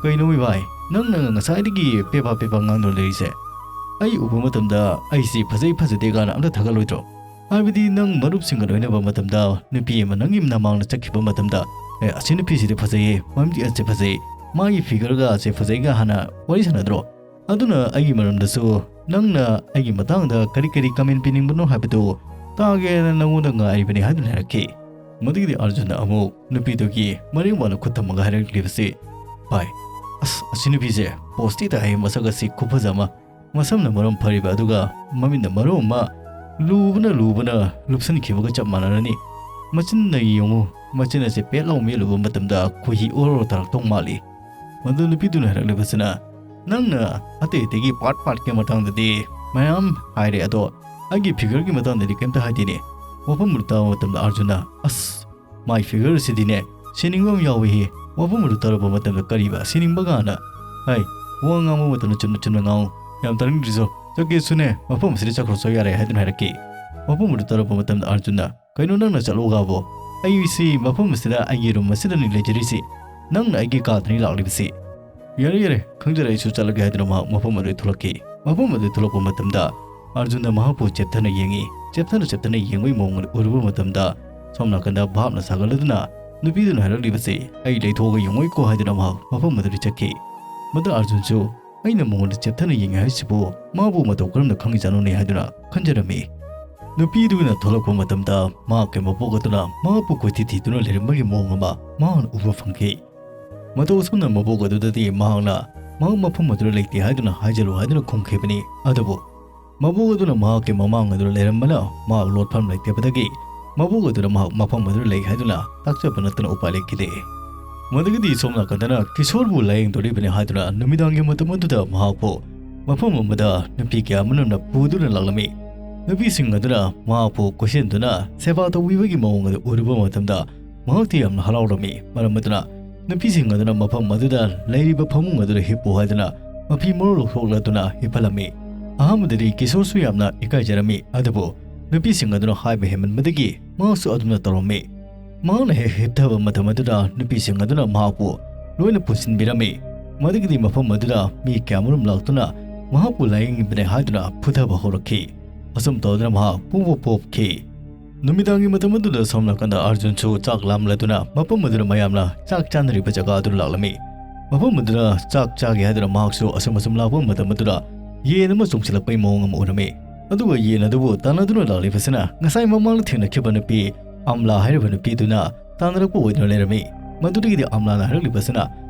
"ꯀꯩꯅꯣ ꯏꯕꯥꯏ, ꯅꯪꯅ ꯉꯁꯥꯏꯗꯒꯤ ꯄꯦꯄꯥ ꯄꯦꯄꯥ ꯉꯥꯡꯗꯨꯅ ꯂꯩꯔꯤꯁꯦ? ꯑꯩ ꯎꯕ ꯃꯇꯝꯗ ꯑꯩꯁꯤ ꯐꯖꯩ ꯐꯖꯗꯦ ꯀꯥꯏꯅ ꯑꯝꯇ ꯊꯥꯒꯠꯂꯣꯏꯗ꯭ꯔꯣ? ꯍꯥꯏꯕꯗꯤ ꯅꯪ ꯃꯔꯨꯞꯁꯤꯡꯒ ꯂꯣꯏꯅꯕ ꯃꯇꯝꯗ ꯅꯨꯄꯤ ꯑꯃ ꯅꯪꯒꯤ ꯅꯃꯥꯡꯗ ꯆꯠꯈꯤꯕ ꯃꯇꯝꯗ, 'ꯑꯦ, ꯑꯁꯤ ꯅꯨꯄꯤꯁꯤꯗꯤ ꯐꯖꯩꯌꯦ, ꯃꯃꯤꯠ ꯑꯁꯤ ꯐꯖꯩ, ꯃꯥꯒꯤ figureꯒ ꯁꯦ ꯐꯖꯩꯒ ꯍꯥꯟꯅ ꯋꯥꯔꯤ ꯁꯥꯟꯅꯗ꯭ꯔꯣ? ꯑꯗꯨꯅ ꯑꯩꯒꯤ ꯃꯔꯝꯗꯁꯨ ꯅꯪꯅ ꯑꯩꯒꯤ ꯃꯇꯥꯡꯗ ꯀꯔꯤ ꯀꯔꯤ comment ꯄꯤꯅꯤꯡꯕꯅꯣ ꯍꯥꯏꯕꯗꯨ ꯇꯥꯒꯦꯅ ꯅꯉꯣꯟꯗ ꯉꯥꯏꯔꯤꯕꯅꯤ ꯍꯥꯏꯗꯨꯅ ꯍꯥꯏꯔꯛꯈꯤ꯫ ꯃꯗꯨꯒꯤꯗꯤ ꯑꯥꯔꯖꯨꯟꯅ ꯑꯃꯨꯛ ꯅꯨꯄꯤꯗꯨꯒꯤ ꯃꯔꯦꯡ ꯋꯥꯅ ꯈꯨꯠ ꯊꯝꯃꯒ ꯍꯥꯏꯔꯛꯂꯤꯕꯁꯤ, "ꯚꯥꯏ, ꯑꯁ, ꯑꯁꯤ ꯅꯨꯄꯤꯁꯦ poseꯇꯤ ꯇꯥꯏ, ꯃꯁꯛ ꯑꯁꯤ ꯈꯨꯐꯖ ꯑꯃ, ꯃꯁꯝꯅ ꯃꯔꯣꯝ ꯐꯔꯤꯕ ꯑꯗꯨꯒ ꯃꯃꯤꯠꯅ ꯃꯔꯣꯝ ꯑꯃ ꯂꯨꯕꯅ ꯂꯨꯕꯅ ꯂꯨꯞꯁꯤꯟꯈꯤꯕꯒ ꯆꯞ ꯃꯥꯟꯅꯔꯅꯤ꯫ ꯃꯆꯤꯟꯅ ꯌꯦꯡꯉꯨ, ꯃꯆꯤꯟ ꯑꯁꯦ ꯄꯦꯠ ꯂꯥꯎ ꯃꯦꯠꯂꯨꯕ ꯃꯇꯝꯗ ꯈꯣꯏꯍꯤ ꯑꯣꯔꯣ ꯇꯥꯔꯛꯇꯧ ꯃꯥꯜꯂꯤ꯫" ꯃꯗꯨ ꯅꯨꯄꯤꯗꯨꯅ ꯍꯥꯏꯔꯛꯂꯤꯕꯁꯤꯅ, "ꯅꯪꯅ ꯑꯇꯩ ꯑꯇꯩꯒꯤ part partꯀꯤ ꯃꯇꯥꯡꯗꯗꯤ ꯃꯌꯥꯝ ꯍꯥꯏꯔꯦ, ꯑꯗꯣ ꯑꯩꯒꯤ figureꯒꯤ ꯃꯇꯥꯡꯗꯗꯤ ꯀꯩꯝꯇ ꯍꯥꯏꯗꯦꯅꯦ?" ꯋꯥꯐꯝ ꯑꯗꯨ ꯇꯥꯕ ꯃꯇꯝꯗ ꯑꯥꯔꯖꯨꯟꯅ, "ꯑꯁ, my figureꯁꯤꯗꯤꯅꯦ, ꯁꯤꯅꯤꯡꯕ ꯑꯃ ꯌꯥꯎꯏꯍꯦ꯫ ꯋꯥꯐꯝ ꯑꯗꯨ ꯇꯥꯔꯛꯄ ꯃꯇꯝꯗ ꯀꯔꯤꯕ ꯁꯤꯅꯤꯡꯕ ꯀꯥꯏꯅ? ꯍꯥꯏ, ꯋꯥ ꯉꯥꯡꯕ ꯃꯇꯝꯗ ꯆꯨꯝꯅ ꯆꯨꯝꯅ ꯉꯥꯡꯉꯨ꯫ ꯌꯥꯝ ꯇꯥꯅꯤꯡꯗ꯭ꯔꯤꯁꯨ꯫ ꯆꯠꯀꯦꯁꯨꯅꯦ, ꯃꯐꯝ ꯑꯁꯤꯗ ꯆꯠꯈ꯭ꯔꯁꯨ ꯌꯥꯔꯦ," ꯍꯥꯏꯗꯨꯅ ꯍꯥꯏꯔꯛꯈꯤ꯫ ꯋꯥꯐꯝ ꯑꯗꯨ ꯇꯥꯔꯛꯄ ꯃꯇꯝꯗ ꯑꯥꯔꯖꯨꯟꯅ, "ꯀꯩꯅꯣ ꯅꯪꯅ ꯆꯠꯂꯣꯒꯕꯣ? ꯑꯩꯁꯤ ꯃꯐꯝ ꯑꯁꯤꯗ ꯑꯩꯒꯤ room ꯑꯁꯤꯗꯅꯤ ꯂꯩꯖꯔꯤꯁꯤ꯫ ꯅꯪꯅ ꯑꯩꯒꯤ ꯀꯥꯗꯅꯤ ꯂꯥꯛꯂꯤꯕꯁꯤ꯫" "ꯌꯥꯔꯦ, ꯌꯥꯔꯦ, ꯈꯪꯖꯔꯦ, ꯑꯩꯁꯨ ꯆꯠꯂꯒꯦ," ꯍꯥꯏꯗꯨꯅ ꯃꯍꯥꯛ ꯃꯐꯝ ꯑꯗꯨꯗ ꯊꯣꯛꯂꯛꯈꯤ꯫ ꯃꯐꯝ ꯑꯗꯨꯗ ꯊꯣꯛꯂꯛꯄ ꯃꯇꯝꯗ ꯑꯥꯔꯖꯨꯟꯅ ꯃꯍꯥꯛꯄꯨ ꯆꯦꯞꯊꯅ ꯌꯦꯡꯉꯤ꯫ ꯆꯦꯞꯊꯅ ꯆꯦꯞꯊꯅ ꯌꯦꯡꯕꯒꯤ ꯃꯑꯣꯡ ꯑꯗꯨ ꯎꯔꯨꯕ ꯃꯇꯝꯗ ꯁꯣꯝ ꯅꯥꯀꯟꯗ ꯚꯥꯞꯅ ꯁꯥꯒꯠꯂꯗꯨꯅ ꯅꯨꯄꯤꯗꯨꯅ ꯍꯥꯏꯔꯛꯂꯤꯕꯁꯤ, "ꯑꯩ ꯂꯩꯊꯣꯛꯑꯒ ꯌꯦꯡꯉꯣꯏꯀꯣ," ꯍꯥꯏꯗꯨꯅ ꯃꯍꯥꯛ ꯃꯐꯝ ꯑꯗꯨꯗ ꯆꯠꯈꯤ꯫ ꯃꯗꯨ ꯑꯥꯔꯖꯨꯟꯁꯨ, "ꯑꯩꯅ ꯃꯉꯣꯟꯗ ꯆꯦꯞꯊꯅ ꯌꯦꯡꯉꯤ ꯍꯥꯏꯁꯤꯕꯨ ꯃꯥꯕꯨ ꯃꯇꯧ ꯀꯔꯝꯅ ꯈꯪꯉꯤꯖꯥꯠꯅꯣꯅꯦ?" ꯍꯥꯏꯗꯨꯅ ꯈꯟꯖꯔꯝꯃꯤ꯫ ꯅꯨꯄꯤꯗꯨꯅ ꯊꯣꯛꯂꯛꯄ ꯃꯇꯝꯗ ꯃꯍꯥꯛꯀꯤ ꯃꯕꯣꯛ ꯑꯗꯨꯅ ꯃꯍꯥꯛꯄꯨ ꯀꯣꯏꯊꯤ ꯊꯤꯗꯨꯅ ꯂꯩꯔꯝꯕꯒꯤ ꯃꯑꯣꯡ ꯑꯃ ꯃꯍꯥꯛꯅ ꯎꯕ ꯐꯪꯈꯤ꯫ ꯃꯇꯧ ꯑꯁꯨꯝꯅ ꯃꯕꯣꯛ ꯑꯗꯨꯗꯗꯤ ꯃꯍꯥꯛꯅ ꯃꯍꯥꯛ ꯃꯐꯝ ꯑꯗꯨꯗ ꯂꯩꯇꯦ ꯍꯥꯏꯗꯨꯅ ꯍꯥꯏꯖꯜꯂꯨ ꯍꯥꯏꯗꯨꯅ ꯈꯨꯝꯈꯤꯕꯅꯤ꯫ ꯑꯗꯨꯕꯨ ꯃꯕꯣꯛ ꯑꯗꯨꯅ ꯃꯍꯥꯛꯀꯤ ꯃꯃꯥꯡ ꯑꯗꯨꯗ ꯂꯩꯔꯝꯕꯅ ꯃꯍꯥꯛ ꯂꯣꯠꯐꯝ ꯂꯩꯇꯕꯗꯒꯤ ꯃꯕꯣꯛ ꯑꯗꯨꯅ ꯃꯍꯥꯛ ꯃꯐꯝ ꯑꯗꯨꯗ ꯂꯩ ꯍꯥꯏꯗꯨꯅ ꯇꯥꯛꯆꯕ ꯅꯠꯇꯅ ꯎꯄꯥꯏ ꯂꯩꯈꯤꯗꯦ꯫ ꯃꯗꯨꯒꯤꯗꯤ ꯁꯣꯝ ꯅꯥꯀꯟꯗꯅ ꯀꯤꯁꯣꯔꯕꯨ ꯂꯥꯌꯦꯡꯗꯣꯔꯤꯕꯅꯤ ꯍꯥꯏꯗꯨꯅ ꯅꯨꯃꯤꯗꯥꯡꯒꯤ ꯃꯇꯝ ꯑꯗꯨꯗ ꯃꯍꯥꯛꯄꯨ ꯃꯐꯝ ꯑꯃꯗ ꯅꯨꯄꯤ ꯀꯌꯥ ꯑꯃꯅ ꯄꯨꯗꯨꯅ ꯂꯥꯛꯂꯝꯃꯤ꯫ ꯅꯨꯄꯤꯁꯤꯡ ꯑꯗꯨꯅ ꯃꯍꯥꯛꯄꯨ ꯀꯣꯏꯁꯤꯟꯗꯨꯅ ꯁꯦꯕꯥ ꯇꯧꯕꯤꯕꯒꯤ ꯃꯑꯣꯡ ꯑꯗꯨ ꯎꯔꯨꯕ ꯃꯇꯝꯗ ꯃꯍꯥꯛꯇꯤ ꯌꯥꯝꯅ ꯍꯔꯥꯎꯔꯝꯃꯤ꯫ ꯃꯔꯝ ꯑꯗꯨꯅ ꯅꯨꯄꯤꯁꯤꯡ ꯑꯗꯨꯅ ꯃꯐꯝ ꯑꯗꯨꯗ ꯂꯩꯔꯤꯕ ꯐꯃꯨꯡ ꯑꯗꯨꯗ ꯍꯤꯞꯄꯨ ꯍꯥꯏꯗꯨꯅ ꯃꯐꯤ ꯃꯔꯣꯜ ꯂꯧꯊꯣꯛꯂꯗꯨꯅ ꯍꯤꯞꯍꯜꯂꯝꯃꯤ꯫ ꯑꯍꯥꯟꯕꯗꯗꯤ ꯀꯤꯁꯣꯔꯁꯨ ꯌꯥꯝꯅ ꯏꯀꯥꯏꯖꯔꯝꯃꯤ, ꯑꯗꯨꯕꯨ ꯅꯨꯄꯤꯁꯤꯡ ꯑꯗꯨꯅ ꯍꯥꯏꯕ ꯍꯦꯟꯃꯟꯕꯗꯒꯤ ꯃꯍꯥꯛꯁꯨ ꯑꯗꯨꯝꯅ ꯇꯧꯔꯝꯃꯤ꯫ ꯃꯍꯥꯛꯅ ꯍꯦꯛ ꯍꯤꯞꯊꯕ ꯃꯇꯝ ꯑꯗꯨꯗ ꯅꯨꯄꯤꯁꯤꯡ ꯑꯗꯨꯅ ꯃꯍꯥꯛꯄꯨ ꯂꯣꯏꯅ ꯄꯨꯟꯁꯤꯟꯕꯤꯔꯝꯃꯤ꯫ ꯃꯗꯨꯒꯤꯗꯤ ꯃꯐꯝ ꯑꯗꯨꯗ ꯃꯤ ꯀꯌꯥꯃꯔꯨꯝ ꯂꯥꯛꯇꯨꯅ ꯃꯍꯥꯛꯄꯨ ꯂꯥꯌꯦꯡꯉꯤꯕꯅꯤ ꯍꯥꯏꯗꯨꯅ ꯐꯨꯊꯕ ꯍꯧꯔꯛꯈꯤ꯫ ꯑꯁꯨꯝ ꯇꯧꯗꯨꯅ ꯃꯍꯥꯛ ꯄꯨꯡꯄꯣꯞ ꯄꯣꯞꯈꯤ꯫ ꯅꯨꯃꯤꯗꯥꯡꯒꯤ ꯃꯇꯝ ꯑꯗꯨꯗ ꯁꯣꯝ ꯅꯥꯀꯟꯗ ꯑꯥꯔꯖꯨꯟꯁꯨ ꯆꯥꯛ ꯂꯥꯝꯂꯗꯨꯅ ꯃꯐꯝ ꯑꯗꯨꯗ ꯃꯌꯥꯝꯅ ꯆꯥꯛ ꯆꯥꯅꯔꯤꯕ ꯖꯒꯥ ꯑꯗꯨꯗ ꯂꯥꯛꯂꯝꯃꯤ꯫ ꯃꯐꯝ ꯑꯗꯨꯗ ꯆꯥꯛ ꯆꯥꯒꯦ ꯍꯥꯏꯗꯨꯅ ꯃꯍꯥꯛꯁꯨ ꯑꯁꯨꯝ ꯑꯁꯨꯝ ꯂꯥꯛꯄ ꯃꯇꯝ ꯑꯗꯨꯗ ꯌꯦꯟ ꯑꯃ ꯆꯣꯡꯁꯤꯜꯂꯛꯄꯒꯤ ꯃꯑꯣꯡ ꯑꯃ ꯎꯔꯝꯃꯤ꯫ ꯑꯗꯨꯒ ꯌꯦꯟ ꯑꯗꯨꯕꯨ ꯇꯥꯟꯅꯗꯨꯅ ꯂꯥꯛꯂꯤꯕꯁꯤꯅ ꯉꯁꯥꯏ ꯃꯃꯥꯡꯗ ꯊꯦꯡꯅꯈꯤꯕ ꯅꯨꯄꯤ ꯑꯝꯂꯥ ꯍꯥꯏꯔꯤꯕ ꯅꯨꯄꯤꯗꯨꯅ ꯇꯥꯟꯅꯔꯛꯄ ꯑꯣꯏꯗꯨꯅ ꯂꯩꯔꯝꯃꯤ꯫ ꯃꯗꯨꯗꯒꯤꯗꯤ ꯑꯝꯂꯥꯅ ꯍꯥꯏꯔꯛꯂꯤꯕꯁꯤꯅ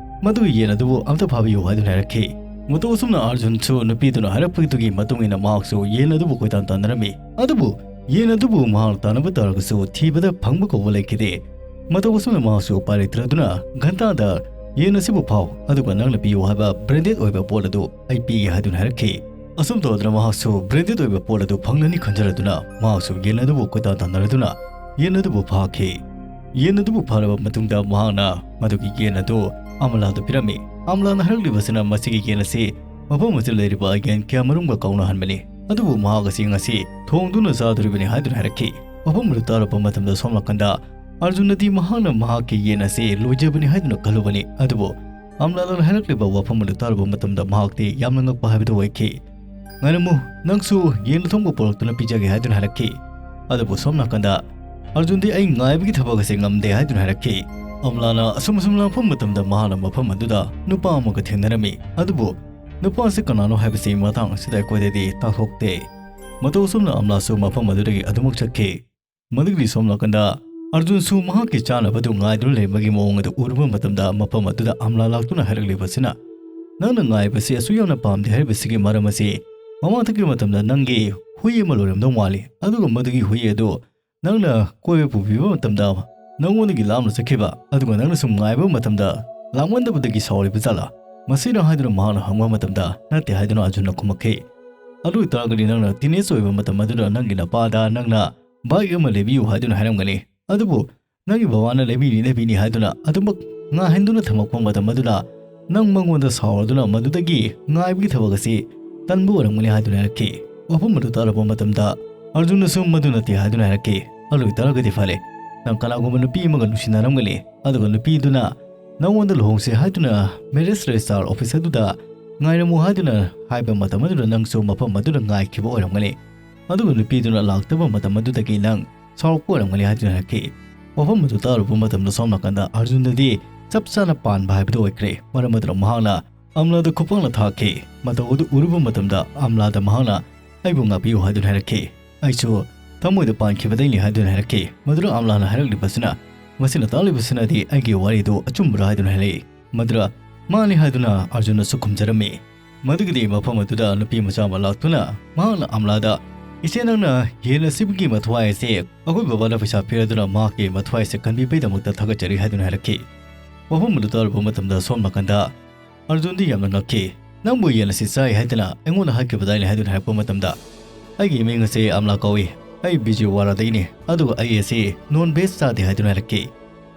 ꯃꯗꯨꯒꯤ ꯌꯦꯟ ꯑꯗꯨꯕꯨ ꯑꯝꯇ ꯐꯥꯕꯤꯌꯨ ꯍꯥꯏꯗꯨꯅ ꯍꯥꯏꯔꯛꯈꯤ꯫ ꯃꯇꯧ ꯑꯁꯨꯝꯅ ꯑꯥꯔꯖꯨꯟꯁꯨ ꯅꯨꯄꯤꯗꯨꯅ ꯍꯥꯏꯔꯛꯄꯗꯨꯒꯤ ꯃꯇꯨꯡ ꯏꯟꯅ ꯃꯍꯥꯛꯁꯨ ꯌꯦꯟ ꯑꯗꯨꯕꯨ ꯀꯣꯏꯇꯥꯟ ꯇꯥꯟꯅꯔꯝꯃꯤ꯫ ꯑꯗꯨꯕꯨ ꯌꯦꯟ ꯑꯗꯨꯕꯨ ꯃꯍꯥꯛꯅ ꯇꯥꯟꯅꯕ ꯇꯥꯔꯒꯁꯨ ꯊꯤꯕꯗ ꯐꯪꯕ ꯀꯧꯕ ꯂꯩꯈꯤꯗꯦ꯫ ꯃꯇꯧ ꯑꯁꯨꯝꯅ ꯃꯍꯥꯛꯁꯨ ꯎꯄꯥꯏ ꯂꯩꯇ꯭ꯔꯗꯨꯅ ꯘꯟꯇꯥꯗ ꯌꯦꯟ ꯑꯁꯤꯕꯨ ꯐꯥꯎ, ꯑꯗꯨꯒ ꯅꯪꯅ ꯄꯤꯌꯨ ꯍꯥꯏꯕ branded ꯑꯣꯏꯕ ꯄꯣꯠ ꯑꯗꯨ ꯑꯩ ꯄꯤꯒꯦ ꯍꯥꯏꯗꯨꯅ ꯍꯥꯏꯔꯛꯈꯤ꯫ ꯑꯁꯨꯝ ꯇꯧꯗꯅ ꯃꯍꯥꯛꯁꯨ branded ꯑꯣꯏꯕ ꯄꯣꯠ ꯑꯗꯨ ꯐꯪꯂꯅꯤ ꯈꯟꯖꯔꯗꯨꯅ ꯃꯍꯥꯛꯁꯨ ꯌꯦꯟ ꯑꯗꯨꯕꯨ ꯀꯣꯏꯇꯥꯟ ꯇꯥꯟꯅꯔꯗꯨꯅ ꯌꯦꯟ ꯑꯗꯨꯕꯨ ꯐꯥꯈꯤ꯫ ꯌꯦꯟ ꯑꯗꯨꯕꯨ ꯐꯥꯔꯕ ꯃꯇꯨꯡꯗ ꯃꯍꯥꯛꯅ ꯃꯗꯨꯒꯤ ꯌꯦꯟ ꯑꯗꯨ ꯑꯃꯂꯥꯗ ꯄꯤꯔꯝꯃꯤ꯫ ꯑꯃꯂꯥꯅ ꯍꯥꯏꯔꯛꯂꯤꯕꯁꯤꯅ ꯃꯁꯤꯒꯤ ꯌꯦꯟ ꯑꯁꯤ ꯃꯐꯝ ꯑꯁꯤꯗ ꯂꯩꯔꯤꯕ ꯌꯦꯟ ꯀꯌꯥꯃꯔꯨꯝꯒ ꯀꯥꯎꯅꯍꯟꯕꯅꯤ꯫ ꯑꯗꯨꯕꯨ ꯃꯍꯥꯛ ꯑꯁꯤ ꯉꯁꯤ ꯊꯣꯡꯗꯨꯅ ꯆꯥꯗꯣꯔꯤꯕꯅꯤ ꯍꯥꯏꯗꯨꯅ ꯍꯥꯏꯔꯛꯈꯤ꯫ ꯋꯥꯐꯝ ꯑꯗꯨ ꯇꯥꯔꯕ ꯃꯇꯝꯗ ꯁꯣꯝ ꯅꯥꯀꯟꯗ ꯑꯥꯔꯖꯨꯟꯅꯗꯤ ꯃꯍꯥꯛꯅ ꯃꯍꯥꯛꯀꯤ ꯌꯦꯟ ꯑꯁꯤ ꯂꯣꯏꯖꯕꯅꯤ ꯍꯥꯏꯗꯨꯅ ꯈꯜꯂꯨꯕꯅꯤ꯫ ꯑꯗꯨꯕꯨ ꯑꯝꯂꯥꯅ ꯍꯥꯏꯔꯛꯂꯤꯕ ꯋꯥꯐꯝ ꯑꯗꯨ ꯇꯥꯔꯨꯕ ꯃꯇꯝꯗ ꯃꯍꯥꯛꯇꯤ ꯌꯥꯝꯅ ꯉꯛꯄ ꯍꯥꯏꯕꯗꯨ ꯑꯣꯏꯈꯤ꯫ "ꯉꯥꯏꯔꯝꯃꯨ, ꯅꯪꯁꯨ ꯌꯦꯟ ꯑꯊꯣꯡꯕ ꯄꯨꯔꯛꯇꯨꯅ ꯄꯤꯖꯒꯦ" ꯍꯥꯏꯗꯨꯅ ꯍꯥꯏꯔꯛꯈꯤ꯫ ꯑꯗꯨꯕꯨ ꯁꯣꯝ ꯅꯥꯀꯟꯗ ꯑꯥꯔꯖꯨꯟꯗꯤ "ꯑꯩ ꯉꯥꯏꯕꯒꯤ ꯊꯕꯛ ꯑꯁꯤ ꯉꯝꯗꯦ" ꯍꯥꯏꯗꯨꯅ ꯍꯥꯏꯔꯛꯈꯤ꯫ ꯑꯝꯂꯥꯅ ꯑꯁꯨꯝ ꯑꯁꯨꯝ ꯂꯥꯛꯄ ꯃꯇꯝꯗ ꯃꯍꯥꯛꯅ ꯃꯐꯝ ꯑꯗꯨꯗ ꯅꯨꯄꯥ ꯑꯃꯒ ꯊꯦꯡꯅꯔꯝꯃꯤ꯫ ꯑꯗꯨꯕꯨ ꯅꯨꯄꯥ ꯑꯁꯤ ꯀꯅꯥꯅꯣ ꯍꯥꯏꯕꯁꯤ ꯃꯇꯥꯡ ꯑꯁꯤꯗ ꯑꯩꯈꯣꯏꯗꯗꯤ ꯇꯥꯛꯊꯣꯛꯇꯦ꯫ ꯃꯇꯧ ꯑꯁꯨꯝꯅ ꯑꯝꯂꯥꯁꯨ ꯃꯐꯝ ꯑꯗꯨꯗꯒꯤ ꯑꯗꯨꯃꯛ ꯆꯠꯈꯤ꯫ ꯃꯗꯨꯒꯤ ꯁꯣꯝ ꯅꯥꯀꯟꯗ ꯑꯥꯔꯖꯨꯟꯁꯨ ꯃꯍꯥꯛꯀꯤ ꯆꯥꯅꯕꯗꯨ ꯉꯥꯏꯗꯨꯅ ꯂꯩꯔꯝꯕꯒꯤ ꯃꯑꯣꯡ ꯑꯗꯨ ꯎꯔꯨꯕ ꯃꯇꯝꯗ ꯃꯐꯝ ꯑꯗꯨꯗ ꯑꯝꯂꯥ ꯂꯥꯛꯇꯨꯅ ꯍꯥꯏꯔꯛꯂꯤꯕꯁꯤꯅ, "ꯅꯪꯅ ꯉꯥꯏꯕꯁꯤ ꯑꯁꯨꯛ ꯌꯥꯝꯅ ꯄꯥꯝꯗꯦ ꯍꯥꯏꯔꯤꯕꯁꯤꯒꯤ ꯃꯔꯝ ꯑꯁꯤ ꯃꯃꯥꯡꯊꯛꯀꯤ ꯃꯇꯝꯗ ꯅꯪꯒꯤ ꯍꯨꯏ ꯑꯃ ꯂꯣꯏꯔꯝꯗꯧ ꯃꯥꯜꯂꯤ, ꯑꯗꯨꯒ ꯃꯗꯨꯒꯤ ꯍꯨꯏ ꯑꯗꯨ ꯅꯪꯅ ꯀꯣꯏꯕ ꯄꯨꯕꯤꯕ ꯃꯇꯝꯗ ꯅꯪꯉꯣꯟꯗꯒꯤ ꯂꯥꯞꯅ ꯆꯠꯈꯤꯕ, ꯑꯗꯨꯒ ꯅꯪꯅ ꯁꯨꯝ ꯉꯥꯏꯕ ꯃꯇꯝꯗ ꯂꯥꯞꯃꯟꯗꯕꯗꯒꯤ ꯁꯥꯎꯔꯤꯕ ꯖꯥꯠꯂꯥ?" ꯃꯁꯤꯅ ꯍꯥꯏꯗꯨꯅ ꯃꯍꯥꯛꯅ ꯍꯪꯕ ꯃꯇꯝꯗ, "ꯅꯠꯇꯦ" ꯍꯥꯏꯗꯨꯅ ꯑꯥꯔꯖꯨꯟꯅ ꯈꯨꯝꯃꯛꯈꯤ꯫ "ꯑꯗꯨ ꯑꯣꯏꯇꯥꯔꯒꯗꯤ ꯅꯪꯅ teenage ꯑꯣꯏꯕ ꯃꯇꯝ ꯑꯗꯨꯗ ꯅꯪꯒꯤ ꯅꯄꯥꯗ ꯅꯪꯅ bike ꯑꯃ ꯂꯩꯕꯤꯌꯨ ꯍꯥꯏꯗꯨꯅ ꯍꯥꯏꯔꯝꯒꯅꯤ꯫ ꯑꯗꯨꯕꯨ ꯅꯪꯒꯤ ꯕꯕꯥꯅ ꯂꯩꯕꯤꯅꯤ, ꯂꯩꯕꯤꯅꯤ ꯍꯥꯏꯗꯨꯅ ꯑꯗꯨꯃꯛ ꯉꯥꯏꯍꯟꯗꯨꯅ ꯊꯝꯃꯛꯄ ꯃꯇꯝ ꯑꯗꯨꯗ ꯅꯪ ꯃꯉꯣꯟꯗ ꯁꯥꯎꯔꯗꯨꯅ ꯃꯗꯨꯗꯒꯤ ꯉꯥꯏꯕꯒꯤ ꯊꯕꯛ ꯑꯁꯤ ꯇꯟꯕ ꯑꯣꯏꯔꯝꯒꯅꯤ" ꯍꯥꯏꯗꯨꯅ ꯍꯥꯏꯔꯛꯈꯤ꯫ ꯋꯥꯐꯝ ꯑꯗꯨ ꯇꯥꯔꯕ ꯃꯇꯝꯗ ꯑꯥꯔꯖꯨꯟꯅꯁꯨ "ꯃꯗꯨ ꯅꯠꯇꯦ" ꯍꯥꯏꯗꯨꯅ ꯍꯥꯏꯔꯛꯈꯤ꯫ "ꯑꯗꯨ ꯑꯣꯏꯇꯥꯔꯒꯗꯤ ꯐꯔꯦ, ꯅꯪ ꯀꯅꯥꯒꯨꯝꯕ ꯅꯨꯄꯤ ꯑꯃꯒ ꯅꯨꯡꯁꯤꯅꯔꯝꯒꯅꯤ, ꯑꯗꯨꯒ ꯅꯨꯄꯤꯗꯨꯅ ꯅꯪꯉꯣꯟꯗ ꯂꯨꯍꯣꯡꯁꯦ ꯍꯥꯏꯗꯨꯅ marriage registrar office ꯑꯗꯨꯗ ꯉꯥꯏꯔꯝꯃꯨ ꯍꯥꯏꯗꯨꯅ ꯍꯥꯏꯕ ꯃꯇꯝ ꯑꯗꯨꯗ ꯅꯪꯁꯨ ꯃꯐꯝ ꯑꯗꯨꯗ ꯉꯥꯏꯈꯤꯕ ꯑꯣꯏꯔꯝꯒꯅꯤ꯫ ꯑꯗꯨꯒ ꯅꯨꯄꯤꯗꯨꯅ ꯂꯥꯛꯇꯕ ꯃꯇꯝ ꯑꯗꯨꯗꯒꯤ ꯅꯪ ꯁꯥꯎꯔꯛꯄ ꯑꯣꯏꯔꯝꯒꯅꯤ" ꯍꯥꯏꯗꯨꯅ ꯍꯥꯏꯔꯛꯈꯤ꯫ ꯋꯥꯐꯝ ꯑꯗꯨ ꯇꯥꯔꯨꯕ ꯃꯇꯝꯗ ꯁꯣꯝ ꯅꯥꯀꯟꯗ ꯑꯥꯔꯖꯨꯟꯗꯗꯤ ꯆꯞ ꯆꯥꯅ ꯄꯥꯟꯕ ꯍꯥꯏꯕꯗꯨ ꯑꯣꯏꯈ꯭ꯔꯦ꯫ ꯃꯔꯝ ꯑꯗꯨꯅ ꯃꯍꯥꯛꯅ ꯑꯝꯂꯥꯗ ꯈꯨꯄꯥꯛꯅ ꯊꯥꯈꯤ꯫ ꯃꯇꯧ ꯑꯗꯨ ꯎꯔꯨꯕ ꯃꯇꯝꯗ ꯑꯝꯂꯥꯗ ꯃꯍꯥꯛꯅ "ꯑꯩꯕꯨ ꯉꯥꯛꯄꯤꯌꯨ" ꯍꯥꯏꯗꯨꯅ ꯍꯥꯏꯔꯛꯈꯤ꯫ ꯑꯩꯁꯨ ꯊꯃꯣꯏꯗ ꯄꯥꯟꯈꯤꯕꯗꯩꯅꯤ ꯍꯥꯏꯗꯨꯅ ꯍꯥꯏꯔꯛꯈꯤ꯫ ꯃꯗꯨꯗ ꯑꯝꯂꯥꯅ ꯍꯥꯏꯔꯛꯂꯤꯕꯁꯤꯅ, "ꯃꯁꯤꯅ ꯇꯥꯛꯂꯤꯕꯁꯤꯅꯗꯤ ꯑꯩꯒꯤ ꯋꯥꯔꯤꯗꯨ ꯑꯆꯨꯝꯕꯔꯥ?" ꯍꯥꯏꯗꯨꯅ ꯍꯥꯏꯔꯛꯏ꯫ ꯃꯗꯨꯗ "ꯃꯥꯅꯤ" ꯍꯥꯏꯗꯨꯅ ꯑꯔꯖꯨꯟꯅꯁꯨ ꯈꯨꯝꯖꯔꯝꯃꯤ꯫ ꯃꯗꯨꯒꯤꯗꯤ ꯃꯐꯝ ꯑꯗꯨꯗ ꯅꯨꯄꯤ ꯃꯆꯥ ꯑꯃ ꯂꯥꯛꯇꯨꯅ ꯃꯍꯥꯛꯅ ꯑꯝꯂꯥꯗ, "ꯏꯆꯦ, ꯅꯪꯅ ꯌꯦꯟ ꯑꯁꯤꯒꯤ ꯃꯊ꯭ꯋꯥꯏ ꯑꯁꯤ ꯑꯩꯈꯣꯏ ꯕꯕꯥꯗ ꯄꯩꯁꯥ ꯄꯤꯔꯗꯨꯅ ꯃꯍꯥꯛꯀꯤ ꯃꯊ꯭ꯋꯥꯏ ꯑꯁꯤ ꯀꯟꯕꯤꯕꯩꯗꯃꯛꯇ ꯊꯥꯒꯠꯆꯔꯤ" ꯍꯥꯏꯗꯨꯅ ꯍꯥꯏꯔꯛꯈꯤ꯫ ꯋꯥꯐꯝ ꯑꯗꯨ ꯇꯥꯔꯨꯕ ꯃꯇꯝꯗ ꯁꯣꯝ ꯅꯥꯀꯟꯗ ꯑꯔꯖꯨꯟꯗꯤ ꯌꯥꯝꯅ ꯉꯛꯈꯤ꯫ "ꯅꯪꯕꯨ ꯌꯦꯟ ꯑꯁꯤ ꯆꯥꯏ ꯍꯥꯏꯗꯅ ꯑꯩꯉꯣꯟꯗ ꯍꯥꯏꯈꯤꯕꯗꯥꯏꯅꯦ?" ꯍꯥꯏꯗꯨꯅ ꯍꯥꯏꯔꯛꯄ ꯃꯇꯝꯗ, "ꯑꯩꯒꯤ ꯃꯤꯡ ꯑꯁꯤ ꯑꯝꯂꯥ ꯀꯧꯏ, ꯑꯩ ꯕꯤꯖꯦꯋꯥꯔꯥꯗꯒꯤꯅꯤ, ꯑꯗꯨꯒ ꯑꯩ ꯑꯁꯤ ꯅꯣꯟ ꯚꯦꯖ ꯆꯥꯗꯦ" ꯍꯥꯏꯗꯨꯅ ꯍꯥꯏꯔꯛꯈꯤ꯫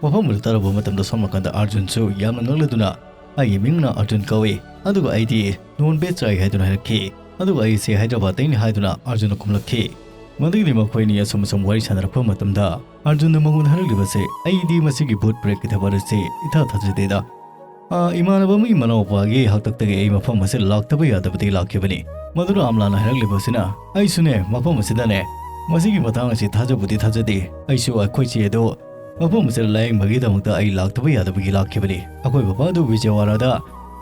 ꯋꯥꯐꯝ ꯑꯗꯨ ꯇꯥꯔꯨꯕ ꯃꯇꯝꯗ ꯁꯣꯝ ꯅꯥꯀꯟꯗ ꯑꯔꯖꯨꯟꯁꯨ ꯌꯥꯝꯅ ꯉꯛꯂꯗꯨꯅ, "ꯑꯩꯒꯤ ꯃꯤꯡꯅ ꯑꯔꯖꯨꯟ ꯀꯧꯏ, ꯑꯗꯨꯒ ꯑꯩꯗꯤ ꯅꯣꯟ ꯚꯦꯖ ꯆꯥꯏ" ꯍꯥꯏꯗꯨꯅ ꯍꯥꯏꯔꯛꯈꯤ꯫ "ꯑꯗꯨꯒ ꯑꯩꯁꯦ ꯍꯥꯏꯗ꯭ꯔꯕꯥꯗꯇꯩꯅꯤ" ꯍꯥꯏꯗꯨꯅ ꯑꯔꯖꯨꯟꯅ ꯈꯨꯝꯂꯛꯈꯤ꯫ ꯃꯗꯨꯒꯤꯗꯤ ꯃꯈꯣꯏ ꯑꯅꯤ ꯑꯁꯨꯝ ꯑꯁꯨꯝ ꯋꯥꯔꯤ ꯁꯥꯟꯅꯔꯛꯄ ꯃꯇꯝꯗ ꯑꯔꯖꯨꯟꯅ ꯃꯉꯣꯟꯗ ꯍꯥꯏꯔꯛꯂꯤꯕꯁꯦ, "ꯑꯩꯗꯤ ꯃꯁꯤꯒꯤ ꯚꯨꯠ ꯄ꯭ꯔꯦꯠꯀꯤ ꯊꯕꯛ ꯑꯁꯤ ꯏꯊꯥ ꯊꯥꯖꯗꯦꯗ꯫ ꯑꯥ, ꯏꯃꯥꯟꯅꯕ ꯑꯃꯒꯤ ꯃꯅꯥꯎꯄꯥꯒꯤ ꯍꯥꯛꯇꯛꯇꯒꯤ ꯑꯩ ꯃꯐꯝ ꯑꯁꯤꯗ ꯂꯥꯛꯇꯕ ꯌꯥꯗꯕꯗꯒꯤ ꯂꯥꯛꯈꯤꯕꯅꯤ꯫" ꯃꯗꯨꯗ ꯑꯝꯂꯥꯅ ꯍꯥꯏꯔꯛꯂꯤꯕꯁꯤꯅ, "ꯑꯩꯁꯨꯅꯦ, ꯃꯐꯝ ꯑꯁꯤꯗꯅꯦ, ꯃꯁꯤꯒꯤ ꯃꯇꯥꯡ ꯑꯁꯤ ꯊꯥꯖꯕꯨꯗꯤ ꯊꯥꯖꯗꯦ꯫ ꯑꯩꯁꯨ ꯑꯩꯈꯣꯏ ꯆꯦ ꯑꯗꯨ ꯃꯐꯝ ꯑꯁꯤꯗ ꯂꯥꯌꯦꯡꯕꯒꯤꯗꯃꯛꯇ ꯑꯩ ꯂꯥꯛꯇꯕ ꯌꯥꯗꯕꯒꯤ ꯂꯥꯛꯈꯤꯕꯅꯤ꯫ ꯑꯩꯈꯣꯏ ꯕꯕꯥ ꯑꯗꯨ ꯕꯤꯖꯦꯋꯥꯔꯥꯗ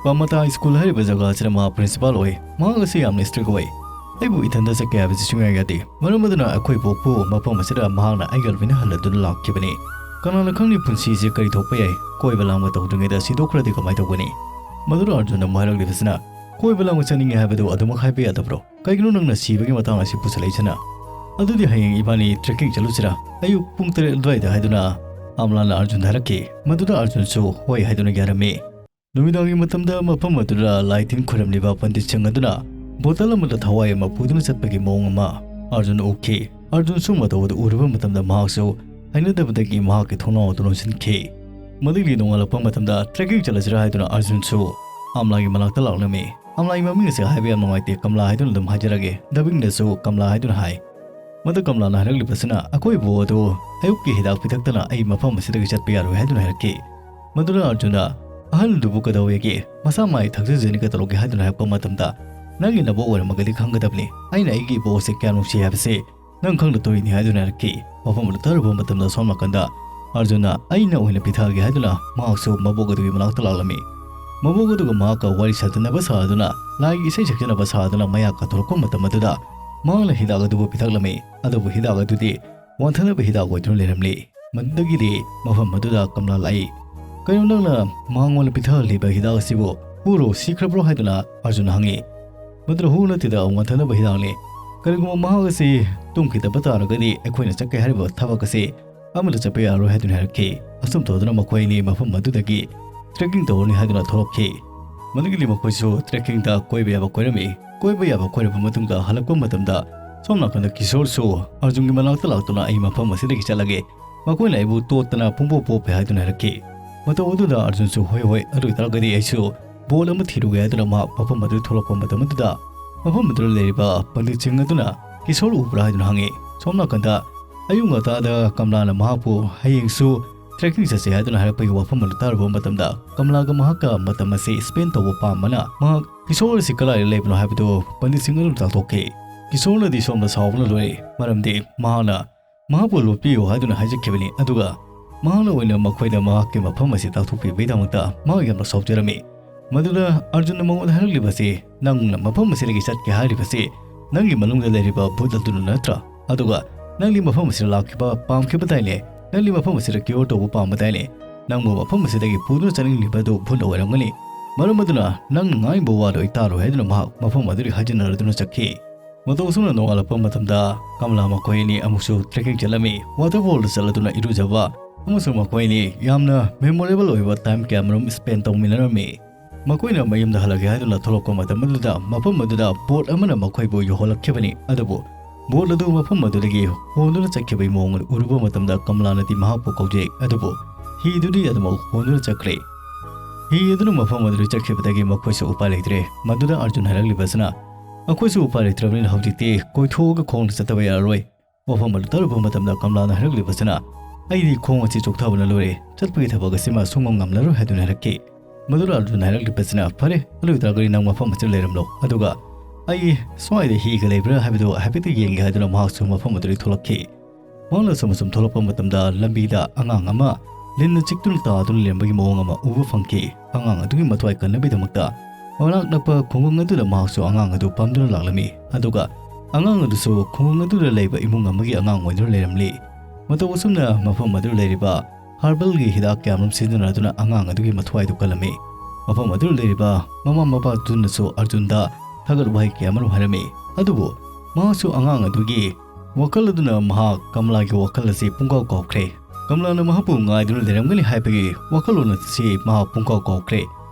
ꯄꯃꯇꯥ ꯁ꯭ꯀꯨꯜ ꯍꯥꯏꯔꯤꯕ ꯖꯒꯥ ꯑꯁꯤꯗ ꯃꯍꯥꯛ ꯄ꯭ꯔꯤꯟꯁꯤꯄꯥꯜ ꯑꯣꯏ꯫ ꯃꯍꯥꯛ ꯑꯁꯤ ꯌꯥꯝꯅ ꯏꯁꯇ꯭ꯔꯤꯛ ꯑꯣꯏ꯫ ꯑꯩꯕꯨ ꯏꯊꯟꯗ ꯆꯠꯀꯦ ꯍꯥꯏꯕꯁꯤ ꯁꯨꯡꯌꯥ ꯌꯥꯗꯦ꯫ ꯃꯔꯝ ꯑꯗꯨꯅ ꯑꯩꯈꯣꯏ ꯕꯣꯛꯄꯨ ꯃꯐꯝ ꯑꯁꯤꯗ ꯃꯍꯥꯛꯅ ꯑꯩꯒ ꯂꯣꯏꯅꯍꯜꯂꯗꯨꯅ ꯂꯥꯛꯈꯤꯕꯅꯤ꯫ ꯀꯅꯥꯅ ꯈꯪꯅꯤ ꯄꯨꯟꯁꯤꯁꯦ ꯀꯔꯤ ꯊꯣꯛꯄ ꯌꯥꯏ? ꯀꯣꯏꯕ ꯂꯥꯡꯕ ꯇꯧꯗ꯭ꯔꯤꯉꯩꯗ ꯁꯤꯗꯣꯛꯈ꯭ꯔꯗꯤ ꯀꯃꯥꯏꯅ ꯇꯧꯒꯅꯤ?" ꯃꯗꯨꯗ ꯑꯔꯖꯨꯟꯅ ꯑꯃꯨꯛ ꯍꯥꯏꯔꯛꯂꯤꯕꯁꯤꯅ, "ꯀꯣꯏꯕ ꯂꯥꯡꯕ ꯆꯠꯅꯤꯡꯉꯦ ꯍꯥꯏꯕꯗꯨ ꯑꯗꯨꯃꯛ ꯍꯥꯏꯕ ꯌꯥꯗꯕ꯭ꯔꯣ? ꯀꯩꯒꯤꯅꯣ ꯅꯪꯅ ꯁꯤꯕꯒꯤ ꯃꯇꯥꯡ ꯑꯁꯤ ꯄꯨꯁꯜꯂꯛꯏꯁꯤꯅ? ꯑꯗꯨꯗꯤ ꯍꯌꯦꯡ ꯏꯕꯥꯅꯤ ꯇ꯭ꯔꯦꯛꯀꯤꯡ ꯆꯠꯂꯨꯁꯤꯔꯥ? ꯑꯌꯨꯛ ꯄꯨꯡ ꯇꯔꯦꯠ ꯑꯗꯨꯋꯥꯏꯗ" ꯍꯥꯏꯗꯨꯅ ꯑꯝꯂꯥꯅ ꯑꯔꯖꯨꯟꯗ ꯍꯥꯏꯔꯛꯈꯤ꯫ ꯃꯗꯨꯗ ꯑꯔꯖꯨꯟꯁꯨ ꯍꯣꯏ ꯍꯥꯏꯗꯨꯅ ꯌꯥꯔꯝꯃꯤ꯫ ꯅꯨꯃꯤꯗꯥꯡꯒꯤ ꯃꯇꯝꯗ ꯃꯐꯝ ꯑꯗꯨꯗ ꯂꯥꯏ ꯇꯤꯟ ꯈꯣꯏꯔꯝꯂꯤꯕ ꯄꯟꯗꯤꯠꯁꯤꯡ ꯑꯗꯨꯅ ꯕꯣꯇꯜ ꯑꯃꯗ ꯊꯋꯥꯏ ꯑꯃ ꯄꯨꯗꯨꯅ ꯆꯠꯄꯒꯤ ꯃꯑꯣꯡ ꯑꯃ ꯑꯔꯖꯨꯟ ꯎꯈꯤ꯫ ꯑꯔꯖꯨꯟꯁꯨ ꯃꯇꯧ ꯑꯗꯨ ꯎꯔꯨꯕ ꯃꯇꯝꯗ ꯃꯍꯥꯛꯁꯨ ꯍꯩꯅꯗꯕꯗꯒꯤ ꯃꯍꯥꯛꯀꯤ ꯊꯣꯡꯅꯥꯎ ꯑꯗꯨ ꯂꯣꯟꯁꯤꯟꯈꯤ꯫ ꯃꯗꯨꯒꯤ ꯅꯣꯡꯉꯥꯜꯂꯛꯄ ꯃꯇꯝꯗ ꯇ꯭ꯔꯦꯛꯀꯤꯡ ꯆꯠꯂꯁꯤꯔꯥ ꯍꯥꯏꯗꯨꯅ ꯑꯔꯖꯨꯟꯁꯨ ꯑꯝꯂꯥꯒꯤ ꯃꯅꯥꯛꯇ ꯂꯥꯛꯂꯝꯃꯤ꯫ ꯑꯝꯂꯥꯒꯤ ꯃꯃꯤꯡ ꯑꯁꯦ ꯍꯥꯏꯕ ꯌꯥꯝ ꯅꯨꯡꯉꯥꯏꯇꯦ, ꯀꯝꯂꯥ ꯍꯥꯏꯗꯨꯅ ꯑꯗꯨꯝ ꯍꯥꯏꯖꯔꯒꯦ꯫ ꯗꯕꯤꯡꯗꯁꯨ ꯀꯝꯂꯥ ꯍꯥꯏꯗꯨꯅ ꯍꯥꯏ꯫ ꯃꯗꯨ ꯀꯝꯂꯥꯅ ꯍꯥꯏꯔꯛꯂꯤꯕꯁꯤꯅ, "ꯑꯩꯈꯣꯏ ꯕꯣ ꯑꯗꯨ ꯑꯌꯨꯛꯀꯤ ꯍꯤꯗꯥꯛ ꯄꯤꯊꯛꯇꯅ ꯑꯩ ꯃꯐꯝ ꯑꯁꯤꯗꯒꯤ ꯆꯠꯄ ꯌꯥꯔꯣꯏ" ꯍꯥꯏꯗꯨꯅ ꯍꯥꯏꯔꯛꯈꯤ꯫ ꯃꯗꯨꯅ ꯑꯔꯖꯨꯟꯅ, "ꯑꯍꯜꯗꯨꯕꯨ ꯀꯩꯗꯧꯋꯦꯒꯦ? ꯃꯁꯥ ꯃꯥꯏ ꯊꯛꯆꯖꯅꯤ, ꯀꯩꯗꯧꯔꯒꯦ?" ꯍꯥꯏꯗꯨꯅ ꯍꯥꯏꯔꯛꯄ ꯃꯇꯝꯗ, "ꯅꯪꯒꯤ ꯅꯕꯣꯛ ꯑꯣꯏꯔꯝꯃꯒꯗꯤ ꯈꯪꯒꯗꯕꯅꯤ, ꯑꯩꯅ ꯑꯩꯒꯤ ꯏꯕꯣꯛ ꯑꯁꯤ ꯀꯌꯥ ꯅꯨꯡꯁꯤ ꯍꯥꯏꯕꯁꯤ ꯅꯪ ꯈꯪꯗ ꯇꯧꯔꯤꯅꯤ" ꯍꯥꯏꯗꯨꯅ ꯍꯥꯏꯔꯛꯈꯤ꯫ ꯃꯐꯝ ꯑꯗꯨ ꯇꯥꯔꯨꯕ ꯃꯇꯝꯗ ꯁꯣꯝ ꯅꯥꯀꯟꯗ ꯑꯔꯖꯨꯟꯅ "ꯑꯩꯅ ꯑꯣꯏꯅ ꯄꯤꯊꯛꯑꯒꯦ" ꯍꯥꯏꯗꯨꯅ ꯃꯍꯥꯛꯁꯨ ꯃꯕꯣꯛ ꯑꯗꯨꯒꯤ ꯃꯅꯥꯛꯇ ꯂꯥꯛꯂꯝꯃꯤ꯫ ꯃꯕꯣꯛ ꯑꯗꯨꯒ ꯃꯍꯥꯛꯀ ꯋꯥꯔꯤ ꯁꯥꯖꯟꯅꯕ ꯁꯥꯗꯨꯅ, ꯂꯥꯏꯒꯤ ꯏꯁꯩ ꯁꯛꯆꯟꯅꯕ ꯁꯥꯗꯨꯅ ꯃꯌꯥ ꯀꯥꯊꯣꯔꯛꯄ ꯃꯇꯝ ꯑꯗꯨꯗ, ꯃꯍꯥꯛꯅ ꯍꯤꯗꯥꯛ ꯑꯗꯨꯕꯨ ꯄꯤꯊꯛꯂꯝꯃꯤ꯫ ꯑꯗꯨꯕꯨ ꯍꯤꯗꯥꯛ ꯑꯗꯨꯗꯤ ꯋꯥꯟꯊꯅꯕ ꯍꯤꯗꯥꯛ ꯑꯣꯏꯗꯨꯅ ꯂꯩꯔꯝꯂꯤ꯫ ꯃꯗꯨꯗꯒꯤꯗꯤ ꯃꯐꯝ ꯑꯗꯨꯗ ꯀꯝꯂꯥ ꯂꯥꯛꯏ꯫ "ꯀꯩꯅꯣ, ꯅꯪꯅ ꯃꯉꯣꯟꯗ ꯄꯤꯊꯛꯍꯜꯂꯤꯕ ꯍꯤꯗꯥꯛ ꯑꯁꯤꯕꯨ ꯍꯨꯔꯣ ꯁꯤꯈ꯭ꯔꯕ꯭ꯔꯣ?" ꯍꯥꯏꯗꯨꯅ ꯑꯔꯖꯨꯟꯅ ꯍꯪꯉꯤ꯫ "ꯃꯗꯨꯗ ꯍꯨ ꯅꯠꯇꯦꯗ, ꯋꯥꯟꯊꯅꯕ ꯍꯤꯗꯥꯛꯅꯤ꯫ ꯀꯔꯤꯒꯨꯝꯕ ꯃꯍꯥꯛ ꯑꯁꯤ ꯇꯨꯝꯈꯤꯗꯕ ꯇꯥꯔꯒꯗꯤ ꯑꯩꯈꯣꯏꯅ ꯆꯠꯀꯦ ꯍꯥꯏꯔꯤꯕ ꯊꯕꯛ ꯑꯁꯤ ꯑꯃꯠꯇ ꯆꯠꯄ ꯌꯥꯔꯣꯏ" ꯍꯥꯏꯗꯨꯅ ꯍꯥꯏꯔꯛꯈꯤ꯫ ꯑꯁꯨꯝ ꯇꯧꯗꯨꯅ ꯃꯈꯣꯏ ꯑꯅꯤ ꯃꯐꯝ ꯑꯗꯨꯗꯒꯤ trekking ꯇꯧꯔꯅꯤ ꯍꯥꯏꯗꯨꯅ ꯊꯣꯛꯂꯛꯈꯤ꯫ ꯃꯗꯨꯒꯤꯗꯤ ꯃꯈꯣꯏꯁꯨ trekking ꯗ ꯀꯣꯏꯕ ꯌꯥꯕ ꯀꯣꯏꯔꯝꯃꯤ꯫ ꯀꯣꯏꯕ ꯌꯥꯕ ꯀꯣꯏꯔꯕ ꯃꯇꯨꯡꯗ ꯍꯜꯂꯛꯄ ꯃꯇꯝꯗ, ꯁꯣꯝ ꯅꯥꯀꯟꯗ ꯀꯤꯁꯣꯔꯁꯨ ꯑꯔꯖꯨꯟꯒꯤ ꯃꯅꯥꯛꯇ ꯂꯥꯛꯇꯨꯅ "ꯑꯩ ꯃꯐꯝ ꯑꯁꯤꯗꯒꯤ ꯆꯠꯂꯒꯦ, ꯃꯈꯣꯏꯅ ꯑꯩꯕꯨ ꯇꯣꯠꯇꯅ ꯄꯨꯡꯄꯣꯞ ꯄꯣꯞꯄꯦ" ꯍꯥꯏꯗꯨꯅ ꯍꯥꯏꯔꯛꯈꯤ꯫ ꯃꯇꯧ ꯑꯗꯨꯗ ꯑꯔꯖꯨꯟꯁꯨ "ꯍꯣꯏ, ꯍꯣꯏ, ꯑꯗꯨ ꯑꯣꯏꯇꯥꯔꯒꯗꯤ ꯑꯩꯁꯨ boat ꯑꯃ ꯊꯤꯔꯨꯒꯦ" ꯍꯥꯏꯗꯨꯅ ꯃꯍꯥꯛ ꯃꯐꯝ ꯑꯗꯨꯗ ꯊꯣꯛꯂꯛꯄ ꯃꯇꯝ ꯑꯗꯨꯗ, ꯃꯐꯝ ꯑꯗꯨꯗ ꯂꯩꯔꯤꯕ ꯄꯟꯗꯤꯠꯁꯤꯡ ꯑꯗꯨꯅ "ꯀꯤꯁꯣꯔ ꯎꯕ꯭ꯔꯥ?" ꯍꯥꯏꯗꯨꯅ ꯍꯪꯉꯤ꯫ ꯁꯣꯝ ꯅꯥꯀꯟꯗ ꯑꯌꯨꯛ ꯉꯟꯇꯥꯗ ꯀꯝꯂꯥꯅ ꯃꯍꯥꯛꯄꯨ ꯍꯌꯦꯡꯁꯨ trekking ꯆꯠꯁꯦ ꯍꯥꯏꯗꯨꯅ ꯍꯥꯏꯔꯛꯄꯒꯤ ꯋꯥꯐꯝ ꯑꯗꯨ ꯇꯥꯔꯨꯕ ꯃꯇꯝꯗ, ꯀꯝꯂꯥꯒ ꯃꯍꯥꯛꯀ ꯃꯇꯝ ꯑꯁꯤ spend ꯇꯧꯕ ꯄꯥꯝꯕꯅ ꯃꯍꯥꯛ ꯀꯤꯁꯣꯔ ꯑꯁꯤ ꯀꯗꯥꯏꯗ ꯂꯩꯕꯅꯣ ꯍꯥꯏꯕꯗꯨ ꯄꯟꯗꯤꯠꯁꯤꯡ ꯑꯗꯨꯅ ꯇꯥꯛꯊꯣꯛꯈꯤ꯫ ꯀꯤꯁꯣꯔꯅꯗꯤ ꯁꯣꯝꯗ ꯁꯥꯎꯕꯅ ꯂꯣꯏꯔꯦ, ꯃꯔꯝꯗꯤ ꯃꯍꯥꯛꯅ ꯃꯍꯥꯛꯄꯨ ꯂꯣꯠꯄꯤꯌꯨ ꯍꯥꯏꯗꯨꯅ ꯍꯥꯏꯖꯈꯤꯕꯅꯤ, ꯑꯗꯨꯒ ꯃꯍꯥꯛꯅ ꯑꯣꯏꯅ ꯃꯈꯣꯏꯗ ꯃꯍꯥꯛꯀꯤ ꯃꯐꯝ ꯑꯁꯤ ꯇꯥꯛꯊꯣꯛꯄꯤꯕꯒꯤꯗꯃꯛꯇ ꯃꯍꯥꯛ ꯌꯥꯝꯅ ꯁꯥꯎꯖꯔꯝꯃꯤ꯫ ꯃꯗꯨꯗ ꯑꯔꯖꯨꯟꯅ ꯃꯉꯣꯟꯗ ꯍꯥꯏꯔꯛꯂꯤꯕꯁꯤ, "ꯅꯪꯅ ꯃꯐꯝ ꯑꯁꯤꯗꯒꯤ ꯆꯠꯀꯦ ꯍꯥꯏꯔꯤꯕꯁꯤ ꯅꯪꯒꯤ ꯃꯅꯨꯡꯗ ꯂꯩꯔꯤꯕ ꯚꯨꯠ ꯑꯗꯨꯅ ꯅꯠꯇ꯭ꯔꯥ? ꯑꯗꯨꯒ ꯅꯪꯗꯤ ꯃꯐꯝ ꯑꯁꯤꯗ ꯂꯥꯛꯈꯤꯕ ꯄꯥꯝꯈꯤꯕꯗꯥꯏꯅꯦ? ꯅꯪꯗꯤ ꯃꯐꯝ ꯑꯁꯤꯗ cure ꯇꯧꯕ ꯄꯥꯝꯕꯗꯥꯏꯅꯦ? ꯅꯪꯕꯨ ꯃꯐꯝ ꯑꯁꯤꯗꯒꯤ ꯄꯨꯗꯨꯅ ꯆꯠꯅꯤꯡꯂꯤꯕ ꯑꯗꯨ ꯚꯨꯠꯅ ꯑꯣꯏꯔꯝꯒꯅꯤ꯫ ꯃꯔꯝ ꯑꯗꯨꯅ ꯅꯪꯅ ꯉꯥꯡꯉꯤꯕ ꯋꯥꯗꯣ ꯑꯩ ꯇꯥꯔꯣꯏ" ꯍꯥꯏꯗꯨꯅ ꯃꯍꯥꯛ ꯃꯐꯝ ꯑꯗꯨꯗꯒꯤ ꯍꯥꯏꯖꯤꯟꯅꯔꯗꯨꯅ ꯆꯠꯈꯤ꯫ ꯃꯇꯧ ꯑꯁꯨꯝꯅ ꯅꯣꯡꯉꯥꯜꯂꯛꯄ ꯃꯇꯝꯗ ꯀꯃꯂꯥ ꯃꯈꯣꯏ ꯑꯅꯤ ꯑꯃꯨꯛꯁꯨ trekking ꯆꯠꯂꯝꯃꯤ꯫ Waterfall ꯗ ꯆꯠꯂꯗꯨꯅ ꯏꯔꯨꯖꯕ ꯑꯃꯁꯨꯡ ꯃꯈꯣꯏ ꯑꯅꯤ ꯌꯥꯝꯅ memorable ꯑꯣꯏꯕ time ꯀꯌꯥꯃꯔꯨꯝ spend ꯇꯧꯃꯤꯟꯅꯔꯝꯃꯤ꯫ ꯃꯈꯣꯏꯅ ꯃꯌꯨꯝꯗ ꯍꯜꯂꯒꯦ ꯍꯥꯏꯗꯨꯅ ꯊꯣꯛꯂꯛꯄ ꯃꯇꯝ ꯑꯗꯨꯗ ꯃꯐꯝ ꯑꯗꯨꯗ boat ꯑꯃꯅ ꯃꯈꯣꯏꯕꯨ ꯌꯧꯍꯜꯂꯛꯈꯤꯕꯅꯤ꯫ ꯑꯗꯨꯕꯨ boat ꯑꯗꯨ ꯃꯐꯝ ꯑꯗꯨꯗꯒꯤ ꯍꯣꯟꯗꯨꯅ ꯆꯠꯈꯤꯕꯒꯤ ꯃꯑꯣꯡ ꯑꯗꯨ ꯎꯔꯨꯕ ꯃꯇꯝꯗ ꯀꯃꯂꯥꯅꯗꯤ ꯃꯍꯥꯛꯄꯨ ꯀꯧꯖꯩ, ꯑꯗꯨꯕꯨ ꯍꯤꯗꯨꯗꯤ ꯑꯗꯨꯃꯛ ꯍꯣꯟꯗꯨꯅ ꯆꯠꯈ꯭ꯔꯦ꯫ ꯍꯤ ꯑꯗꯨꯅ ꯃꯐꯝ ꯑꯗꯨꯗ ꯆꯠꯈꯤꯕꯗꯒꯤ ꯃꯈꯣꯏꯁꯨ ꯎꯄꯥꯏ ꯂꯩꯇ꯭ꯔꯦ꯫ ꯃꯗꯨꯗ ꯑꯔꯖꯨꯟ ꯍꯥꯏꯔꯛꯂꯤꯕꯁꯤꯅ, "ꯑꯩꯈꯣꯏꯁꯨ ꯎꯄꯥꯏ ꯂꯩꯇ꯭ꯔꯕꯅꯤꯅ ꯍꯧꯖꯤꯛꯇꯤ ꯀꯣꯏꯊꯣꯛꯑꯒ ꯈꯣꯡꯅ ꯆꯠꯇꯕ ꯌꯥꯔꯔꯣꯏ"꯫ ꯋꯥꯐꯝ ꯑꯗꯨ ꯇꯥꯔꯨꯕ ꯃꯇꯝꯗ ꯀꯃꯂꯥꯅ ꯍꯥꯏꯔꯛꯂꯤꯕꯁꯤꯅ, "ꯑꯩꯗꯤ ꯈꯣꯡ ꯑꯁꯤ ꯆꯣꯛꯊꯕꯅ ꯂꯣꯏꯔꯦ, ꯆꯠꯄꯒꯤ ꯊꯕꯛ ꯑꯁꯤꯃ ꯁꯨꯡꯉꯝ ꯉꯝꯂꯔꯣꯏ" ꯍꯥꯏꯗꯨꯅ ꯍꯥꯏꯔꯛꯈꯤ꯫ ꯃꯗꯨꯗ ꯑꯔꯖꯨꯟ ꯍꯥꯏꯔꯛꯂꯤꯕꯁꯤꯅ, "ꯐꯔꯦ, ꯑꯗꯨ ꯑꯣꯏꯇꯥꯔꯒꯗꯤ ꯅꯪ ꯃꯐꯝ ꯑꯁꯤꯗ ꯂꯩꯔꯝꯂꯣ, ꯑꯗꯨꯒ ꯑꯩ ꯁ꯭ꯋꯥꯏꯗ ꯍꯤꯒ ꯂꯩꯕ꯭ꯔꯥ ꯍꯥꯏꯕꯗꯨ ꯍꯥꯏꯐꯦꯠꯇ ꯌꯦꯡꯒꯦ" ꯍꯥꯏꯗꯨꯅ ꯃꯍꯥꯛꯁꯨ ꯃꯐꯝ ꯑꯗꯨꯗꯒꯤ ꯊꯣꯛꯂꯛꯈꯤ꯫ ꯃꯍꯥꯛꯅ ꯁꯨꯝ ꯁꯨꯝ ꯊꯣꯛꯂꯛꯄ ꯃꯇꯝꯗ ꯂꯝꯕꯤꯗ ꯑꯉꯥꯡ ꯑꯃ ꯂꯤꯟꯅ ꯆꯤꯛꯇꯨꯅ ꯇꯥꯗꯨꯅ ꯂꯩꯔꯝꯕꯒꯤ ꯃꯑꯣꯡ ꯑꯃ ꯎꯕ ꯐꯪꯈꯤ꯫ ꯑꯉꯥꯡ ꯑꯗꯨꯒꯤ ꯃꯊ꯭ꯋꯥꯏ ꯀꯟꯅꯕꯒꯤꯗꯃꯛꯇ ꯃꯅꯥꯛ ꯅꯛꯄ ꯈꯨꯡꯒꯪ ꯑꯗꯨꯗ ꯃꯍꯥꯛꯁꯨ ꯑꯉꯥꯡ ꯑꯗꯨ ꯄꯥꯝꯗꯨꯅ ꯂꯥꯛꯂꯝꯃꯤ꯫ ꯑꯗꯨꯒ ꯑꯉꯥꯡ ꯑꯗꯨꯁꯨ ꯈꯨꯡꯒꯪ ꯑꯗꯨꯗ ꯂꯩꯕ ꯏꯃꯨꯡ ꯑꯃꯒꯤ ꯑꯉꯥꯡ ꯑꯣꯏꯗꯨꯅ ꯂꯩꯔꯝꯂꯤ꯫ ꯃꯇꯧ ꯑꯁꯨꯝꯅ ꯃꯐꯝ ꯑꯗꯨꯗ ꯂꯩꯔꯤꯕ ꯍꯔꯕꯦꯜꯒꯤ ꯍꯤꯗꯥꯛ ꯀꯌꯥꯃꯔꯨꯝ ꯁꯤꯖꯤꯟꯅꯗꯨꯅ ꯑꯉꯥꯡ ꯑꯗꯨꯒꯤ ꯃꯊ꯭ꯋꯥꯏꯗꯨ ꯀꯜꯂꯝꯃꯤ꯫ ꯃꯐꯝ ꯑꯗꯨꯗ ꯂꯩꯔꯤꯕ ꯃꯃꯥ ꯃꯄꯥꯗꯨꯅꯁꯨ ꯑꯔꯖꯨꯟꯗ ꯊꯥꯒꯠ ꯋꯥꯍꯩ ꯀꯌꯥꯃꯔꯨꯝ ꯍꯥꯏꯔꯝꯃꯤ꯫ ꯑꯗꯨꯕꯨ ꯃꯍꯥꯛꯁꯨ ꯑꯉꯥꯡ ꯑꯗꯨꯒꯤ ꯋꯥꯈꯜ ꯑꯗꯨꯅ ꯃꯍꯥꯛ ꯀꯃꯂꯥꯒꯤ ꯋꯥꯈꯜ ꯑꯁꯤ ꯄꯨꯡꯀꯥꯎ ꯀꯥꯎꯈ꯭ꯔꯦ꯫ ꯀꯃꯂꯥꯅ ꯃꯍꯥꯛꯄꯨ ꯉꯥꯏꯗꯨꯅ ꯂꯩꯔꯝꯒꯅꯤ ꯍꯥꯏꯕꯒꯤ ꯋꯥꯈꯜꯂꯣꯟ ꯑꯁꯤ ꯃꯍꯥꯛ ꯄꯨꯡꯀꯥꯎ ꯀꯥꯎꯈ꯭ꯔꯦ꯫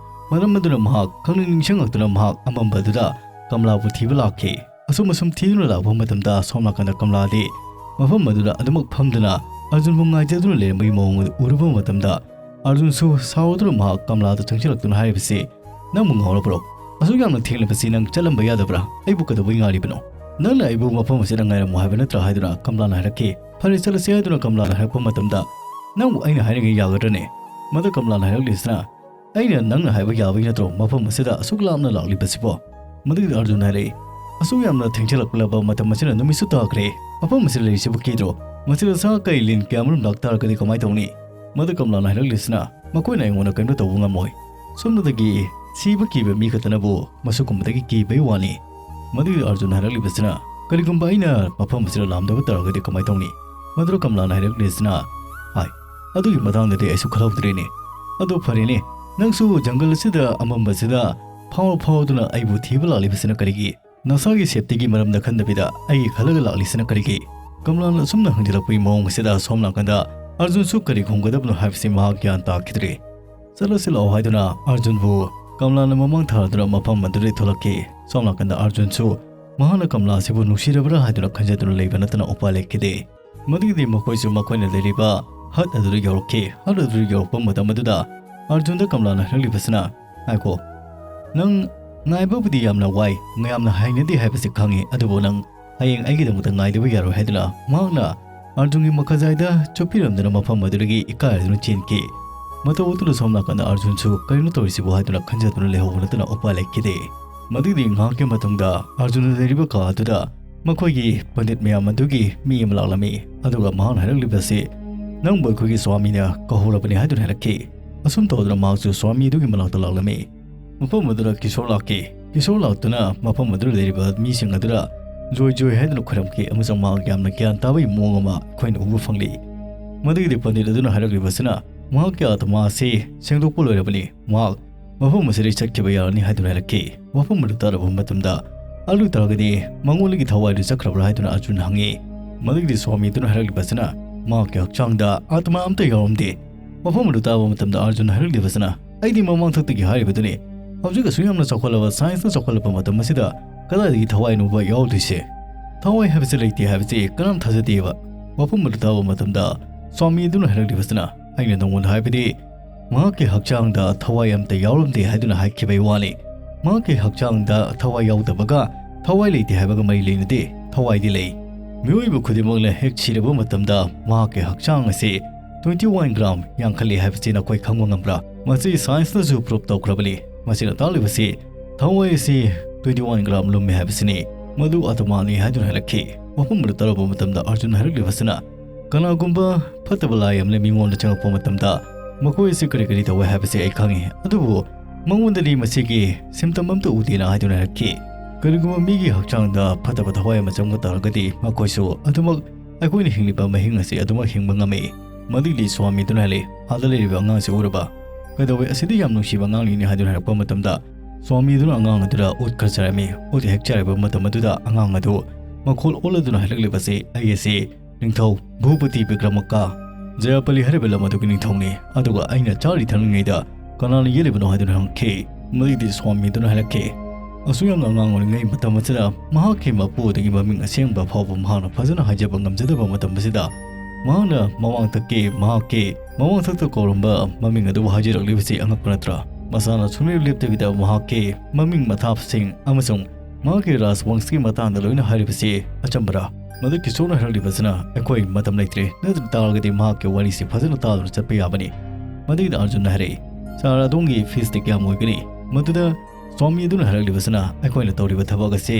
ꯃꯔꯝ ꯑꯗꯨꯅ ꯃꯍꯥꯛ ꯈꯪꯅꯤꯡ ꯅꯤꯡꯁꯤꯡꯉꯛꯇꯨꯅ ꯃꯍꯥꯛ ꯑꯃꯝꯕ ꯑꯗꯨꯗ ꯀꯃꯂꯥꯕꯨ ꯊꯤꯕ ꯂꯥꯛꯈꯤ꯫ ꯑꯁꯨꯝ ꯑꯁꯨꯝ ꯊꯤꯗꯨꯅ ꯂꯥꯛꯄ ꯃꯇꯝꯗ ꯁꯣꯝ ꯅꯥꯀꯟꯗ ꯀꯃꯂꯥꯗꯤ ꯃꯐꯝ ꯑꯗꯨꯗ ꯑꯗꯨꯃꯛ ꯐꯝꯗꯨꯅ ꯑꯔꯖꯨꯟꯕꯨ ꯉꯥꯏꯖꯗꯨꯅ ꯂꯩꯔꯝꯕꯒꯤ ꯃꯑꯣꯡ ꯑꯗꯨ ꯎꯔꯨꯕ ꯃꯇꯝꯗ ꯑꯔꯖꯨꯟꯁꯨ ꯁꯥꯎꯗꯨꯅ ꯃꯍꯥꯛ ꯀꯃꯂꯥꯗ ꯆꯪꯁꯤꯜꯂꯛꯇꯨꯅ ꯍꯥꯏꯔꯤꯕꯁꯤ, "ꯅꯪꯕꯨ ꯉꯥꯎꯔꯕ꯭ꯔꯣ? ꯑꯁꯨꯛ ꯌꯥꯝꯅ ꯊꯦꯡꯂꯕꯁꯤ ꯅꯪ ꯆꯠꯂꯝꯕ ꯌꯥꯗꯕ꯭ꯔꯥ? ꯑꯩꯕꯨ ꯀꯩꯗꯧꯕꯩ ꯉꯥꯏꯔꯤꯕꯅꯣ? ꯅꯪꯅ ꯑꯩꯕꯨ ꯃꯐꯝ ꯑꯁꯤꯗ ꯉꯥꯏꯔꯝꯃꯨ ꯍꯥꯏꯕ ꯅꯠꯇ꯭ꯔꯥ?" ꯍꯥꯏꯗꯨꯅ ꯀꯃꯂꯥꯅ ꯍꯥꯏꯔꯛꯈꯤ꯫ "ꯐꯔꯦ, ꯆꯠꯂꯁꯤ" ꯍꯥꯏꯗꯨꯅ ꯀꯃꯂꯥꯅ ꯍꯥꯏꯔꯛꯄ ꯃꯇꯝꯗ, "ꯅꯪꯕꯨ ꯑꯩꯅ ꯍꯥꯏꯔꯤꯉꯩ ꯌꯥꯒꯗ꯭ꯔꯅꯦ?" ꯃꯗꯨ ꯀꯃꯂꯥꯅ ꯍꯥꯏꯔꯛꯂꯤꯁꯤꯅ, "ꯑꯩꯅ ꯅꯪꯅ ꯍꯥꯏꯕ ꯌꯥꯕꯒꯤ ꯅꯠꯇ꯭ꯔꯣ ꯃꯐꯝ ꯑꯁꯤꯗ ꯑꯁꯨꯛ ꯂꯥꯞꯅ ꯂꯥꯛꯂꯤꯕꯁꯤꯕꯣ?" ꯃꯗꯨꯒꯤ ꯑꯔꯖꯨꯟ ꯍꯥꯏꯔꯛꯏ, "ꯑꯁꯨꯛ ꯌꯥꯝꯅ ꯊꯦꯡꯖꯤꯜꯂꯛꯂꯕ ꯃꯇꯝ ꯑꯁꯤꯗ ꯅꯨꯃꯤꯠꯁꯨ ꯇꯥꯈ꯭ꯔꯦ꯫ ꯃꯐꯝ ꯑꯁꯤꯗ ꯂꯩꯔꯤꯁꯤꯕꯨ ꯀꯤꯗ꯭ꯔꯣ? ꯃꯁꯤꯗ ꯁꯥ ꯀꯩ ꯂꯤꯟ ꯀꯌꯥꯃꯔꯨꯝ ꯂꯥꯛꯇꯥꯔꯒꯗꯤ ꯀꯃꯥꯏ ꯇꯧꯅꯤ?" ꯃꯗꯨ ꯀꯃꯂꯥꯅ ꯍꯥꯏꯔꯛꯂꯤꯁꯤꯅ, "ꯃꯈꯣꯏꯅ ꯑꯩꯉꯣꯟꯗ ꯀꯔꯤꯝꯇ ꯇꯧꯕ ꯉꯝꯃꯣꯏ꯫ ꯁꯣꯝꯗꯒꯤ ꯁꯤꯕ ꯀꯤꯕ ꯃꯤ ꯈꯛꯇꯅꯕꯨ ꯃꯁꯤꯒꯨꯝꯕꯗꯒꯤ ꯀꯤꯕꯒꯤ ꯋꯥꯅꯤ꯫" ꯃꯗꯨꯒꯤ ꯑꯔꯖꯨꯟ ꯍꯥꯏꯔꯛꯂꯤꯕꯁꯤꯅ, "ꯀꯔꯤꯒꯨꯝꯕ ꯑꯩꯅ ꯃꯐꯝ ꯑꯁꯤꯗ ꯂꯥꯝꯗꯕ ꯇꯥꯔꯒꯗꯤ ꯀꯃꯥꯏ ꯇꯧꯅꯤ?" ꯃꯗꯨ ꯀꯃꯂꯥꯅ ꯍꯥꯏꯔꯛꯂꯤꯁꯤꯅ, "ꯍꯥꯏ, ꯑꯗꯨꯒꯤ ꯃꯇꯥꯡꯗꯗꯤ ꯑꯩꯁꯨ ꯈꯜꯍꯧꯗ꯭ꯔꯦꯅꯦ꯫ ꯑꯗꯣ ꯐꯔꯦꯅꯦ, ꯅꯪꯁꯨ ꯖꯪꯒꯜ ꯑꯁꯤꯗ ꯑꯃꯝꯕꯁꯤꯗ ꯐꯥꯎꯔ ꯐꯥꯎꯗꯨꯅ ꯑꯩꯕꯨ ꯊꯤꯕ ꯂꯥꯛꯂꯤꯕꯁꯤꯅ ꯀꯔꯤꯒꯤ? ꯅꯁꯥꯒꯤ ꯁꯦꯞꯇꯤꯒꯤ ꯃꯔꯝꯗ ꯈꯟꯗꯕꯤꯗ ꯑꯩꯒꯤ ꯈꯜꯂꯒ ꯂꯥꯛꯂꯤꯁꯤꯅ ꯀꯔꯤꯒꯤ?" ꯀꯃꯂꯥꯅ ꯑꯁꯨꯝꯅ ꯍꯪꯖꯤꯜꯂꯛꯄꯒꯤ ꯃꯑꯣꯡ ꯑꯁꯤꯗ ꯁꯣꯝ ꯅꯥꯀꯟꯗ ꯑꯔꯖꯨꯟꯁꯨ ꯀꯔꯤ ꯈꯨꯝꯒꯗꯕꯅꯣ ꯍꯥꯏꯕꯁꯤ ꯃꯍꯥꯛ ꯒ꯭ꯌꯥꯟ ꯇꯥꯈꯤꯗ꯭ꯔꯦ꯫ ꯆꯠꯂꯁꯤ ꯂꯥꯛꯑꯣ ꯍꯥꯏꯗꯨꯅ ꯑꯔꯖꯨꯟꯕꯨ ꯀꯃꯂꯥꯅ ꯃꯃꯥꯡ ꯊꯥꯗꯨꯅ ꯃꯐꯝ ꯑꯗꯨꯗꯒꯤ ꯊꯣꯛꯂꯛꯈꯤ꯫ ꯁꯣꯝ ꯅꯥꯀꯟꯗ ꯑꯔꯖꯨꯟꯁꯨ ꯃꯍꯥꯛꯅ ꯀꯃꯂꯥ ꯑꯁꯤꯕꯨ ꯅꯨꯡꯁꯤꯔꯕ꯭ꯔꯥ ꯍꯥꯏꯗꯨꯅ ꯈꯟꯖꯗꯨꯅ ꯂꯩꯕ ꯅꯠꯇꯅ ꯎꯄꯥꯏ ꯂꯩꯈꯤꯗꯦ꯫ ꯃꯗꯨꯒꯤꯗꯤ ꯃꯈꯣꯏꯁꯨ ꯃꯈꯣꯏꯅ ꯂꯩꯔꯤꯕ ꯍꯠ ꯑꯗꯨꯗ ꯌꯧꯔꯛꯈꯤ꯫ ꯍꯠ ꯑꯗꯨꯗ ꯌꯧꯔꯛꯄ ꯃꯇꯝ ꯑꯗꯨꯗ ꯑꯔꯖꯨꯟꯗ ꯀꯃꯂꯥꯅ ꯍꯥꯏꯔꯛꯂꯤꯕꯁꯤꯅ, "ꯉꯥꯏꯈꯣ, ꯅꯪ ꯉꯥꯏꯕꯕꯨꯗꯤ ꯌꯥꯝꯅ ꯋꯥꯏ, ꯌꯥꯝꯅ ꯍꯩꯅꯗꯦ ꯍꯥꯏꯕꯁꯤ ꯈꯪꯉꯤ, ꯑꯗꯨꯕꯨ ꯅꯪ ꯍꯌꯦꯡ ꯑꯩꯒꯤꯗꯃꯛꯇ ꯉꯥꯏꯗꯕ ꯌꯥꯔꯣꯏ" ꯍꯥꯏꯗꯨꯅ ꯃꯍꯥꯛꯅ ꯑꯔꯖꯨꯟꯒꯤ ꯃꯈꯥꯖꯥꯏꯗ ꯆꯣꯞꯄꯤꯔꯝꯗꯨꯅ ꯃꯐꯝ ꯑꯗꯨꯗꯒꯤ ꯏꯀꯥꯏꯗꯨꯅ ꯆꯦꯟꯈꯤ꯫ ꯃꯇꯧ ꯑꯗꯨꯗ ꯁꯣꯝ ꯅꯥꯀꯟꯗ ꯑꯔꯖꯨꯟꯁꯨ ꯀꯔꯤꯅꯣ ꯇꯧꯔꯤꯁꯤꯕꯨ ꯍꯥꯏꯗꯨꯅ ꯈꯟꯖꯗꯨꯅ ꯂꯩꯍꯧꯕ ꯅꯠꯇꯅ ꯎꯄꯥꯏ ꯂꯩꯈꯤꯗꯦ꯫ ꯃꯗꯨꯒꯤ ꯉꯥꯏꯍꯥꯛꯀꯤ ꯃꯇꯨꯡꯗ ꯑꯔꯖꯨꯟꯅ ꯂꯩꯔꯤꯕ ꯀꯥ ꯑꯗꯨꯗ ꯃꯈꯣꯏꯒꯤ ꯄꯟꯗꯤꯠ ꯃꯌꯥꯝ ꯑꯗꯨꯒꯤ ꯃꯤ ꯑꯃ ꯂꯥꯛꯂꯝꯃꯤ꯫ ꯑꯗꯨꯒ ꯃꯍꯥꯛꯅ ꯍꯥꯏꯔꯛꯂꯤꯕꯁꯤ, "ꯅꯪꯕꯨ ꯑꯩꯈꯣꯏꯒꯤ ꯁ꯭ꯋꯥꯃꯤꯅ ꯀꯧꯍꯧꯔꯕꯅꯤ" ꯍꯥꯏꯗꯨꯅ ꯍꯥꯏꯔꯛꯈꯤ꯫ ꯑꯁꯨꯝ ꯇꯧꯗꯨꯅ ꯃꯍꯥꯛꯁꯨ ꯁ꯭ꯋꯥꯃꯤ ꯑꯗꯨꯒꯤ ꯃꯅꯥꯛꯇ ꯂꯥꯛꯂꯝꯃꯤ꯫ ꯃꯐꯝ ꯑꯗꯨꯗ ꯀꯤꯁꯣꯔ ꯂꯥꯛꯈꯤ꯫ ꯀꯤꯁꯣꯔ ꯂꯥꯛꯇꯨꯅ ꯃꯐꯝ ꯑꯗꯨꯗ ꯂꯩꯔꯤꯕ ꯃꯤꯁꯤꯡ ꯑꯗꯨꯗ "ꯖꯣꯏ ꯖꯣꯏ" ꯍꯥꯏꯗꯨꯅ ꯈꯣꯏꯔꯝꯈꯤ, ꯑꯃꯁꯨꯡ ꯃꯍꯥꯛ ꯌꯥꯝꯅ ꯒ꯭ꯌꯥꯟ ꯇꯥꯕꯒꯤ ꯃꯑꯣꯡ ꯑꯃ ꯑꯩꯈꯣꯏꯅ ꯎꯕ ꯐꯪꯂꯤ꯫ ꯃꯗꯨꯒꯤꯗꯤ ꯄꯟꯗꯤꯠ ꯑꯗꯨꯅ ꯍꯥꯏꯔꯛꯂꯤꯕꯁꯤꯅ, "ꯃꯍꯥꯛꯀꯤ ꯑꯥꯇꯃꯥ ꯑꯁꯤ ꯁꯦꯡꯗꯣꯛꯄ ꯂꯣꯏꯔꯕꯅꯤ, ꯃꯍꯥꯛ ꯃꯐꯝ ꯑꯁꯤꯗꯒꯤ ꯆꯠꯈꯤꯕ ꯌꯥꯔꯅꯤ" ꯍꯥꯏꯗꯨꯅ ꯍꯥꯏꯔꯛꯈꯤ꯫ ꯋꯥꯐꯝ ꯑꯗꯨ ꯇꯥꯔꯕ ꯃꯇꯝꯗ, ꯑꯗꯨ ꯇꯥꯔꯒꯗꯤ ꯃꯉꯣꯟꯗꯒꯤ ꯊꯋꯥꯏꯗꯨ ꯆꯠꯈ꯭ꯔꯕ꯭ꯔꯥ ꯍꯥꯏꯗꯨꯅ ꯑꯔꯖꯨꯟꯅ ꯍꯪꯉꯤ꯫ ꯃꯗꯨꯒꯤꯗꯤ ꯁ꯭ꯋꯥꯃꯤ ꯑꯗꯨꯅ ꯍꯥꯏꯔꯛꯂꯤꯕꯁꯤꯅ, "ꯃꯍꯥꯛꯀꯤ ꯍꯛꯆꯥꯡꯗ ꯑꯥꯇꯃꯥ ꯑꯝꯇ ꯌꯥꯎꯔꯝꯗꯦ"꯫ ꯋꯥꯐꯝ ꯑꯗꯨ ꯇꯥꯕ ꯃꯇꯝꯗ ꯑꯔꯖꯨꯟꯅ ꯍꯥꯏꯔꯛꯂꯤꯕꯁꯤꯅ, "ꯑꯩꯗꯤ ꯃꯃꯥꯡꯊꯛꯇꯒꯤ ꯍꯥꯏꯔꯤꯕꯗꯨꯅꯤ, ꯍꯧꯖꯤꯛ ꯑꯁꯨꯛ ꯌꯥꯝꯅ ꯆꯥꯎꯈꯠꯂꯕ, ꯁꯥꯏꯟꯁꯅ ꯆꯥꯎꯈꯠꯂꯛꯄ ꯃꯇꯝ ꯑꯁꯤꯗ ꯀꯗꯥꯏꯗꯒꯤ ꯊꯋꯥꯏꯅꯣꯕ ꯌꯥꯎꯗꯣꯏꯁꯦ? ꯊꯋꯥꯏ ꯍꯥꯏꯕꯁꯤ ꯂꯩꯇꯦ ꯍꯥꯏꯕꯁꯤ ꯀꯅꯥꯝ ꯊꯥꯖꯗꯦꯕ"꯫ ꯋꯥꯐꯝ ꯑꯗꯨ ꯇꯥꯕ ꯃꯇꯝꯗ ꯁ꯭ꯋꯥꯃꯤ ꯑꯗꯨꯅ ꯍꯥꯏꯔꯛꯂꯤꯕꯁꯤꯅ, "ꯑꯩꯅ ꯅꯉꯣꯟꯗ ꯍꯥꯏꯕꯗꯤ ꯃꯍꯥꯛꯀꯤ ꯍꯛꯆꯥꯡꯗ ꯊꯋꯥꯏ ꯑꯝꯇ ꯌꯥꯎꯔꯝꯗꯦ ꯍꯥꯏꯗꯨꯅ ꯍꯥꯏꯈꯤꯕꯒꯤ ꯋꯥꯅꯤ꯫ ꯃꯍꯥꯛꯀꯤ ꯍꯛꯆꯥꯡꯗ ꯊꯋꯥꯏ ꯌꯥꯎꯗꯕꯒ ꯊꯋꯥꯏ ꯂꯩꯇꯦ ꯍꯥꯏꯕꯒ ꯃꯔꯤ ꯂꯩꯅꯗꯦ, ꯊꯋꯥꯏꯗꯤ ꯂꯩ꯫ ꯃꯤꯑꯣꯏꯕ ꯈꯨꯗꯤꯡꯃꯛꯅ ꯍꯦꯛ ꯁꯤꯔꯕ ꯃꯇꯝꯗ ꯃꯍꯥꯛꯀꯤ ꯍꯛꯆꯥꯡ ꯑꯁꯤ twenty one gram ꯌꯥꯡꯈꯠꯂꯤ ꯍꯥꯏꯕꯁꯤ ꯅꯈꯣꯏ ꯈꯪꯕ ꯉꯝꯕ꯭ꯔꯥ? ꯃꯁꯤ ꯁꯥꯏꯟꯁꯅꯁꯨ ꯄ꯭ꯔꯨꯞ ꯇꯧꯈ꯭ꯔꯕꯅꯤ꯫ ꯃꯁꯤꯅ ꯇꯥꯛꯂꯤꯕꯁꯤ ꯊꯋꯥꯏ ꯑꯁꯤ twenty one gram ꯂꯨꯝꯃꯤ ꯍꯥꯏꯕꯁꯤꯅꯤ꯫ ꯃꯗꯨ ꯑꯥꯇꯃꯥꯅꯤ" ꯍꯥꯏꯗꯨꯅ ꯍꯥꯏꯔꯛꯈꯤ꯫ ꯋꯥꯐꯝ ꯑꯗꯨ ꯇꯥꯔꯕ ꯃꯇꯝꯗ ꯑꯔꯖꯨꯟ ꯍꯥꯏꯔꯛꯂꯤꯕꯁꯤꯅ, "ꯀꯅꯥꯒꯨꯝꯕ ꯐꯠꯇꯕ ꯂꯥꯏ ꯑꯃꯅ ꯃꯤꯉꯣꯟꯗ ꯆꯪꯂꯛꯄ ꯃꯇꯝꯗ ꯃꯈꯣꯏ ꯑꯁꯤ ꯀꯔꯤ ꯀꯔꯤ ꯇꯧꯏ ꯍꯥꯏꯕꯁꯤ ꯑꯩ ꯈꯪꯏ, ꯑꯗꯨꯕꯨ ꯃꯉꯣꯟꯗꯗꯤ ꯃꯁꯤꯒꯤ ꯁꯤꯝꯇꯝ ꯑꯝꯇ ꯎꯗꯦꯅ" ꯍꯥꯏꯗꯨꯅ ꯍꯥꯏꯔꯛꯈꯤ꯫ ꯀꯔꯤꯒꯨꯝꯕ ꯃꯤꯒꯤ ꯍꯛꯆꯥꯡꯗ ꯐꯠꯇꯕ ꯊꯋꯥꯏ ꯑꯃ ꯆꯪꯕ ꯇꯥꯔꯒꯗꯤ ꯃꯈꯣꯏꯁꯨ ꯑꯗꯨꯃꯛ ꯑꯩꯈꯣꯏꯅ ꯍꯤꯡꯂꯤꯕ ꯃꯍꯤꯡ ꯑꯁꯤ ꯑꯗꯨꯃꯛ ꯍꯤꯡꯕ ꯉꯝꯃꯤ꯫ ꯃꯗꯨꯒꯤꯗꯤ ꯁ꯭ꯋꯥꯃꯤꯗꯨꯅ ꯍꯥꯏꯔꯛꯏ, "ꯑꯥꯗ ꯂꯩꯔꯤꯕ ꯑꯉꯥꯡꯁꯤ ꯎꯔꯕ? ꯀꯩꯗꯧꯋꯦ? ꯑꯁꯤꯗꯤ ꯌꯥꯝ ꯅꯨꯡꯁꯤꯕ ꯑꯉꯥꯡꯅꯤꯅꯦ" ꯍꯥꯏꯗꯨꯅ ꯍꯥꯏꯔꯛꯄ ꯃꯇꯝꯗ, ꯁ꯭ꯋꯥꯃꯤꯗꯨꯅ ꯑꯉꯥꯡ ꯑꯗꯨꯗ ꯎꯠ ꯈꯔ ꯆꯥꯏꯔꯝꯃꯤ꯫ ꯎꯠ ꯍꯦꯛ ꯆꯥꯏꯔꯕ ꯃꯇꯝ ꯑꯗꯨꯗ ꯑꯉꯥꯡ ꯑꯗꯨ ꯃꯈꯣꯜ ꯑꯣꯜꯂꯗꯨꯅ ꯍꯥꯏꯔꯛꯂꯤꯕꯁꯤ, "ꯑꯩ ꯑꯁꯤ ꯅꯤꯡꯊꯧ ꯚꯨꯄꯇꯤ ꯕꯤꯀ꯭ꯔꯃꯀꯥ ꯖꯌꯥꯄꯂꯤ ꯍꯥꯏꯔꯤꯕ ꯂꯝ ꯑꯗꯨꯒꯤ ꯅꯤꯡꯊꯧꯅꯤ, ꯑꯗꯨꯒ ꯑꯩꯅ ꯆꯥꯔꯤ ꯊꯛꯂꯤꯉꯩꯗ ꯀꯅꯥꯅ ꯌꯦꯠꯂꯤꯕꯅꯣ?" ꯍꯥꯏꯗꯨꯅ ꯍꯪꯈꯤ꯫ ꯃꯗꯨꯒꯤꯗꯤ ꯁ꯭ꯋꯥꯃꯤꯗꯨꯅ ꯍꯥꯏꯔꯛꯈꯤ, "ꯑꯁꯨꯛ ꯌꯥꯝꯅ ꯑꯉꯥꯡ ꯑꯣꯏꯔꯤꯉꯩ ꯃꯇꯝ ꯑꯁꯤꯗ ꯃꯍꯥꯛꯀꯤ ꯃꯄꯨ ꯑꯗꯨꯒꯤ ꯃꯃꯤꯡ ꯑꯁꯦꯡꯕ ꯐꯥꯎꯕ ꯃꯍꯥꯛꯅ ꯐꯖꯅ ꯍꯥꯏꯖꯕ ꯉꯝꯖꯗꯕ ꯃꯇꯝ ꯑꯁꯤꯗ ꯃꯍꯥꯛꯅ ꯃꯃꯥꯡꯊꯛꯀꯤ ꯃꯍꯥꯛꯀꯤ ꯃꯃꯥꯡꯊꯛꯇ ꯀꯧꯔꯝꯕ ꯃꯃꯤꯡ ꯑꯗꯨꯕꯨ ꯍꯥꯏꯖꯔꯛꯂꯤꯕꯁꯤ ꯑꯉꯛꯄ ꯅꯠꯇ꯭ꯔꯥ? ꯃꯁꯥꯅ ꯁꯨꯡꯂꯦꯞ ꯂꯦꯞꯇꯕꯤꯗ ꯃꯍꯥꯛꯀꯤ ꯃꯃꯤꯡ ꯃꯊꯥꯁꯤꯡ ꯑꯃꯁꯨꯡ ꯃꯍꯥꯛꯀꯤ ꯔꯥꯖꯋꯪꯁꯀꯤ ꯃꯇꯥꯡꯗ ꯂꯣꯏꯅ ꯍꯥꯏꯔꯤꯕꯁꯤ ꯑꯆꯝꯕꯔꯥ?" ꯃꯗꯨ ꯀꯤꯁꯣꯔꯅ ꯍꯥꯏꯔꯛꯂꯤꯕꯁꯤꯅ, "ꯑꯩꯈꯣꯏ ꯃꯇꯝ ꯂꯩꯇ꯭ꯔꯦ, ꯅꯠꯇ꯭ꯔ ꯇꯥꯔꯒꯗꯤ ꯃꯍꯥꯛꯀꯤ ꯋꯥꯔꯤꯁꯤ ꯐꯖꯅ ꯇꯥꯗꯨꯅ ꯆꯠꯄ ꯌꯥꯕꯅꯤ"꯫ ꯃꯗꯨꯒꯤꯗ ꯑꯔꯖꯨꯟꯅ ꯍꯥꯏꯔꯛꯏ, "ꯁꯥꯔ, ꯑꯗꯣꯝꯒꯤ ꯐꯤꯁꯇꯤ ꯀꯌꯥꯝ ꯑꯣꯏꯒꯅꯤ?" ꯃꯗꯨꯗ ꯁ꯭ꯋꯥꯃꯤ ꯑꯗꯨꯅ ꯍꯥꯏꯔꯛꯂꯤꯕꯁꯤꯅ, "ꯑꯩꯈꯣꯏꯅ ꯇꯧꯔꯤꯕ ꯊꯕꯛ ꯑꯁꯤ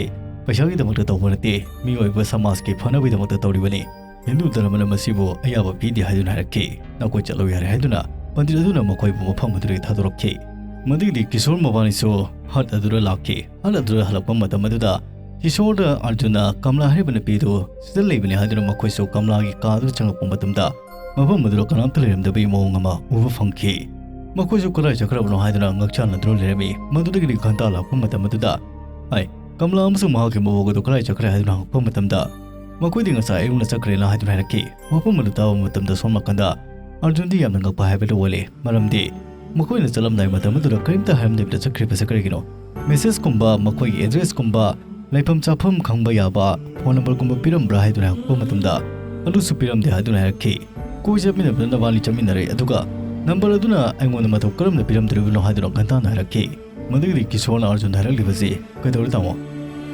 ꯄꯩꯁꯥꯒꯤꯗꯃꯛꯇ ꯇꯧꯕ ꯅꯠꯇꯦ, ꯃꯤꯑꯣꯏꯕ ꯁꯃꯥꯖꯀꯤ ꯐꯅꯕꯒꯤꯗꯃꯛꯇ ꯇꯧꯔꯤꯕꯅꯤ꯫ ꯍꯤꯟꯗꯨ ꯙꯔꯃꯅ ꯃꯁꯤꯕꯨ ꯑꯌꯥꯕ ꯄꯤꯗꯦ ꯍꯥꯏꯗꯨꯅ ꯍꯥꯏꯔꯛꯈꯤ꯫ ꯅꯈꯣꯏ ꯆꯠꯂꯣ ꯌꯥꯔꯦ ꯍꯥꯏꯗꯨꯅ ꯄꯟꯗꯤꯠ ꯑꯗꯨꯅ ꯃꯈꯣꯏꯕꯨ ꯃꯐꯝ ꯑꯗꯨꯗꯒꯤ ꯊꯥꯗꯣꯔꯛꯈꯤ꯫ ꯃꯗꯨꯒꯤꯗꯤ ꯀꯤꯁꯣꯔ ꯃꯕꯥꯅꯤꯁꯨ ꯍꯠ ꯑꯗꯨꯗ ꯂꯥꯛꯈꯤ꯫ ꯍꯠ ꯑꯗꯨꯗ ꯍꯜꯂꯛꯄ ꯃꯇꯝ ꯑꯗꯨꯗ ꯀꯤꯁꯣꯔꯗ ꯑꯔꯖꯨꯟꯅ ꯀꯃꯂꯥ ꯍꯥꯏꯔꯤꯕ ꯅꯨꯄꯤꯗꯨ ꯁꯤꯗ ꯂꯩꯕꯅꯤ ꯍꯥꯏꯗꯨꯅ ꯃꯈꯣꯏꯁꯨ ꯀꯃꯂꯥꯒꯤ ꯀꯥ ꯑꯗꯨꯗ ꯆꯪꯂꯛꯄ ꯃꯇꯝꯗ ꯃꯐꯝ ꯑꯗꯨꯗ ꯀꯅꯥꯝꯇ ꯂꯩꯔꯝꯗꯕꯒꯤ ꯃꯑꯣꯡ ꯑꯃ ꯎꯕ ꯐꯪꯈꯤ꯫ ꯃꯈꯣꯏꯁꯨ ꯀꯗꯥꯏ ꯆꯠꯈ꯭ꯔꯕꯅꯣ ꯍꯥꯏꯗꯨꯅ ꯉꯛꯆꯥꯟꯅꯗꯨꯅ ꯂꯩꯔꯝꯃꯤ꯫ ꯃꯗꯨꯗꯒꯤꯗꯤ ꯘꯟꯇꯥ ꯂꯥꯛꯄ ꯃꯇꯝ ꯑꯗꯨꯗ, ꯍꯥꯏ, ꯀꯃꯂꯥ ꯑꯃꯁꯨꯡ ꯃꯍꯥꯛꯀꯤ ꯃꯧ ꯑꯗꯨ ꯀꯗꯥꯏ ꯆꯠꯈ꯭ꯔꯦ ꯍꯥꯏꯗꯨꯅ ꯍꯪꯉꯛꯄ ꯃꯇꯝꯗ, ꯃꯈꯣꯏꯗꯤ ꯉꯁꯥꯏ ꯑꯌꯨꯛꯅ ꯆꯠꯈ꯭ꯔꯦꯅ ꯍꯥꯏꯗꯨꯅ ꯍꯥꯏꯔꯛꯈꯤ꯫ ꯋꯥꯐꯝ ꯑꯗꯨ ꯇꯥꯕ ꯃꯇꯝꯗ ꯁꯣꯝ ꯅꯥꯀꯟꯗ ꯑꯔꯖꯨꯟꯗꯤ ꯌꯥꯝꯅ ꯉꯛꯄ ꯍꯥꯏꯕꯗꯨ ꯑꯣꯏꯔꯦ꯫ ꯃꯔꯝꯗꯤ ꯃꯈꯣꯏꯅ ꯆꯠꯂꯝꯗꯥꯏ ꯃꯇꯝ ꯑꯗꯨꯗ ꯀꯔꯤꯝꯇ ꯍꯥꯏꯔꯝꯗꯕꯤꯗ ꯆꯠꯈ꯭ꯔꯤꯕꯁꯦ ꯀꯔꯤꯒꯤꯅꯣ? ꯃꯦꯁꯦꯖꯀꯨꯝꯕ, ꯃꯈꯣꯏꯒꯤ ꯑꯦꯗ꯭ꯔꯦꯁꯀꯨꯝꯕ, ꯂꯩꯐꯝ ꯆꯥꯐꯝ ꯈꯪꯕ ꯌꯥꯕ ꯐꯣꯟ ꯅꯝꯕꯔꯒꯨꯝꯕ ꯄꯤꯔꯝꯕ꯭ꯔꯥ ꯍꯥꯏꯗꯨꯅ ꯍꯪꯉꯛꯄ ꯃꯇꯝꯗ, ꯑꯗꯨꯁꯨ ꯄꯤꯔꯝꯗꯦ ꯍꯥꯏꯗꯨꯅ ꯍꯥꯏꯔꯛꯈꯤ꯫ ꯀꯣꯏ ꯆꯠꯃꯤꯟꯅꯕꯗ ꯅꯕꯥꯅꯤ ꯆꯠꯃꯤꯟꯅꯔꯦ, ꯑꯗꯨꯒ ꯅꯝꯕꯔ ꯑꯗꯨꯅ ꯑꯩꯉꯣꯟꯗ ꯃꯇꯧ ꯀꯔꯝꯅ ꯄꯤꯔꯝꯗ꯭ꯔꯤꯕꯅꯣ ꯍꯥꯏꯗꯨꯅ ꯘꯟꯇꯥꯅ ꯍꯥꯏꯔꯛꯈꯤ꯫ ꯃꯗꯨꯒꯤꯗꯤ ꯀꯤꯁꯣꯔꯅ ꯑꯔꯖꯨꯟꯗ ꯍꯥꯏꯔꯛꯂꯤꯕꯁꯤ, "ꯀꯩꯗꯧꯔꯦ ꯇꯥꯃꯣ?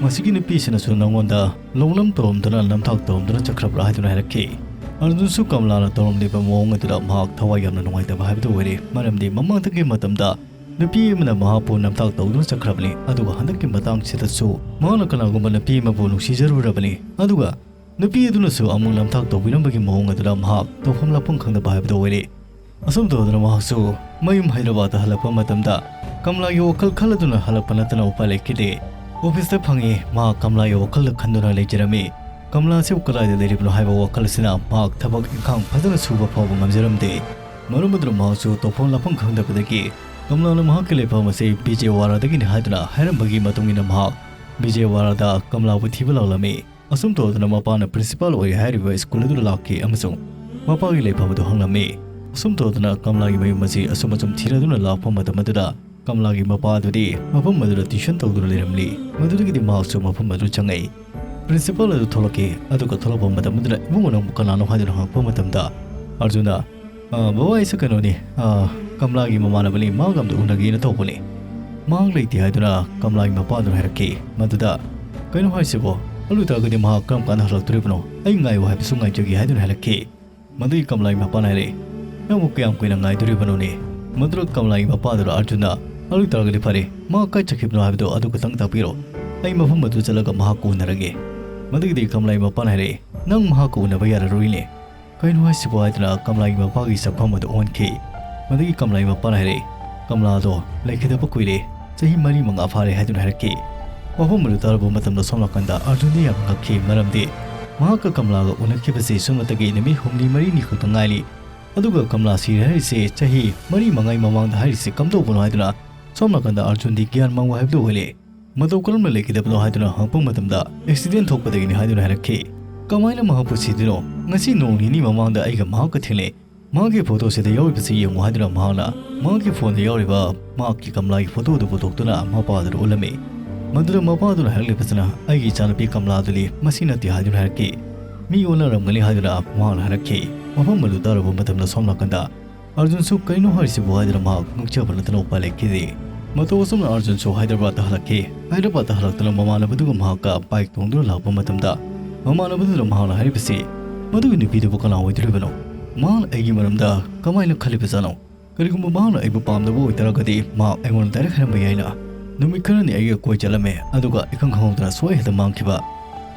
ꯃꯁꯤꯒꯤ ꯅꯨꯄꯤꯁꯤꯅꯁꯨ ꯅꯉꯣꯟꯗ ꯂꯧꯅꯝ ꯇꯧꯔꯝꯗꯅ ꯅꯝꯊꯥꯛ ꯇꯧꯔꯝꯗꯅ ꯆꯠꯈ꯭ꯔꯕ꯭ꯔꯥ?" ꯍꯥꯏꯗꯨꯅ ꯍꯥꯏꯔꯛꯈꯤ꯫ ꯑꯔꯖꯨꯟꯁꯨ ꯀꯃꯂꯥꯅ ꯇꯧꯔꯝꯂꯤꯕ ꯃꯑꯣꯡ ꯑꯗꯨꯗ ꯃꯍꯥꯛ ꯊꯋꯥꯏ ꯌꯥꯝꯅ ꯅꯨꯡꯉꯥꯏꯇꯕ ꯍꯥꯏꯕꯗꯨ ꯑꯣꯏꯔꯦ꯫ ꯃꯔꯝꯗꯤ ꯃꯃꯥꯡꯗꯒꯤ ꯃꯇꯝꯗ ꯅꯨꯄꯤ ꯑꯃꯅ ꯃꯍꯥꯛꯄꯨ ꯅꯝꯊꯥꯛ ꯇꯧꯗꯨꯅ ꯆꯠꯈ꯭ꯔꯕꯅꯤ, ꯑꯗꯨꯒ ꯍꯟꯗꯛꯀꯤ ꯃꯇꯥꯡꯁꯤꯗꯁꯨ ꯃꯍꯥꯛꯅ ꯀꯅꯥꯒꯨꯝꯕ ꯅꯨꯄꯤ ꯑꯃꯕꯨ ꯅꯨꯡꯁꯤꯖꯔꯨꯔꯕꯅꯤ, ꯑꯗꯨꯒ ꯅꯨꯄꯤ ꯑꯗꯨꯅꯁꯨ ꯑꯃꯨꯛ ꯅꯝꯊꯥꯛ ꯇꯧꯕꯤꯔꯝꯕꯒꯤ ꯃꯑꯣꯡ ꯑꯗꯨꯗ ꯃꯍꯥꯛ ꯇꯧꯐꯝ ꯂꯥꯛꯐꯝ ꯈꯪꯗꯕ ꯍꯥꯏꯕꯗꯨ ꯑꯣꯏꯔꯦ꯫ ꯑꯁꯨꯝ ꯇꯧꯗꯨꯅ ꯃꯍꯥꯛꯁꯨ ꯃꯌꯨꯝ ꯍꯥꯏꯗ꯭ꯔꯕꯥꯗ ꯍꯜꯂꯛꯄ ꯃꯇꯝꯗ ꯀꯃꯂꯥꯒꯤ ꯋꯥꯈꯜ ꯈꯜꯂꯗꯨꯅ ꯍꯜꯂꯛꯄ ꯅꯠꯇꯅ ꯎꯄꯥꯏ ꯂꯩꯈꯤꯗꯦ꯫ ꯑꯣꯐꯤꯁꯇ ꯐꯪꯉꯤ꯫ ꯃꯍꯥꯛ ꯀꯃꯂꯥꯒꯤ ꯋꯥꯈꯜꯗ ꯈꯟꯗꯨꯅ ꯂꯩꯖꯔꯝꯃꯤ꯫ ꯀꯃꯂꯥ ꯑꯁꯤꯕꯨ ꯀꯗꯥꯏꯗ ꯂꯩꯔꯤꯕꯅꯣ ꯍꯥꯏꯕ ꯋꯥꯈꯜ ꯑꯁꯤꯅ ꯃꯍꯥꯛ ꯊꯕꯛ ꯏꯪꯈꯥꯡ ꯐꯖꯅ ꯁꯨꯕ ꯐꯥꯎꯕ ꯉꯝꯖꯔꯝꯗꯦ꯫ ꯃꯔꯝ ꯑꯗꯨꯅ ꯃꯍꯥꯛꯁꯨ ꯇꯧꯐꯝ ꯂꯥꯛꯐꯝ ꯈꯪꯗꯕꯗꯒꯤ ꯀꯃꯂꯥꯅ ꯃꯍꯥꯛꯀꯤ ꯂꯩꯐꯝ ꯑꯁꯤ ꯕꯤꯖꯦꯋꯥꯔꯥꯗꯒꯤꯅꯤ ꯍꯥꯏꯗꯨꯅ ꯍꯥꯏꯔꯝꯕꯒꯤ ꯃꯇꯨꯡ ꯏꯟꯅ ꯃꯍꯥꯛ ꯕꯤꯖꯦꯋꯥꯔꯥꯗ ꯀꯃꯂꯥꯕꯨ ꯊꯤꯕ ꯂꯥꯛꯂꯝꯃꯤ꯫ ꯑꯁꯨꯝ ꯇꯧꯗꯨꯅ ꯃꯄꯥꯅ ꯄ꯭ꯔꯤꯟꯁꯤꯄꯥꯜ ꯑꯣꯏꯔꯤ ꯍꯥꯏꯔꯤꯕ ꯁ꯭ꯀꯨꯜ ꯑꯗꯨꯗ ꯂꯥꯛꯈꯤ ꯑꯃꯁꯨꯡ ꯃꯄꯥꯒꯤ ꯂꯩꯐꯝ ꯑꯗꯨ ꯍꯪꯂꯝꯃꯤ꯫ ꯑꯁꯨꯝ ꯇꯧꯗꯨꯅ ꯀꯃꯂꯥꯒꯤ ꯃꯌꯨꯝ ꯑꯁꯤ ꯑꯁꯨꯝ ꯑꯁꯨꯝ ꯊꯤꯔꯗꯨꯅ ꯂꯥꯛꯄ ꯃꯇꯝ ꯑꯗꯨꯗ ꯀꯃꯂꯥꯒꯤ ꯃꯄꯥ ꯑꯗꯨꯗꯤ ꯃꯐꯝ ꯑꯗꯨꯗ ꯇ꯭ꯌꯨꯁꯟ ꯇꯧꯗꯨꯅ ꯂꯩꯔꯝꯂꯤ꯫ ꯃꯗꯨꯗꯒꯤꯗꯤ ꯃꯍꯥꯛꯁꯨ ꯃꯐꯝ ꯑꯗꯨ ꯆꯪꯉꯛꯏ꯫ ꯄ꯭ꯔꯤꯟꯁꯤꯄꯥꯜ ꯑꯗꯨ ꯊꯣꯛꯂꯛꯈꯤ꯫ ꯑꯗꯨꯒ ꯊꯣꯛꯂꯛꯄ ꯃꯇꯝ ꯑꯗꯨꯗ, "ꯏꯕꯨꯡꯉꯣ, ꯅꯪꯕꯨ ꯀꯅꯥꯅꯣ?" ꯍꯥꯏꯗꯨꯅ ꯍꯪꯉꯛꯄ ꯃꯇꯝꯗ, ꯑꯔꯖꯨꯟꯅ, "ꯑ, ꯕꯕꯥ, ꯑꯩꯁꯦ ꯀꯩꯅꯣꯅꯤ, ꯑ, ꯀꯃꯂꯥꯒꯤ ꯃꯃꯥꯟꯅꯕꯅꯤ, ꯃꯥꯒ ꯑꯝꯇ ꯎꯅꯒꯦꯅ ꯇꯧꯕꯅꯤ꯫ ꯃꯍꯥꯛ ꯂꯩꯇꯦ" ꯍꯥꯏꯗꯨꯅ ꯀꯃꯂꯥꯒꯤ ꯃꯄꯥꯗꯨꯅ ꯍꯥꯏꯔꯛꯈꯤ꯫ ꯃꯗꯨꯗ, "ꯀꯩꯅꯣ ꯍꯥꯏꯁꯤꯕꯣ? ꯑꯗꯨ ꯑꯣꯏꯇꯥꯔꯒꯗꯤ ꯃꯍꯥꯛ ꯀꯔꯝ ꯀꯥꯟꯗ ꯍꯜꯂꯛꯇꯣꯔꯤꯕꯅꯣ? ꯑꯩ ꯉꯥꯏꯌꯨ ꯍꯥꯏꯕꯁꯨ ꯉꯥꯏꯖꯒꯦ" ꯍꯥꯏꯗꯨꯅ ꯍꯥꯏꯔꯛꯈꯤ꯫ ꯃꯗꯨꯒꯤ ꯀꯃꯂꯥꯒꯤ ꯃꯄꯥꯅ ꯍꯥꯏꯔꯛꯏ, "ꯅꯪꯕꯨ ꯀꯌꯥꯝ ꯀꯨꯏꯅ ꯉꯥꯏꯗꯣꯔꯤꯕꯅꯣꯅꯦ?" ꯃꯗꯨꯗ ꯀꯃꯂꯥꯒꯤ ꯃꯄꯥꯗꯨꯅ ꯑꯔꯖꯨꯟꯗ, "ꯑꯗꯨ ꯑꯣꯏꯇꯥꯔꯒꯗꯤ ꯐꯔꯦ, ꯃꯍꯥꯛ ꯀꯥꯏ ꯆꯠꯈꯤꯕꯅꯣ ꯍꯥꯏꯕꯗꯣ ꯑꯗꯨ ꯈꯛꯇꯪ ꯇꯥꯛꯄꯤꯔꯣ꯫ ꯑꯩ ꯃꯐꯝ ꯑꯗꯨ ꯆꯠꯂꯒ ꯃꯍꯥꯛꯀ ꯎꯅꯔꯒꯦ꯫ ꯃꯗꯨꯒꯤꯗꯤ ꯀꯃꯂꯥꯒꯤ ꯃꯄꯥꯅ ꯍꯥꯏꯔꯛꯏ, "ꯅꯪ ꯃꯍꯥꯛꯀ ꯎꯅꯕ ꯌꯥꯔꯔꯣꯏꯅꯦ꯫ ꯀꯩꯅꯣ ꯍꯥꯏꯁꯤꯕꯨ?" ꯍꯥꯏꯗꯨꯅ ꯀꯃꯂꯥꯒꯤ ꯃꯄꯥꯒꯤ ꯆꯠꯐꯝ ꯑꯗꯨ ꯑꯣꯟꯈꯤ꯫ ꯃꯗꯨꯒꯤ ꯀꯃꯂꯥꯒꯤ ꯃꯄꯥꯅ ꯍꯥꯏꯔꯛꯏ, "ꯀꯃꯂꯥꯗꯣ ꯂꯩꯈꯤꯗꯕ ꯀꯨꯏꯔꯦ, ꯆꯍꯤ ꯃꯔꯤ ꯃꯉꯥ ꯐꯥꯔꯦ" ꯍꯥꯏꯗꯨꯅ ꯍꯥꯏꯔꯛꯈꯤ꯫ ꯋꯥꯐꯝ ꯑꯗꯨ ꯇꯥꯔꯨꯕ ꯃꯇꯝꯗ ꯁꯣꯝ ꯅꯥꯀꯟꯗ ꯑꯔꯖꯨꯟꯗꯤ ꯌꯥꯝꯅ ꯉꯛꯈꯤ, ꯃꯔꯝꯗꯤ ꯃꯍꯥꯛꯀ ꯀꯃꯂꯥꯒ ꯎꯅꯈꯤꯕꯁꯤ ꯁꯨꯞꯅꯇꯒꯤ ꯅꯨꯃꯤꯠ ꯍꯨꯝꯅꯤ ꯃꯔꯤꯅꯤ ꯈꯛꯇ ꯉꯥꯏꯔꯤ꯫ ꯑꯗꯨꯒ ꯀꯃꯂꯥ ꯁꯤꯔꯦ ꯍꯥꯏꯔꯤꯁꯦ ꯆꯍꯤ ꯃꯔꯤ ꯃꯉꯥꯒꯤ ꯃꯃꯥꯡꯗ ꯍꯥꯏꯔꯤꯁꯦ ꯀꯝꯗꯧꯕꯅꯣ ꯍꯥꯏꯗꯨꯅ ꯁꯣꯝ ꯅꯥꯀꯟꯗ ꯑꯔꯖꯨꯟꯗꯤ ꯒ꯭ꯌꯥꯟ ꯃꯥꯡꯕ ꯍꯥꯏꯕꯗꯨ ꯑꯣꯏꯔꯦ꯫ ꯃꯇꯧ ꯀꯔꯝꯅ ꯂꯩꯈꯤꯗꯕꯅꯣ ꯍꯥꯏꯗꯨꯅ ꯍꯪꯂꯛꯄ ꯃꯇꯝꯗ, "ꯑꯦꯛꯁꯤꯗꯦꯟ ꯊꯣꯛꯄꯗꯒꯤꯅꯤ" ꯍꯥꯏꯗꯨꯅ ꯍꯥꯏꯔꯛꯈꯤ꯫ "ꯀꯃꯥꯏꯅ ꯃꯍꯥꯛꯄꯨ ꯁꯤꯗꯣꯏꯅꯣ? ꯉꯁꯤ ꯅꯣꯡ ꯅꯤꯅꯤ ꯃꯃꯥꯡꯗ ꯑꯩꯒ ꯃꯍꯥꯛꯀ ꯊꯦꯡꯅꯩ꯫ ꯃꯍꯥꯛꯀꯤ ꯐꯣꯇꯣꯁꯤꯗ ꯌꯥꯎꯔꯤꯕꯁꯤ ꯌꯦꯡꯉꯨ" ꯍꯥꯏꯗꯨꯅ ꯃꯍꯥꯛꯅ ꯃꯍꯥꯛꯀꯤ ꯐꯣꯟꯗ ꯌꯥꯎꯔꯤꯕ ꯃꯍꯥꯛꯀꯤ ꯀꯃꯂꯥꯒꯤ ꯐꯣꯇꯣ ꯑꯗꯨ ꯄꯨꯊꯣꯛꯇꯨꯅ ꯃꯄꯥꯗꯨꯗ ꯎꯠꯂꯝꯃꯤ꯫ ꯃꯗꯨꯗ ꯃꯄꯥꯗꯨꯅ ꯍꯥꯏꯔꯛꯂꯤꯕꯁꯤꯅ, "ꯑꯩꯒꯤ ꯏꯆꯥꯅꯨꯄꯤ ꯀꯃꯂꯥꯗꯨꯗꯤ ꯃꯁꯤ ꯅꯠꯇꯦ" ꯍꯥꯏꯗꯨꯅ ꯍꯥꯏꯔꯛꯈꯤ꯫ "ꯃꯤ ꯑꯣꯟꯅꯔꯝꯒꯅꯤ" ꯍꯥꯏꯗꯨꯅ ꯃꯍꯥꯛꯅ ꯍꯥꯏꯔꯛꯈꯤ꯫ ꯋꯥꯐꯝ ꯑꯗꯨ ꯇꯥꯔꯨꯕ ꯃꯇꯝꯗ ꯁꯣꯝ ꯅꯥꯀꯟꯗ ꯑꯔꯖꯨꯟꯁꯨ "ꯀꯩꯅꯣ ꯍꯥꯏꯔꯤꯁꯤꯕꯨ?" ꯍꯥꯏꯗꯨꯅ ꯃꯍꯥꯛ ꯉꯛꯆꯕ ꯅꯠꯇꯅ ꯎꯄꯥꯏ ꯂꯩꯈꯤꯗꯦ꯫ ꯃꯇꯧ ꯑꯁꯨꯝꯅ ꯑꯔꯖꯨꯟꯁꯨ ꯍꯥꯏꯗ꯭ꯔꯕꯥꯗꯇ ꯍꯜꯂꯛꯈꯤ꯫ ꯍꯥꯏꯗ꯭ꯔꯕꯥꯗꯇ ꯍꯜꯂꯛꯇꯨꯅ ꯃꯃꯥꯟꯅꯕꯗꯨꯒ ꯃꯍꯥꯛꯀ ꯕꯥꯏꯛ ꯇꯣꯡꯗꯨꯅ ꯂꯥꯛꯄ ꯃꯇꯝꯗ, ꯃꯃꯥꯟꯅꯕꯗꯨꯅ ꯃꯍꯥꯛꯅ ꯍꯥꯏꯔꯤꯕꯁꯤ, "ꯃꯗꯨꯒꯤ ꯅꯨꯄꯤꯗꯨꯕꯨ ꯀꯅꯥ ꯑꯣꯏꯗꯣꯔꯤꯕꯅꯣ? ꯃꯍꯥꯛꯅ ꯑꯩꯒꯤ ꯃꯔꯝꯗ ꯀꯃꯥꯏꯅ ꯈꯜꯂꯤꯕꯖꯥꯠꯅꯣ? ꯀꯔꯤꯒꯨꯝꯕ ꯃꯍꯥꯛꯅ ꯑꯩꯕꯨ ꯄꯥꯝꯗꯕ ꯑꯣꯏꯇꯥꯔꯒꯗꯤ ꯃꯍꯥꯛ ꯑꯩꯉꯣꯟꯗ ꯗꯥꯏꯔꯦꯛ ꯍꯥꯏꯔꯝꯕ ꯌꯥꯏꯅ?" ꯅꯨꯃꯤꯠ ꯈꯔꯅꯤ ꯑꯩꯒ ꯀꯣꯏ ꯆꯠꯂꯝꯃꯦ, ꯑꯗꯨꯒ ꯏꯈꯪ ꯈꯪꯍꯧꯗꯅ ꯁꯣꯏ ꯍꯦꯛꯇ ꯃꯥꯡꯈꯤꯕ꯫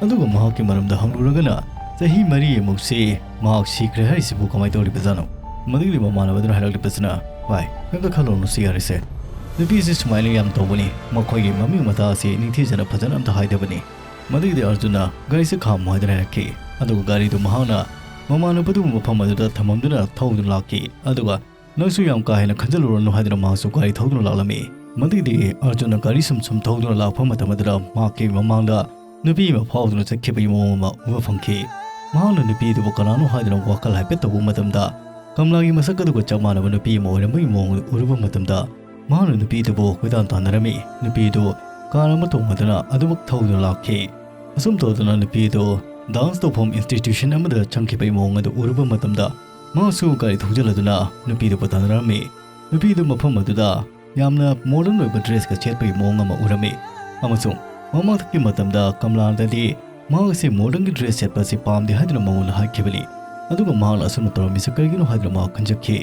ꯑꯗꯨꯒ ꯃꯍꯥꯛꯀꯤ ꯃꯔꯝꯗ ꯍꯪꯂꯨꯔꯒꯅ, ꯆꯍꯤ ꯃꯔꯤꯃꯨꯛꯁꯤ ꯃꯍꯥꯛ ꯁꯤꯈ꯭ꯔꯦ ꯍꯥꯏꯔꯤꯁꯤꯕꯨ ꯀꯃꯥꯏꯅ ꯇꯧꯔꯤꯕꯖꯥꯠꯅꯣ? ꯃꯗꯨꯒꯤꯗꯤ ꯃꯃꯥꯟꯅꯕꯗꯨꯅ ꯍꯥꯏꯔꯛꯂꯤꯕꯁꯤꯅ, "ꯚꯥꯏ, ꯀꯩꯝꯇ ꯈꯜꯂꯨꯔꯅꯨ, ꯁꯤ ꯌꯥꯔꯦꯁꯦ꯫ ꯅꯨꯄꯤꯁꯤ ꯁꯨꯃꯥꯏꯅ ꯌꯥꯝ ꯇꯧꯕꯅꯤ, ꯃꯈꯣꯏꯒꯤ ꯃꯃꯤꯡ ꯃꯊꯥ ꯑꯁꯤ ꯅꯤꯡꯊꯤꯖꯅ ꯐꯖꯅ ꯑꯝꯇ ꯍꯥꯏꯗꯕꯅꯤ"꯫ ꯃꯗꯨꯒꯤꯗꯤ ꯑꯔꯖꯨꯟꯅ, "ꯒꯥꯔꯤꯁꯦ ꯈꯥꯝꯃꯨ" ꯍꯥꯏꯗꯨꯅ ꯍꯥꯏꯔꯛꯈꯤ꯫ ꯑꯗꯨꯒ ꯒꯥꯔꯤꯗꯨ ꯃꯍꯥꯛꯅ ꯃꯃꯥꯟꯅꯕꯗꯨꯕꯨ ꯃꯐꯝ ꯑꯗꯨꯗ ꯊꯝꯃꯝꯗꯨꯅ ꯊꯧꯗꯨꯅ ꯂꯥꯛꯈꯤ꯫ ꯑꯗꯨꯒ, "ꯅꯪꯁꯨ ꯌꯥꯝ ꯀꯥ ꯍꯦꯟꯅ ꯈꯟꯖꯤꯜꯂꯨꯔꯅꯨ" ꯍꯥꯏꯗꯨꯅ ꯃꯍꯥꯛꯁꯨ ꯒꯥꯔꯤ ꯊꯧꯗꯨꯅ ꯂꯥꯛꯂꯝꯃꯤ꯫ ꯃꯗꯨꯒꯤꯗꯤ ꯑꯔꯖꯨꯟꯅ ꯒꯥꯔꯤ ꯁꯨꯝ ꯁꯨꯝ ꯊꯧꯗꯨꯅ ꯂꯥꯛꯄ ꯃꯇꯝ ꯑꯗꯨꯗ ꯃꯍꯥꯛꯀꯤ ꯃꯃꯥꯡꯗ ꯅꯨꯄꯤ ꯑꯃ ꯐꯥꯎꯗꯨꯅ ꯆꯠꯈꯤꯕꯒꯤ ꯃꯑꯣꯡ ꯑꯃ ꯎꯕ ꯐꯪꯈꯤ꯫ ꯃꯍꯥꯛꯅ ꯅꯨꯄꯤ ꯑꯗꯨꯕꯨ ꯀꯅꯥꯅꯣ ꯍꯥꯏꯗꯨꯅ ꯋꯥꯈꯜ ꯍꯥꯏꯐꯦꯠ ꯇꯧꯕ ꯃꯇꯝꯗ, ꯀꯃꯂꯥꯒꯤ ꯃꯁꯛ ꯑꯗꯨꯒ ꯆꯞ ꯃꯥꯟꯅꯕ ꯅꯨꯄꯤ ꯑꯃ ꯑꯣꯏꯔꯝꯕꯒꯤ ꯃꯑꯣꯡ ꯑꯗꯨ ꯎꯔꯨꯕ ꯃꯇꯝꯗ, ꯃꯍꯥꯛꯅ ꯅꯨꯄꯤ ꯑꯗꯨꯕꯨ ꯀꯣꯏꯇꯥꯟ ꯇꯥꯟꯅꯔꯝꯃꯤ꯫ ꯅꯨꯄꯤ ꯑꯗꯨ ꯀꯥꯔ ꯑꯃ ꯇꯣꯡꯂꯗꯨꯅ ꯑꯗꯨꯃꯛ ꯊꯧꯗꯨꯅ ꯂꯥꯛꯈꯤ꯫ ꯑꯁꯨꯝ ꯇꯧꯗꯨꯅ ꯅꯨꯄꯤ ꯑꯗꯨ ꯗꯥꯟꯁ ꯇꯧꯐꯝ ꯏꯟꯁꯇꯤꯇ꯭ꯌꯨꯁꯟ ꯑꯃꯗ ꯆꯪꯈꯤꯕꯒꯤ ꯃꯑꯣꯡ ꯑꯗꯨ ꯎꯔꯨꯕ ꯃꯇꯝꯗ, ꯃꯍꯥꯛꯁꯨ ꯒꯥꯔꯤ ꯊꯧꯖꯤꯜꯂꯗꯨꯅ ꯅꯨꯄꯤ ꯑꯗꯨꯕꯨ ꯇꯥꯟꯅꯔꯝꯃꯤ꯫ ꯅꯨꯄꯤ ꯑꯗꯨ ꯃꯐꯝ ꯑꯗꯨꯗ ꯌꯥꯝꯅ ꯃꯣꯗꯔꯟ ꯑꯣꯏꯕ ꯗ꯭ꯔꯦꯁꯀ ꯁꯦꯠꯄꯒꯤ ꯃꯑꯣꯡ ꯑꯃ ꯎꯔꯝꯃꯤ, ꯑꯃꯁꯨꯡ ꯃꯃꯥꯡꯊꯛꯀꯤ ꯃꯇꯝꯗ ꯀꯃꯂꯥꯗꯗꯤ ꯃꯍꯥꯛ ꯑꯁꯤ ꯃꯣꯗꯔꯟꯒꯤ ꯗ꯭ꯔꯦꯁ ꯁꯦꯠꯄ ꯑꯁꯤ ꯄꯥꯝꯗꯦ ꯍꯥꯏꯗꯨꯅ ꯃꯉꯣꯟꯗ ꯍꯥꯏꯈꯤꯕꯅꯤ꯫ ꯑꯗꯨꯒ ꯃꯍꯥꯛꯅ ꯑꯁꯨꯝꯅ ꯇꯧꯔꯝꯃꯤꯁꯤ ꯀꯔꯤꯒꯤꯅꯣ ꯍꯥꯏꯗꯨꯅ ꯃꯍꯥꯛ ꯈꯟꯖꯈꯤ꯫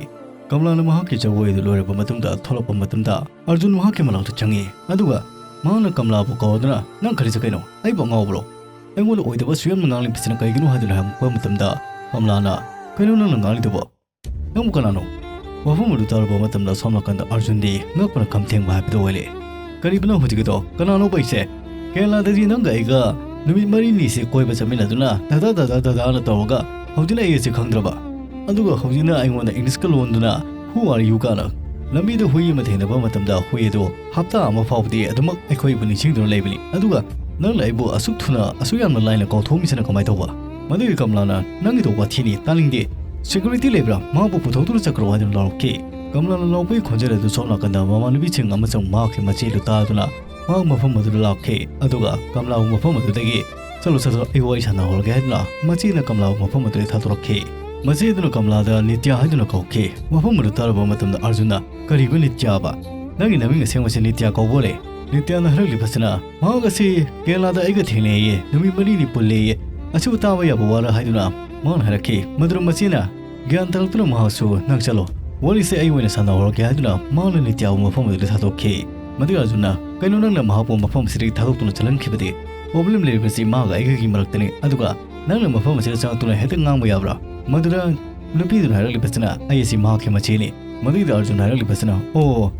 ꯀꯃꯂꯥꯅ ꯃꯍꯥꯛꯀꯤ ꯖꯒꯣꯏ ꯑꯗꯨ ꯂꯣꯏꯔꯕ ꯃꯇꯨꯡꯗ ꯊꯣꯛꯂꯛꯄ ꯃꯇꯝꯗ, ꯑꯔꯖꯨꯟ ꯃꯍꯥꯛꯀꯤ ꯃꯅꯥꯛꯇ ꯆꯪꯉꯤ, ꯑꯗꯨꯒ ꯃꯍꯥꯛꯅ ꯀꯃꯂꯥꯕꯨ ꯀꯧꯔꯗꯨꯅ, "ꯅꯪ ꯈꯜꯂꯤꯁꯦ ꯀꯩꯅꯣ? ꯑꯩꯕꯨ ꯑꯉꯥꯎꯕ꯭ꯔꯣ? ꯑꯩꯉꯣꯟꯗ ꯑꯣꯏꯗꯕ ꯁꯨꯌꯥꯝꯅ ꯉꯥꯡꯂꯤꯕꯁꯤꯅ ꯀꯩꯒꯤꯅꯣ?" ꯍꯥꯏꯗꯨꯅ ꯍꯪꯉꯛꯄ ꯃꯇꯝꯗ ꯀꯃꯂꯥꯅ, "ꯀꯩꯅꯣ ꯅꯪꯅ ꯉꯥꯡꯂꯤꯗꯨꯕꯣ? ꯅꯪꯕꯨ ꯀꯅꯥꯅꯣ? ꯋꯥꯐꯝ ꯑꯗꯨ ꯇꯥꯔꯨꯕ ꯃꯇꯝꯗ ꯁꯣꯝ ꯅꯥꯀꯟꯗ ꯑꯔꯖꯨꯟꯗꯤ ꯉꯛꯄꯅ ꯈꯝ ꯊꯦꯡꯕ ꯍꯥꯏꯕꯗꯨ ꯑꯣꯏꯔꯦ꯫ ꯀꯔꯤꯕꯅꯣ ꯍꯧꯖꯤꯛꯀꯤꯗꯣ? ꯀꯅꯥꯅꯣꯕ ꯑꯩꯁꯦ? ꯀꯦꯔꯂꯥꯗꯗꯤ ꯅꯪꯒ ꯑꯩꯒ ꯅꯨꯃꯤꯠ ꯃꯔꯤꯅꯤꯁꯤ ꯀꯣꯏꯕ ꯆꯠꯃꯤꯟꯅꯗꯨꯅ ꯗꯥꯗꯥ ꯗꯥꯗꯥ ꯗꯥꯗꯥꯅ ꯇꯧꯔꯒ ꯍꯧꯖꯤꯛꯅ ꯑꯩ ꯑꯁꯤ ꯈꯪꯗ꯭ꯔꯕ? ꯑꯗꯨꯒ ꯍꯧꯖꯤꯛꯅ ꯑꯩꯉꯣꯟꯗ ꯏꯪꯂꯤꯁꯀ ꯂꯣꯟꯗꯨꯅ Who are you ꯀꯥꯅ ꯂꯝꯕꯤꯗ ꯍꯨꯏ ꯑꯃ ꯊꯦꯡꯅꯕ ꯃꯇꯝꯗ ꯍꯨꯏ ꯑꯗꯨ ꯍꯞꯇꯥ ꯑꯃ ꯐꯥꯎꯕꯗꯤ ꯑꯗꯨꯃꯛ ꯑꯩꯈꯣꯏꯕꯨ ꯅꯤꯡꯁꯤꯡꯗꯨꯅ ꯂꯩꯕꯅꯤ꯫ ꯑꯗꯨꯒ ꯅꯪꯅ ꯑꯩꯕꯨ ꯑꯁꯨꯛ ꯊꯨꯅ, ꯑꯁꯨꯛ ꯌꯥꯝꯅ ꯂꯥꯏꯅ ꯀꯥꯎꯊꯣꯛꯑꯝꯃꯤꯁꯤꯅ ꯀꯃꯥꯏꯅ ꯇꯧꯕ?" ꯃꯗꯨꯒꯤ ꯀꯃꯂꯥꯅ, "ꯅꯪꯒꯤꯗꯣ ꯋꯥꯊꯤꯅꯤ, ꯇꯥꯅꯤꯡꯗꯦ꯫ Security ꯂꯩꯕ꯭ꯔꯥ? ꯃꯍꯥꯛꯄꯨ ꯄꯨꯊꯣꯛꯇꯨꯅ ꯆꯠꯈ꯭ꯔꯣ" ꯍꯥꯏꯗꯨꯅ ꯂꯥꯎꯔꯛꯈꯤ꯫ ꯀꯃꯂꯥꯅ ꯂꯥꯎꯔꯛꯄꯒꯤ ꯈꯣꯟꯖꯦꯜ ꯑꯗꯨ ꯁꯣꯝ ꯅꯥꯀꯟꯗ ꯃꯃꯥꯟꯅꯕꯤꯁꯤꯡ ꯑꯃꯁꯨꯡ ꯃꯍꯥꯛꯀꯤ ꯃꯆꯦꯗꯨ ꯇꯥꯗꯨꯅ ꯃꯍꯥꯛ ꯃꯐꯝ ꯑꯗꯨꯗ ꯂꯥꯛꯈꯤ꯫ ꯑꯗꯨꯒ ꯀꯃꯂꯥꯕꯨ ꯃꯐꯝ ꯑꯗꯨꯗꯒꯤ, "ꯆꯠꯂꯣ, ꯆꯠꯂꯣ, ꯑꯩ ꯋꯥꯔꯤ ꯁꯥꯟꯅꯍꯧꯔꯒꯦ" ꯍꯥꯏꯗꯨꯅ ꯃꯆꯦꯅ ꯀꯃꯂꯥꯕꯨ ꯃꯐꯝ ꯑꯗꯨꯗꯒꯤ ꯊꯥꯗꯣꯔꯛꯈꯤ꯫ ꯃꯆꯦ ꯑꯗꯨꯅ ꯀꯃꯂꯥꯗ ꯅꯤꯇ꯭ꯌꯥ ꯍꯥꯏꯗꯨꯅ ꯀꯧꯈꯤ꯫ ꯃꯐꯝ ꯑꯗꯨ ꯇꯥꯔꯨꯕ ꯃꯇꯝꯗ ꯑꯔꯖꯨꯟꯅ, "ꯀꯔꯤꯕ ꯅꯤꯇ꯭ꯌꯥꯕ? ꯅꯪꯒꯤ ꯅꯃꯤꯡ ꯑꯁꯦꯡꯕꯁꯤ ꯅꯤꯇ꯭ꯌꯥ ꯀꯧꯕ ꯑꯣꯏꯔꯦ?" ꯅꯤꯇ꯭ꯌꯥꯅ ꯍꯥꯏꯔꯛꯂꯤꯕꯁꯤꯅ, "ꯃꯍꯥꯛ ꯑꯁꯤ ꯀꯦꯔꯂꯥꯗ ꯑꯩꯒ ꯊꯦꯡꯅꯩꯌꯦ, ꯅꯨꯃꯤꯠ ꯃꯔꯤꯅꯤ ꯄꯨꯜꯂꯦꯌꯦ, ꯑꯁꯤꯕꯨ ꯇꯥꯕ ꯌꯥꯕ ꯋꯥꯔ?" ꯍꯥꯏꯗꯨꯅ ꯃꯍꯥꯛꯅ ꯍꯥꯏꯔꯛꯈꯤ꯫ ꯃꯗꯨꯗ ꯃꯆꯦꯅ ꯒ꯭ꯌꯥꯟ ꯇꯥꯔꯛꯇꯨꯅ ꯃꯍꯥꯛꯁꯨ, "ꯅꯪ ꯆꯠꯂꯣ, ꯋꯥꯔꯤꯁꯦ ꯑꯩ ꯑꯣꯏꯅ ꯁꯥꯟꯅꯍꯧꯔꯒꯦ" ꯍꯥꯏꯗꯨꯅ ꯃꯍꯥꯛꯅ ꯅꯤꯇ꯭ꯌꯥꯕꯨ ꯃꯐꯝ ꯑꯗꯨꯗ ꯊꯥꯗꯣꯛꯈꯤ꯫ ꯃꯗꯨꯒꯤ ꯑꯔꯖꯨꯟꯅ, "ꯀꯩꯅꯣ, ꯅꯪꯅ ꯃꯍꯥꯛꯄꯨ ꯃꯐꯝ ꯑꯁꯤꯗꯒꯤ ꯊꯥꯗꯣꯛꯇꯨꯅ ꯆꯠꯍꯟꯈꯤꯕꯗꯤ? Problem ꯂꯩꯔꯤꯕꯁꯤ ꯃꯥꯒ ꯑꯩꯒꯒꯤ ꯃꯔꯛꯇꯅꯤ, ꯑꯗꯨꯒ ꯅꯪꯅ ꯃꯐꯝ ꯑꯁꯤꯗ ꯆꯪꯉꯛꯇꯨꯅ ꯍꯦꯛꯇ ꯉꯥꯡꯕ ꯌꯥꯕ꯭ꯔꯥ?" ꯃꯗꯨꯗ ꯅꯨꯄꯤꯗꯨꯅ ꯍꯥꯏꯔꯛꯂꯤꯕꯁꯤꯅ, "ꯑꯩ ꯑꯁꯤ ꯃꯍꯥꯛꯀꯤ ꯃꯆꯦꯅꯤ"꯫ ꯃꯗꯨꯒꯤꯗ ꯑꯔꯖꯨꯟ ꯍꯥꯏꯔꯛꯂꯤꯕꯁꯤꯅ, "ꯑꯣ,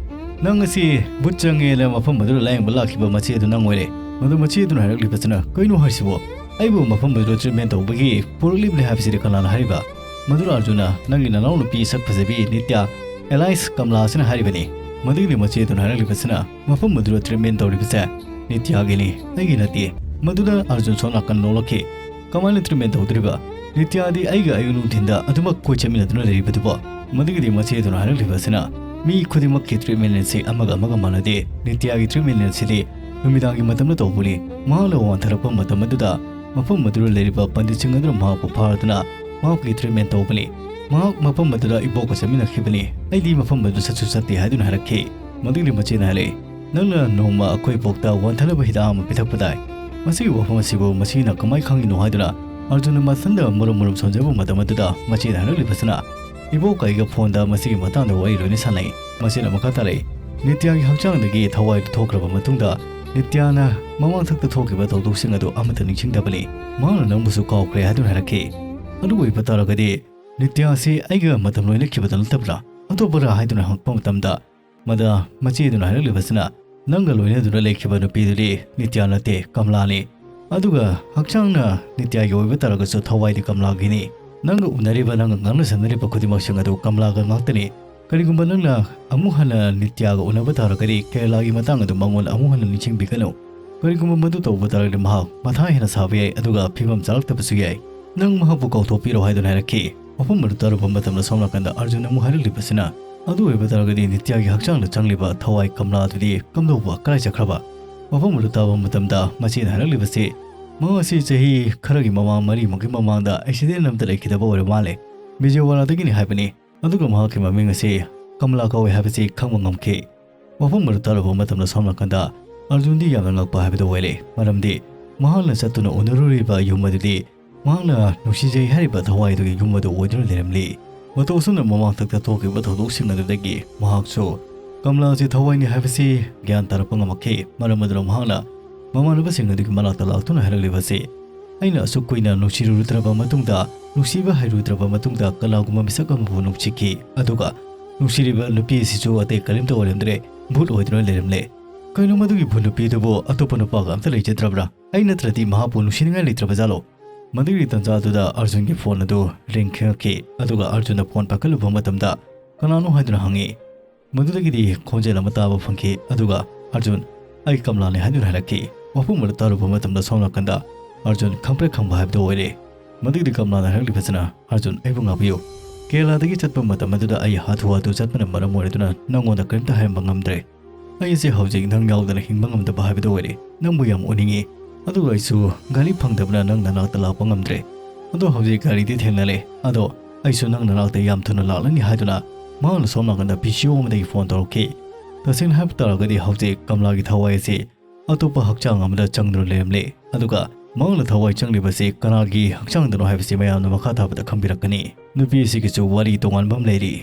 ꯅꯪ ꯑꯁꯤ ꯚꯨꯠ ꯆꯪꯉꯦꯅ ꯃꯐꯝ ꯑꯗꯨꯗ ꯂꯥꯌꯦꯡꯕ ꯂꯥꯛꯈꯤꯕ ꯃꯆꯦ ꯑꯗꯨ ꯅꯪ ꯑꯣꯏꯔꯦ"꯫ ꯃꯗꯨ ꯃꯆꯦ ꯑꯗꯨꯅ ꯍꯥꯏꯔꯛꯂꯤꯕꯁꯤꯅ, "ꯀꯩꯅꯣ ꯍꯥꯏꯁꯤꯕꯣ? ꯑꯩꯕꯨ ꯃꯐꯝ ꯑꯗꯨꯗ treatment ꯇꯧꯕꯒꯤ ꯄꯨꯔꯛꯂꯤꯕꯅꯤ ꯍꯥꯏꯕꯁꯤꯗꯤ ꯀꯅꯥꯅ ꯍꯥꯏꯔꯤꯕ?" ꯃꯗꯨꯅ ꯑꯔꯖꯨꯟꯅ, "ꯅꯪꯒꯤ ꯅꯅꯥꯎꯅꯨꯄꯤ ꯁꯛ ꯐꯖꯕꯤ ꯅꯤꯇ꯭ꯌꯥ, alias ꯀꯃꯂꯥ ꯑꯁꯤꯅ ꯍꯥꯏꯔꯤꯕꯅꯤ"꯫ ꯃꯗꯨꯒꯤꯗꯤ ꯃꯆꯦ ꯑꯗꯨꯅ ꯍꯥꯏꯔꯛꯂꯤꯕꯁꯤꯅ, "ꯃꯐꯝ ꯑꯗꯨꯗ treatment ꯇꯧꯔꯤꯕꯁꯦ ꯅꯤꯇ꯭ꯌꯥꯒꯤꯅꯤ, ꯑꯩꯒꯤ ꯅꯠꯇꯦ"꯫ ꯃꯗꯨꯗ ꯑꯔꯖꯨꯟ ꯁꯣꯝ ꯅꯥꯀꯟ ꯅꯣꯛꯂꯛꯈꯤ꯫ "ꯀꯃꯥꯏꯅ treatment ꯇꯧꯗꯣꯔꯤꯕ? ꯅꯤꯇ꯭ꯌꯥꯗꯤ ꯑꯩꯒ ꯑꯌꯨꯛ ꯅꯨꯡꯊꯤꯟꯗ ꯑꯗꯨꯃꯛ ꯀꯣꯏ ꯆꯠꯃꯤꯟꯅꯗꯨꯅ ꯂꯩꯔꯤꯕꯗꯨꯕꯣ?" ꯃꯗꯨꯒꯤꯗꯤ ꯃꯆꯦ ꯑꯗꯨꯅ ꯍꯥꯏꯔꯛꯂꯤꯕ ꯑꯁꯤꯅ, "ꯃꯤ ꯈꯨꯗꯤꯡꯃꯛꯀꯤ treatment ꯑꯁꯤ ꯑꯃꯒ ꯑꯃꯒ ꯃꯥꯟꯅꯗꯦ꯫ ꯅꯤꯇ꯭ꯌꯥꯒꯤ treatment ꯑꯁꯤꯗꯤ ꯅꯨꯃꯤꯗꯥꯡꯒꯤ ꯃꯇꯝꯗ ꯇꯧꯕꯅꯤ꯫ ꯃꯍꯥꯛꯅ ꯋꯥꯟꯊꯔꯛꯄ ꯃꯇꯝ ꯑꯗꯨꯗ ꯃꯐꯝ ꯑꯗꯨꯗ ꯂꯩꯔꯤꯕ ꯄꯟꯗꯤꯠꯁꯤꯡ ꯑꯗꯨꯅ ꯃꯍꯥꯛꯄꯨ ꯐꯥꯔꯗꯨꯅ ꯃꯍꯥꯛꯀꯤ treatment ꯇꯧꯕꯅꯤ꯫ ꯃꯍꯥꯛ ꯃꯐꯝ ꯑꯗꯨꯗ ꯏꯕꯣꯛꯀ ꯆꯠꯃꯤꯟꯅꯈꯤꯕꯅꯤ꯫ ꯑꯩꯗꯤ ꯃꯐꯝ ꯑꯗꯨꯗ ꯆꯠꯁꯨ ꯆꯠꯇꯦ" ꯍꯥꯏꯗꯨꯅ ꯍꯥꯏꯔꯛꯈꯤ꯫ ꯃꯗꯨꯒꯤ ꯃꯆꯦꯅ ꯍꯥꯏꯔꯛꯏ, "ꯅꯪꯅ ꯅꯣꯡꯃ ꯑꯩꯈꯣꯏ ꯏꯕꯣꯛꯇ ꯋꯥꯟꯊꯅꯕ ꯍꯤꯗꯥꯛ ꯑꯃ ꯄꯤꯊꯛꯄꯗꯥꯏ? ꯃꯁꯤꯒꯤ ꯋꯥꯐꯝ ꯑꯁꯤꯕꯨ ꯃꯁꯤꯅ ꯀꯃꯥꯏ ꯈꯪꯉꯤꯅꯣ?" ꯍꯥꯏꯗꯨꯅ ꯑꯔꯖꯨꯟꯅ ꯃꯊꯟꯗ ꯃꯔꯨꯝ ꯃꯔꯨꯝ ꯁꯣꯟꯖꯕ ꯃꯇꯝ ꯑꯗꯨꯗ ꯃꯆꯦꯅ ꯍꯥꯏꯔꯛꯂꯤꯕꯁꯤꯅ, "ꯏꯕꯣꯛꯀ ꯑꯩꯒ ꯐꯣꯟꯗ ꯃꯁꯤꯒꯤ ꯃꯇꯥꯡꯗ ꯋꯥꯔꯤ ꯂꯣꯏꯅ ꯁꯥꯟꯅꯩ꯫ ꯃꯁꯤꯅ ꯃꯈꯥ ꯇꯥꯔꯛꯏ, ꯅꯤꯇ꯭ꯌꯥꯒꯤ ꯍꯛꯆꯥꯡꯗꯒꯤ ꯊꯋꯥꯏꯗꯨ ꯊꯣꯛꯈ꯭ꯔꯕ ꯃꯇꯨꯡꯗ ꯅꯤꯇ꯭ꯌꯥꯅ ꯃꯃꯥꯡꯊꯛꯇ ꯊꯣꯛꯈꯤꯕ ꯊꯧꯗꯣꯛꯁꯤꯡ ꯑꯗꯨ ꯑꯃꯠꯇ ꯅꯤꯡꯁꯤꯡꯗꯕꯅꯤ꯫ ꯃꯍꯥꯛꯅ ꯅꯪꯕꯨꯁꯨ ꯀꯥꯎꯈ꯭ꯔꯦ ꯍꯥꯏꯗꯨꯅ ꯍꯥꯏꯔꯛꯈꯤ꯫ ꯑꯗꯨ ꯑꯣꯏꯕ ꯇꯥꯔꯒꯗꯤ ꯅꯤꯇ꯭ꯌꯥ ꯑꯁꯤ ꯑꯩꯒ ꯃꯇꯝ ꯂꯣꯏꯅꯈꯤꯕꯗ ꯅꯠꯇꯕ꯭ꯔꯥ? ꯑꯇꯣꯞꯄꯔꯥ ꯍꯥꯏꯗꯨꯅ ꯍꯪꯉꯛꯄ ꯃꯇꯝꯗ, ꯃꯗ ꯃꯆꯦꯗꯨꯅ ꯍꯥꯏꯔꯛꯂꯤꯕꯁꯤꯅ, "ꯅꯪꯒ ꯂꯣꯏꯅꯗꯨꯅ ꯂꯩꯈꯤꯕ ꯅꯨꯄꯤꯗꯨꯗꯤ ꯅꯤꯇ꯭ꯌꯥ ꯅꯠꯇꯦ, ꯀꯃꯂꯥꯅꯤ꯫ ꯑꯗꯨꯒ ꯍꯛꯆꯥꯡꯅ ꯅꯤꯇ꯭ꯌꯥꯒꯤ ꯑꯣꯏꯕ ꯇꯥꯔꯒꯁꯨ ꯊꯋꯥꯏꯗꯤ ꯀꯃꯂꯥꯒꯤꯅꯤ꯫ ꯅꯪꯒ ꯎꯅꯔꯤꯕ, ꯅꯪꯒ ꯉꯥꯡꯅ ꯁꯛꯅꯔꯤꯕ ꯈꯨꯗꯤꯡꯃꯛꯁꯤꯡ ꯑꯗꯨ ꯀꯃꯂꯥꯒ ꯉꯥꯛꯇꯅꯤ꯫ ꯀꯔꯤꯒꯨꯝꯕ ꯅꯪꯅ ꯑꯃꯨꯛ ꯍꯟꯅ ꯅꯤꯇ꯭ꯌꯥꯒ ꯎꯅꯕ ꯇꯥꯔꯒꯗꯤ ꯀꯦꯔꯂꯥꯒꯤ ꯃꯇꯥꯡ ꯑꯗꯨ ꯃꯉꯣꯟꯗ ꯑꯃꯨꯛ ꯍꯟꯅ ꯅꯤꯡꯁꯤꯡꯕꯤꯒꯅꯨ꯫ ꯀꯔꯤꯒꯨꯝꯕ ꯃꯗꯨ ꯇꯧꯕ ꯇꯥꯔꯒꯗꯤ ꯃꯍꯥꯛ ꯃꯊꯥ ꯍꯦꯟꯅ ꯁꯥꯕ ꯌꯥꯏ, ꯑꯗꯨꯒ ꯐꯤꯕꯝ ꯆꯥꯔꯛꯇꯕꯁꯨ ꯌꯥꯏ꯫ ꯅꯪ ꯃꯍꯥꯛꯄꯨ ꯀꯥꯎꯊꯣꯛꯄꯤꯔꯣ" ꯍꯥꯏꯗꯨꯅ ꯍꯥꯏꯔꯛꯈꯤ꯫ ꯋꯥꯐꯝ ꯑꯗꯨ ꯇꯥꯔꯨꯕ ꯃꯇꯝꯗ ꯁꯣꯝ ꯅꯥꯀꯟꯗ ꯑꯔꯖꯨꯟ ꯑꯃꯨꯛ ꯍꯥꯏꯔꯛꯂꯤꯕꯁꯤꯅ, "ꯑꯗꯨ ꯑꯣꯏꯕ ꯇꯥꯔꯒꯗꯤ ꯅꯤꯇ꯭ꯌꯥꯒꯤ ꯍꯛꯆꯥꯡꯗ ꯆꯪꯂꯤꯕ ꯊꯋꯥꯏ ꯀꯃꯂꯥ ꯑꯗꯨꯗꯤ ꯀꯝꯗꯧꯕ, ꯀꯗꯥꯏ ꯆꯠꯈ꯭ꯔꯕ?" ꯋꯥꯐꯝ ꯑꯗꯨ ꯇꯥꯕ ꯃꯇꯝꯗ ꯃꯆꯦꯅ ꯍꯥꯏꯔꯛꯂꯤꯕꯁꯤ, ꯃꯍꯥꯛ ꯑꯁꯤ ꯆꯍꯤ ꯈꯔꯒꯤ ꯃꯃꯥꯡ, ꯃꯔꯤꯃꯨꯛꯀꯤ ꯃꯃꯥꯡꯗ ꯑꯦꯛꯁꯤꯗꯦꯟ ꯑꯃꯗ ꯂꯩꯈꯤꯗꯕ ꯑꯣꯏꯔ ꯃꯥꯜꯂꯦ꯫ ꯕꯤꯖꯌꯋꯥꯔꯥꯗꯒꯤꯅꯤ ꯍꯥꯏꯕꯅꯤ꯫ ꯑꯗꯨꯒ ꯃꯍꯥꯛꯀꯤ ꯃꯃꯤꯡ ꯑꯁꯤ ꯀꯃꯂꯥ ꯀꯧꯏ ꯍꯥꯏꯕꯁꯤ ꯈꯪꯕ ꯉꯝꯈꯤ꯫ ꯋꯥꯐꯝ ꯑꯗꯨ ꯇꯥꯔꯨꯕ ꯃꯇꯝꯗ ꯁꯣꯝ ꯅꯥꯀꯟꯗ ꯑꯔꯖꯨꯟꯗꯤ ꯌꯥꯝꯅ ꯉꯛꯄ ꯍꯥꯏꯕꯗꯨ ꯑꯣꯏꯔꯦ, ꯃꯔꯝꯗꯤ ꯃꯍꯥꯛꯅ ꯆꯠꯇꯨꯅ ꯎꯅꯔꯨꯔꯤꯕ ꯌꯨꯝ ꯑꯗꯨꯗꯤ ꯃꯍꯥꯛꯅ ꯅꯨꯡꯁꯤꯖꯩ ꯍꯥꯏꯔꯤꯕ ꯊꯋꯥꯏ ꯑꯗꯨꯒꯤ ꯌꯨꯝ ꯑꯗꯨ ꯑꯣꯏꯗꯨꯅ ꯂꯩꯔꯝꯂꯤ꯫ ꯃꯇꯧ ꯑꯁꯨꯝꯅ ꯃꯃꯥꯡꯊꯛꯇ ꯊꯣꯛꯈꯤꯕ ꯊꯧꯗꯣꯛꯁꯤꯡ ꯑꯗꯨꯗꯒꯤ ꯃꯍꯥꯛꯁꯨ ꯀꯃꯂꯥ ꯑꯁꯤ ꯊꯋꯥꯏꯅꯤ ꯍꯥꯏꯕꯁꯤ ꯒ꯭ꯌꯥꯟ ꯇꯥꯔꯛꯄ ꯉꯝꯃꯛꯈꯤ꯫ ꯃꯔꯝ ꯑꯗꯨꯅ ꯃꯍꯥꯛꯅ ꯃꯃꯥꯟꯅꯕꯁꯤꯡ ꯑꯗꯨꯒꯤ ꯃꯅꯥꯛꯇ ꯂꯥꯛꯇꯨꯅ ꯍꯥꯏꯔꯛꯂꯤꯕꯁꯤ, "ꯑꯩꯅ ꯑꯁꯨꯛ ꯀꯨꯏꯅ ꯅꯨꯡꯁꯤꯔꯨꯗ꯭ꯔꯕ ꯃꯇꯨꯡꯗ, ꯅꯨꯡꯁꯤꯕ ꯍꯩꯔꯨꯗ꯭ꯔꯕ ꯃꯇꯨꯡꯗ ꯀꯅꯥꯒꯨꯝꯕ ꯃꯤꯁꯛ ꯑꯃꯕꯨ ꯅꯨꯡꯁꯤꯈꯤ, ꯑꯗꯨꯒ ꯅꯨꯡꯁꯤꯔꯤꯕ ꯅꯨꯄꯤ ꯑꯁꯤꯁꯨ ꯑꯇꯩ ꯀꯔꯤꯝꯇ ꯑꯣꯏꯔꯝꯗ꯭ꯔꯦ, ꯚꯨꯠ ꯑꯣꯏꯗꯨꯅ ꯂꯩꯔꯝꯂꯦ꯫ ꯀꯩꯅꯣ ꯃꯗꯨꯒꯤ ꯚꯨꯠ ꯅꯨꯄꯤ ꯑꯗꯨꯕꯨ ꯑꯇꯣꯞꯄ ꯅꯨꯄꯥꯒ ꯑꯝꯇ ꯂꯩꯖꯗ꯭ꯔꯕ꯭ꯔꯥ? ꯑꯩ ꯅꯠꯇ꯭ꯔꯗꯤ ꯃꯍꯥꯛꯄꯨ ꯅꯨꯡꯁꯤꯅꯤꯡꯉꯥꯏ ꯂꯩꯇ꯭ꯔꯕ ꯖꯥꯠꯂꯣ?" ꯃꯗꯨꯒꯤ ꯇꯟꯖꯥ ꯑꯗꯨꯗ ꯑꯔꯖꯨꯟꯒꯤ ꯐꯣꯟ ꯑꯗꯨ ꯔꯤꯡ ꯈꯤꯡꯂꯛꯈꯤ, ꯑꯗꯨꯒ ꯑꯔꯖꯨꯟꯅ ꯐꯣꯟ ꯄꯥꯏꯈꯠꯂꯨꯕ ꯃꯇꯝꯗ ꯀꯅꯥꯅꯣ ꯍꯥꯏꯗꯨꯅ ꯍꯪꯉꯤ꯫ ꯃꯗꯨꯗꯒꯤꯗꯤ ꯈꯣꯟꯖꯦꯜ ꯑꯃ ꯇꯥꯕ ꯐꯪꯈꯤ, ꯑꯗꯨꯒ ꯑꯔꯖꯨꯟ, "ꯑꯩ ꯀꯃꯂꯥꯅꯤ" ꯍꯥꯏꯗꯨꯅ ꯍꯥꯏꯔꯛꯈꯤ꯫ ꯋꯥꯐꯝ ꯑꯗꯨ ꯇꯥꯔꯨꯕ ꯃꯇꯝꯗ ꯁꯣꯝ ꯅꯥꯀꯟꯗ ꯑꯔꯖꯨꯟ ꯈꯪꯄ꯭ꯔꯦꯛ ꯈꯪꯕ ꯍꯥꯏꯕꯗꯨ ꯑꯣꯏꯔꯦ꯫ ꯃꯗꯨꯒꯤꯗꯤ ꯀꯃꯂꯥꯅ ꯍꯥꯏꯔꯛꯂꯤꯕꯁꯤꯅ, "ꯑꯔꯖꯨꯟ, ꯑꯩꯕꯨ ꯉꯥꯛꯄꯤꯌꯨ꯫ ꯀꯦꯔꯂꯥꯗꯒꯤ ꯆꯠꯄ ꯃꯇꯝ ꯑꯗꯨꯗ ꯑꯩ ꯍꯥꯊꯨ ꯍꯥꯊꯨ ꯆꯠꯄꯅ ꯃꯔꯝ ꯑꯣꯏꯔꯗꯨꯅ ꯅꯪꯉꯣꯟꯗ ꯀꯔꯤꯝꯇ ꯍꯥꯏꯔꯝꯕ ꯉꯝꯗ꯭ꯔꯦ꯫ ꯑꯩ ꯑꯁꯤ ꯍꯧꯖꯤꯛ ꯅꯪ ꯌꯥꯎꯗꯅ ꯍꯤꯡꯕ ꯉꯝꯗꯕ ꯍꯥꯏꯕꯗꯨ ꯑꯣꯏꯔꯦ꯫ ꯅꯪꯕꯨ ꯌꯥꯝ ꯎꯅꯤꯡꯉꯤ꯫ ꯑꯗꯨꯒ ꯑꯩꯁꯨ ꯒꯥꯔꯤ ꯐꯪꯗꯕꯅ ꯅꯪ ꯅꯅꯥꯛꯇ ꯂꯥꯛꯄ ꯉꯝꯗ꯭ꯔꯦ꯫ ꯑꯗꯣ ꯍꯧꯖꯤꯛ ꯒꯥꯔꯤꯗꯤ ꯊꯦꯡꯅꯔꯦ꯫ ꯑꯗꯣ ꯑꯩꯁꯨ ꯅꯪ ꯅꯅꯥꯛꯇ ꯌꯥꯝ ꯊꯨꯅ ꯂꯥꯛꯂꯅꯤ" ꯍꯥꯏꯗꯨꯅ ꯃꯍꯥꯛꯅ ꯁꯣꯝ ꯅꯥꯀꯟꯗ ꯄꯤ ꯁꯤ ꯑꯣ ꯑꯃꯗꯒꯤ ꯐꯣꯟ ꯇꯧꯔꯛꯈꯤ꯫ ꯇꯁꯦꯡꯅ ꯍꯥꯏꯕ ꯇꯥꯔꯒꯗꯤ ꯍꯧꯖꯤꯛ ꯀꯃꯂꯥꯒꯤ ꯊꯋꯥꯏ ꯑꯁꯤ ꯑꯇꯣꯞꯄ ꯍꯛꯆꯥꯡ ꯑꯃꯗ ꯆꯪꯗꯨꯅ ꯂꯩꯔꯝꯂꯦ꯫ ꯑꯗꯨꯒ ꯃꯍꯥꯛꯅ ꯊꯋꯥꯏ ꯆꯪꯂꯤꯕꯁꯤ ꯀꯅꯥꯒꯤ ꯍꯛꯆꯥꯡꯗꯅꯣ ꯍꯥꯏꯕꯁꯤ ꯃꯌꯥꯝꯅ ꯃꯈꯥ ꯇꯥꯕꯗ ꯈꯪꯕꯤꯔꯛꯀꯅꯤ꯫ ꯅꯨꯄꯤ ꯑꯁꯤꯒꯤꯁꯨ ꯋꯥꯔꯤ ꯇꯣꯉꯥꯟꯕ ꯑꯃ ꯂꯩꯔꯤ꯫